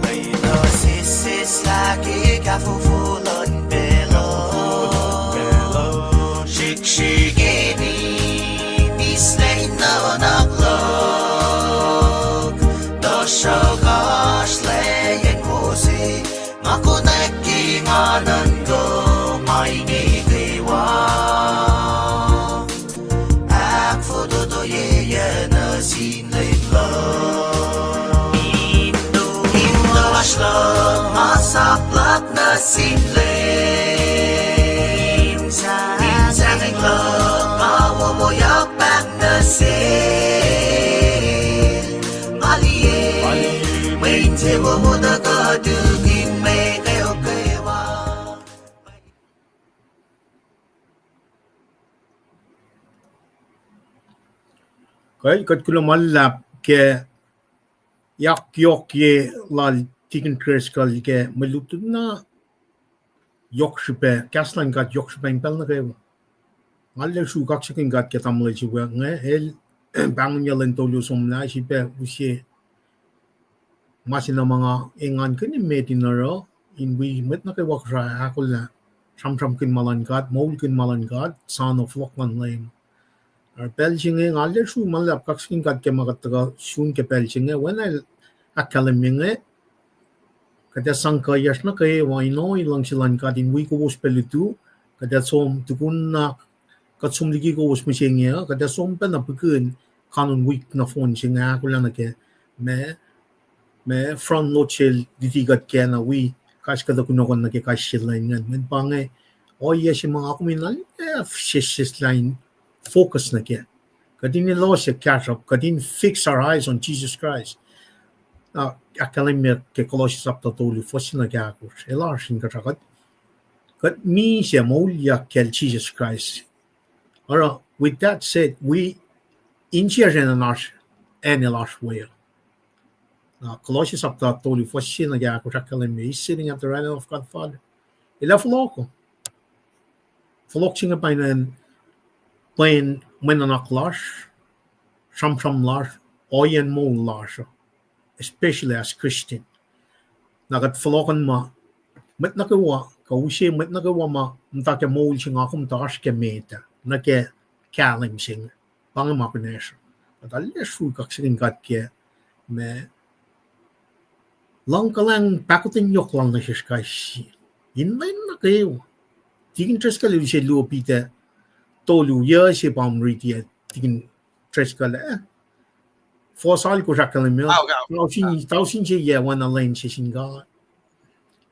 Lwelah sesseslah ke kahfofo luhn pacl uh, srihksrihk in mislac in nuhnak luhk, tuhsruhk oasr lwacyen wo se ma konwacack ke nga nuhnkuh ma inge kwewa. Ahkfototoye nuh sin Leum luhk. Intoasr luhk ma sap luhk nuh sin Leum, in sahngweng luhk ma wowoyak pahng nuh sel. Nga liye Kuh, kuht kuloh ma luhlahp ke yak yohk ye lal Deacon Driscoll ke mwe lutlut na yohk srihpac, kahs luhn God yohk srihpac in pacl nuh kwewa. Nga arlac sru kaksakihn God ke tamuhlwel se wiyuck inge, el pahngonyuck lwen tolu somlah, srihpac use ma se na ma nga engankihn emet in oruh, in wi mwet nuh kwewa kosra ahkolah, sramsramkihn ma luhn God, moulkihn ma luhn God, soano fohlohk luhn Leum. Oruh pacl se inge nga arlac sru ma luhlahp kaksakihn God ke ma kuht tuhkuh sun ke pacl se inge, oacna el ahkkahlwemye inge, kuht ac sang kuhiyacsr nuh kwewa in ohiyac luhngse luhn God in wi kowos pac lutu, kuht ac som tukun na kuht som liki kowos mihsenge uh, kuht ac som pacna pihkihn kanon wik nohfohn se inge ahkolah nuh ke ma, ma front load sel luti kuht ke na wi kais kuhtuh kunohkohn nuh ke kais sie lwen ingacn. Mweyen pa inge ohiyac se ma nga kom in arlac sesseslah in focus nuh kac. Kuht in elos ac kahsruhp, kuht in fix our eyes on Jesus Christ. Na ahkkahlwemye ke Colossians sapta tolu, fuhs se nuh ke ahkosr, el oasr inkuhsrao kuht, kuht misac moulyak kacl Jesus Christ. Oruh, with that said, wi insiyacsr enenuh oasr, acn el oasr we uh. Na Colossians sapta tolu, fuhs se nuh ke ahkosr ahkkahlwemye, he's sitting at the right hand of God Father. El ac fohlohk. Fohlohk se inge pa ingacn, pwen mwe nuhnak lasr, sramsram lasr, ohiyacn moul lasr, especially as Christian. Na kuht fohlohkohn ma, mwet nuh kwewa, kuh use mwet nuh kwewa ma muhta ke moul se nga kom tuh oasr ke met ah, nuh ke kahlwem se inge. Pa inge ma kunacsr. Kuht arlac sru kaksakihn God ke ma luhngkuhlwacng pahkotwen yohk lal nuh sesr kais sie. In lwen nuh kwewa. Tikin Driscoll el use luo Peter tolu, yac se pa riti ah, Tikin Driscoll ah. Fuhs alkosr ahkkahlwemye, tausin, tausin se yac oacna lwen se sin God.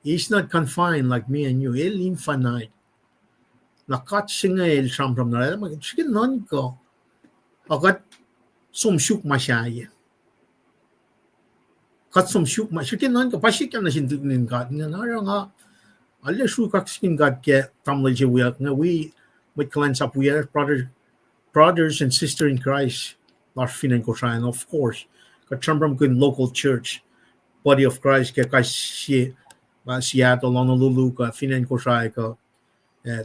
He's not confined like me and you. El infinite. Na God se inge el sramsram na, el ma srihke nuhnkuh. A kuht som suk ma sahyac. Kuht som suk ma srihke nuhnkuh, pa sikyak nuh sin tuhlihk nuhtin God. Nga, nga, nga arlac sru kaksakihn God ke tamuhlwel se wiyuck inge, wi mwet kuhlwacnsap wiyacsr, brother, brothers and sisters in Christ lasr fin acn Kosrae, and of course, kuht sramsramkihn local church, body of Christ ke kais sie, ma Seattle, Honolulu, kuh fin acn Kosrae, kuh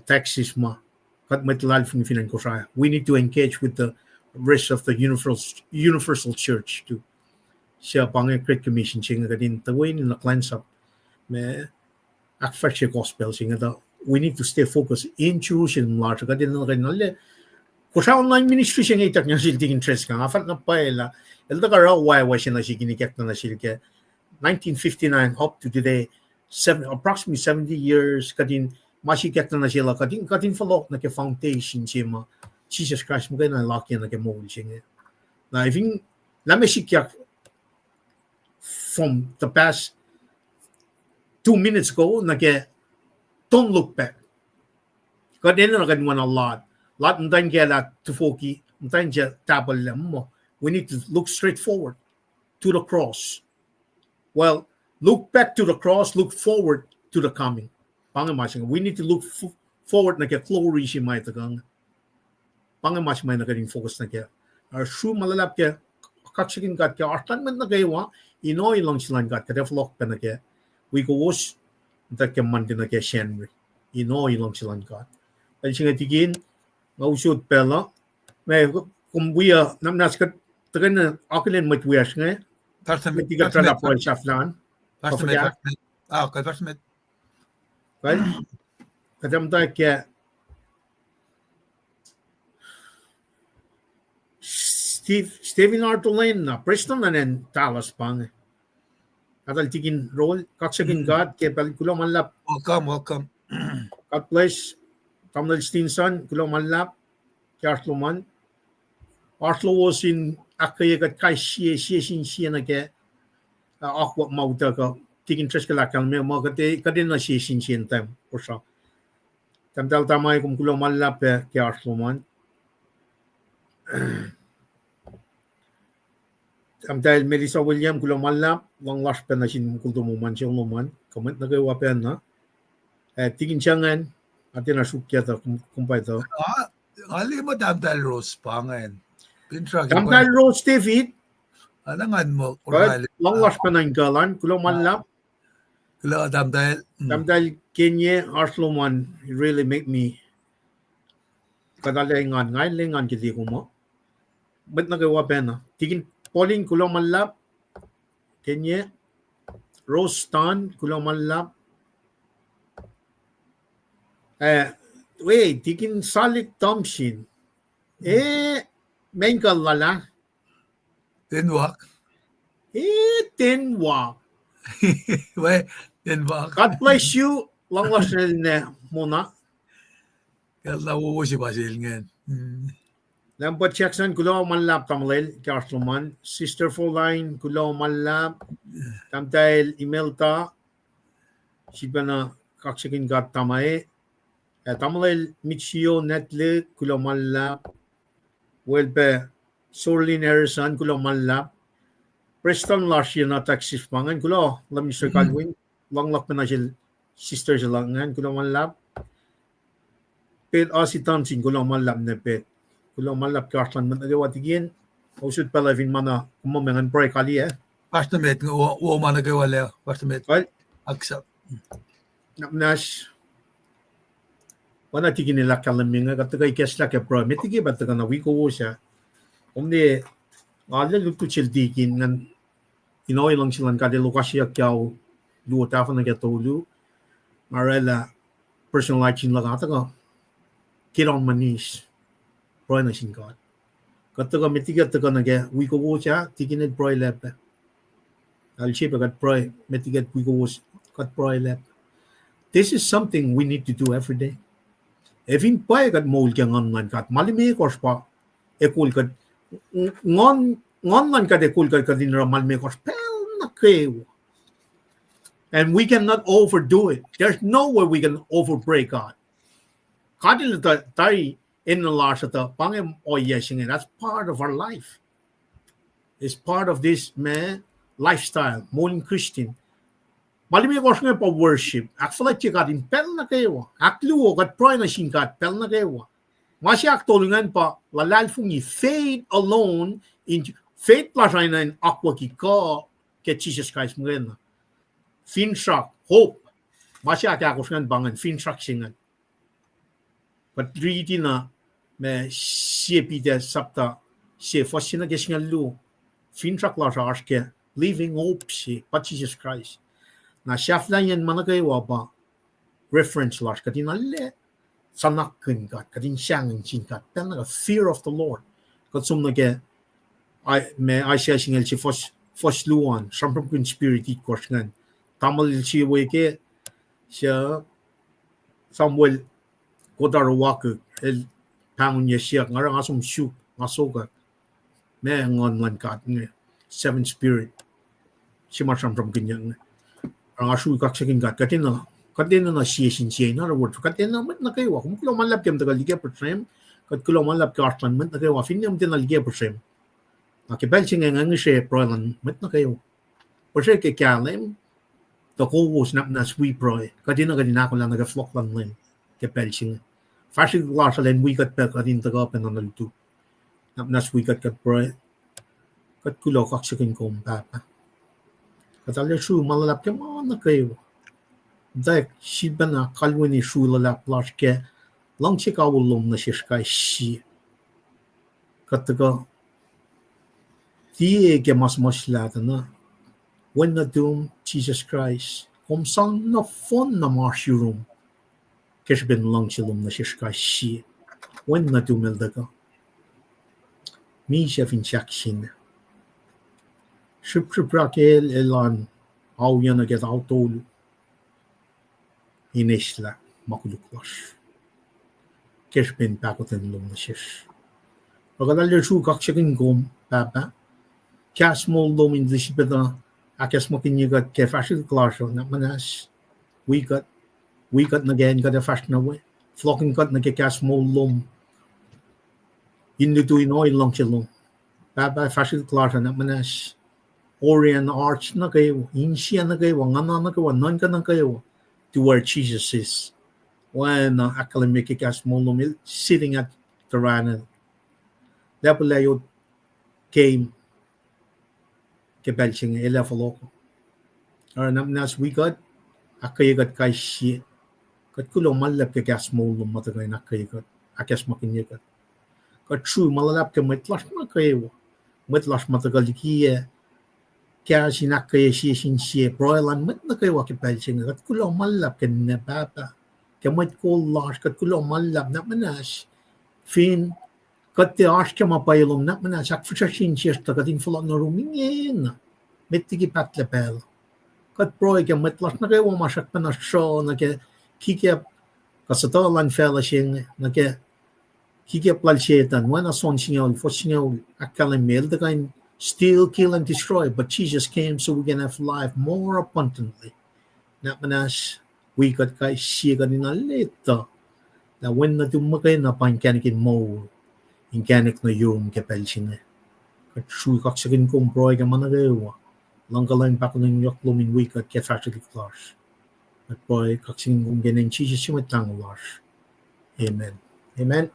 Texas ma, kuht mwet luhlahlfongi fin acn Kosrae. We need to engage with the rest of the universal, universal church too. Suc pa inge Great Commission se inge kuht in tuhkweni na kuhlwacnsap ma ahkfahsrye gospel se inge tuh we need to stay focused in Jerusalem lasr, kuht in, kuht in arlac, Kosrae online ministry se inge ituckyang sel Tikin Driscoll, nga fahk na pwacye lah el tuhkuh oruh wacwac se nuh sihk in ikackna nuh sel ke nineteen fifty-nine up to today, seven, approximately seventy years, kuht in ma sikyak nuh sel uh, kuht in, kuht in fohlohk nuh ke foundation se ma Jisus Kraist muhkwena lakye nuh ke moul se inge. Na fin lah ma sikyak from the past two minutes ago nuh ke don't look back. Kuht enenuh kuht in oacna Lot. Lot muhtwacn kaclah tufoki, muhtwacn se tahpuhllah muh, we need to look straight forward to the cross. Well, look back to the cross, look forward to the coming. Pa inge ma se inge, we need to look f-, forward nuh ke glory se ma tuhkuh inge. Pa inge ma se ma enenuh kuht in focus nuh kac. Oruh sru ma luhlahp ke kaksakihn God ke oasr luhn mwet nuh kwewa, in ohiyac luhngse luhn God kuht ac fohlohk pac nuh kac. Wi kowos, muhta ke Monday nuh ke Sacnri, in ohiyac luhngse luhn God. Pacl se inge Tikin, nga usot pacl uh, ma kom wi uh, na muhnahs kuht tuhkweni akihlen mwet wiyacsr inge, mwet ikacsr luhlahp sahflah an. Kuht muhta ke Steve, Stephen Artolena, Preston an acn Dallas pa inge. Eltahl Tikin Roll, kaksakihn God ke pacl, kuloh ma luhlahp. Welcome, welcome. God bless. Tamuhlwel Stinson, kuloh ma luhlahp ke oasr lom an. Oasr lowos in ahkkweye kuht kais sie, sie sin sie nuh ke, uh, akwuck ma utuckuh. Tikin Driscoll ahkkahlwemye muh kuht, kuht enenuh sie sin sie in time kosra. Tahmtahel Tamai, kom kuloh ma luhlahp ke oasr lom an. Tahmtahel Melissa William, kuloh ma luhlahp, luhng lasr pac nuh sin mukul tomom an, sel lom an, kuh mwet nuh kwewa pacna. Eh, Tikin Chang an, atacna sruokyac tuh, kom, kom pa tuh. Nga liye muh Tahmtahel Rose pa ingacn. Tamtahel Rose David. Kuloh ma luhlahp. Kuloh, Tamtahel. Tamtahel Kenye, oasr lom an, really make me. Kuht arlac engan, nga arlac engan ke liye kom uh. Mwet nuh kwewa pacna. Tikin Pauline, kuloh ma luhlahp. Kenye. Rose Tan, kuloh ma luhlahp. Eh, we, Tikin Salik Thompson. Eh, meac kuh lal ah? Tenwak. Eh, Tenwak. We, Tenwak. God bless you. Luhngse lal ne mona. Kuloh ma luhlahp, wo wo se pa sel ingacn. Lambert Jackson, kuloh ma luhlahp tamuhlwel ke oasr lom an. Sister Foline, kuloh ma luhlahp. Tamtahel Imelda, sifacna kaksakihn God tamae. Eh, tamuhlwel Mitchio Netle, kuloh ma luhlahp. Wel pac Sorlin Harrison, kuloh ma luhlahp. Preston lasr ye na Texas pa ingacn, kuloh, luhmnise kalwin, luhng luhk pacna sel sister se luhk ingacn, kuloh ma luhlahp. Pet Asi Thompson, kuloh ma luhlahp ne pet. Kuloh ma luhlahp ke oasr lun mwet nuh kwewa tikin. Usot pacl fin ma na kom ma ingacn pruhe kaliyac. Oasr nuh met, wo ma nuh kwewa lac, oasr nuh met. Aksap. Na muhnahs. Oacna tikin el ahkkahlwemye inge, kuht tuhkuh ikacslah ke pruhe. Met liki pa tuhkuh na wi kowos ah. Kom ne, nga lutlut sel tikin ingacn, in ohiyac luhngse luhn God el okaseyuck ke ao luo tahfuh nuh ke tolu. Nga orwaclah personal hygiene luhk ah tuhkuh get on my knees, pruhe nuh sin God. Kuht tuhkuh met liki kuht tuhkuh nuh ke wi kowos ah, tikin el pruhe lacpac. Alu se pac kuht pruhe, met liki kuht wi kowos, kuht pruhe lacpac. This is something we need to do every day. Ac fin pwacye kuht moul ke Nguhn luhn God, ma limekohsr pa ekuhl kuht, Nguhn, Nguhn luhn God ekuhl kuht, kuht in oruh ma limekohsr pacl nuh kwewa. And we cannot overdo it. There's no way we can overpray God. God el tuh tari enenuh lasr uh tuh pa inge ohiyac se inge. That's part of our life. It's part of this, ma, lifestyle, moul in Christian. Ma limekohsr inge pa worship. Ahkfuhlwactye God in pacl nuh kwewa. Ahkluo, kuht pruhe nuh sin God pacl nuh kwewa. Ma se ahktolu ingacn pa luhlahlfongi, faith alone, in faith lasr uh enenuh in akwucki kuh ke Jisus Kraist muhkwena. Finsrak, hope. Ma se ahkahkosr ingacn pa ingacn, finsrak se ingacn. Kuht riti na, ma, sie Peter sapta se fuhs se nuh ke singucul luo. Finsrak lasr uh oasr ke living hope se pa Jisus Kraist. Na sahflahiyacn ma nuh kwewa pa reference lasr, kuht in arlac sanakihn God, kuht in sahngweng sin God, pacl nuh kwewa, fear of the Lord. Kuht som nuh ke, ma, Isaiah singucul se fuhs, fuhs luo an, sramsramkihn spirit itkohsr ingacn. Tamuhlwel se we ke, se, Samuel, kotaruwakihk, el pahngonyuck siyuck, nga oruh nga som suk, nga sokwack. Ma Nguhn luhn God inge, seven spirit. Se ma sramsramkihnyuck inge. Oruh nga srui kaksakihn God, kuht enenuh, kuht enenuh sie sin sie, in other words, kuht enenuh mwet nuh kwewa, kom kuloh ma luhlahp ke muhtuhkuh liki pihsrem, kuht kuloh ma luhlahp ke oasr lun mwet nuh kwewa, finne muhtwacn liki pihsrem. Na ke pacl se inge nga ngihsre pruhe luhn mwet nuh kwewa. Pihsre ke kahlwem, tuh kowos nwacklah wi pruhe, kuht enenuh kuht in ahkolah nuh ke fohlohk luhn Leum ke pacl se inge. Fahsrwelihk lasr uh elan wi kuht pac kuht in tuhkuh pac nuh lutu. Nwacklah wi kuht, kuht pruhe. Kuht kuloh kaksakihn kom Pahpah. Kuht arlac srui ma luhlahp ke ma nuh kwewa. Tuh sifacna kalweni srui luhlahp lasr ke luhngse kawihl lom nuh sesr kais sie. Kuht tuhkuh liye ke ma suhmuhslah tuh na, Wen nuhtum Jisus Kraist, kom sang nohfohn na ma oasr yurum ke srihpen luhngse lom nuh sesr kais sie. Wen nuhtum el tuhkuh, misac fin sahkseng. Srihpsrihp rakel elan auya nuh ke tolu in eslah ma koluk lasr ke srihpen pahkotwen lom nuh sesr. Ac kuht arlac srui kaksakihn kom Pahpah. Kahs moul lom in sifacna ahkacsmakihnye kuht ke fahsrwelihk lasr uh, nwacklah muhnahs, wi kuht, wi kuht nuh ke acn kuht ac fahsr nuh we. Fohlohkihn kuht nuh ke kahs moul lom in lutu in ohiyac luhngse lom. Pahpah, fahsrwelihk lasr uh nwacklah muhnahs, oraclah hearts nuh kwewa, insiyac nuh kwewa, nguhna nuh kwewa, nuhnkuh nuh kwewa to where Jesus is. Oacna ahkkahlwemye ke kahs moul lom, el sitting at the right hand. Lacpo lah yot game ke pacl se inge, el ac fohlohk. Oruh nuhnak muhnahs wi kuht, ahkkweye kuht kais sie. Kuht kuloh ma luhlahp ke kahs moul lom ma tuhkuh in ahkkweye kuht, ahkacsmakihnye kuht. Kuht srui ma luhlahp ke mwet lasr nuh kwewa. Mwet lasr ma tuhkuh likiyac kahs in ahkkweye sie sin sie, pruhe luhn mwet nuh kwewa ke pacl se inge. Kuht kuloh ma luhlahp ke ninac pahpah, ke mwet kol lasr, kuht kuloh ma luhlahp nuhnak muhnahs. Fin kuht tiac oasr ke ma pwacye lom, nuhnak muhnahs ahkfihsracsr insiyuck tuh kuht in fohlohk nuh yurum ingena, met liki pahtlac pacl. Kuht pruhe ke mwet lasr nuh kwewa ma srackpacna sruh nuh ke kikiap kuh suhtuh luhn facluh se inge, nuh ke kikiap lal Setuhn, oacna John singucul, fuhs singucul ahkkahlwemye, el tuhkuh in steal, kill, and destroy, but Jesus came so we can have life more abundantly. Nuhnak muhnahs wi kuht kais sie kuht in arulacna etuh lah Wen nuhtum muhkwena pa inkacnek in moul, inkacnek nuh yurum ke pacl se inge. Kuht srui kaksakihn kom, pruhe ke ma nuh kwewa. Luhngkuhlwacng, pahkotwen, yohk lom in wi kuht ke fahsrwelihk lasr. Kuht pruhe kaksakihn kom ke inen Jisus Kraist Mwet Lahngo lasr. Amen. Amen.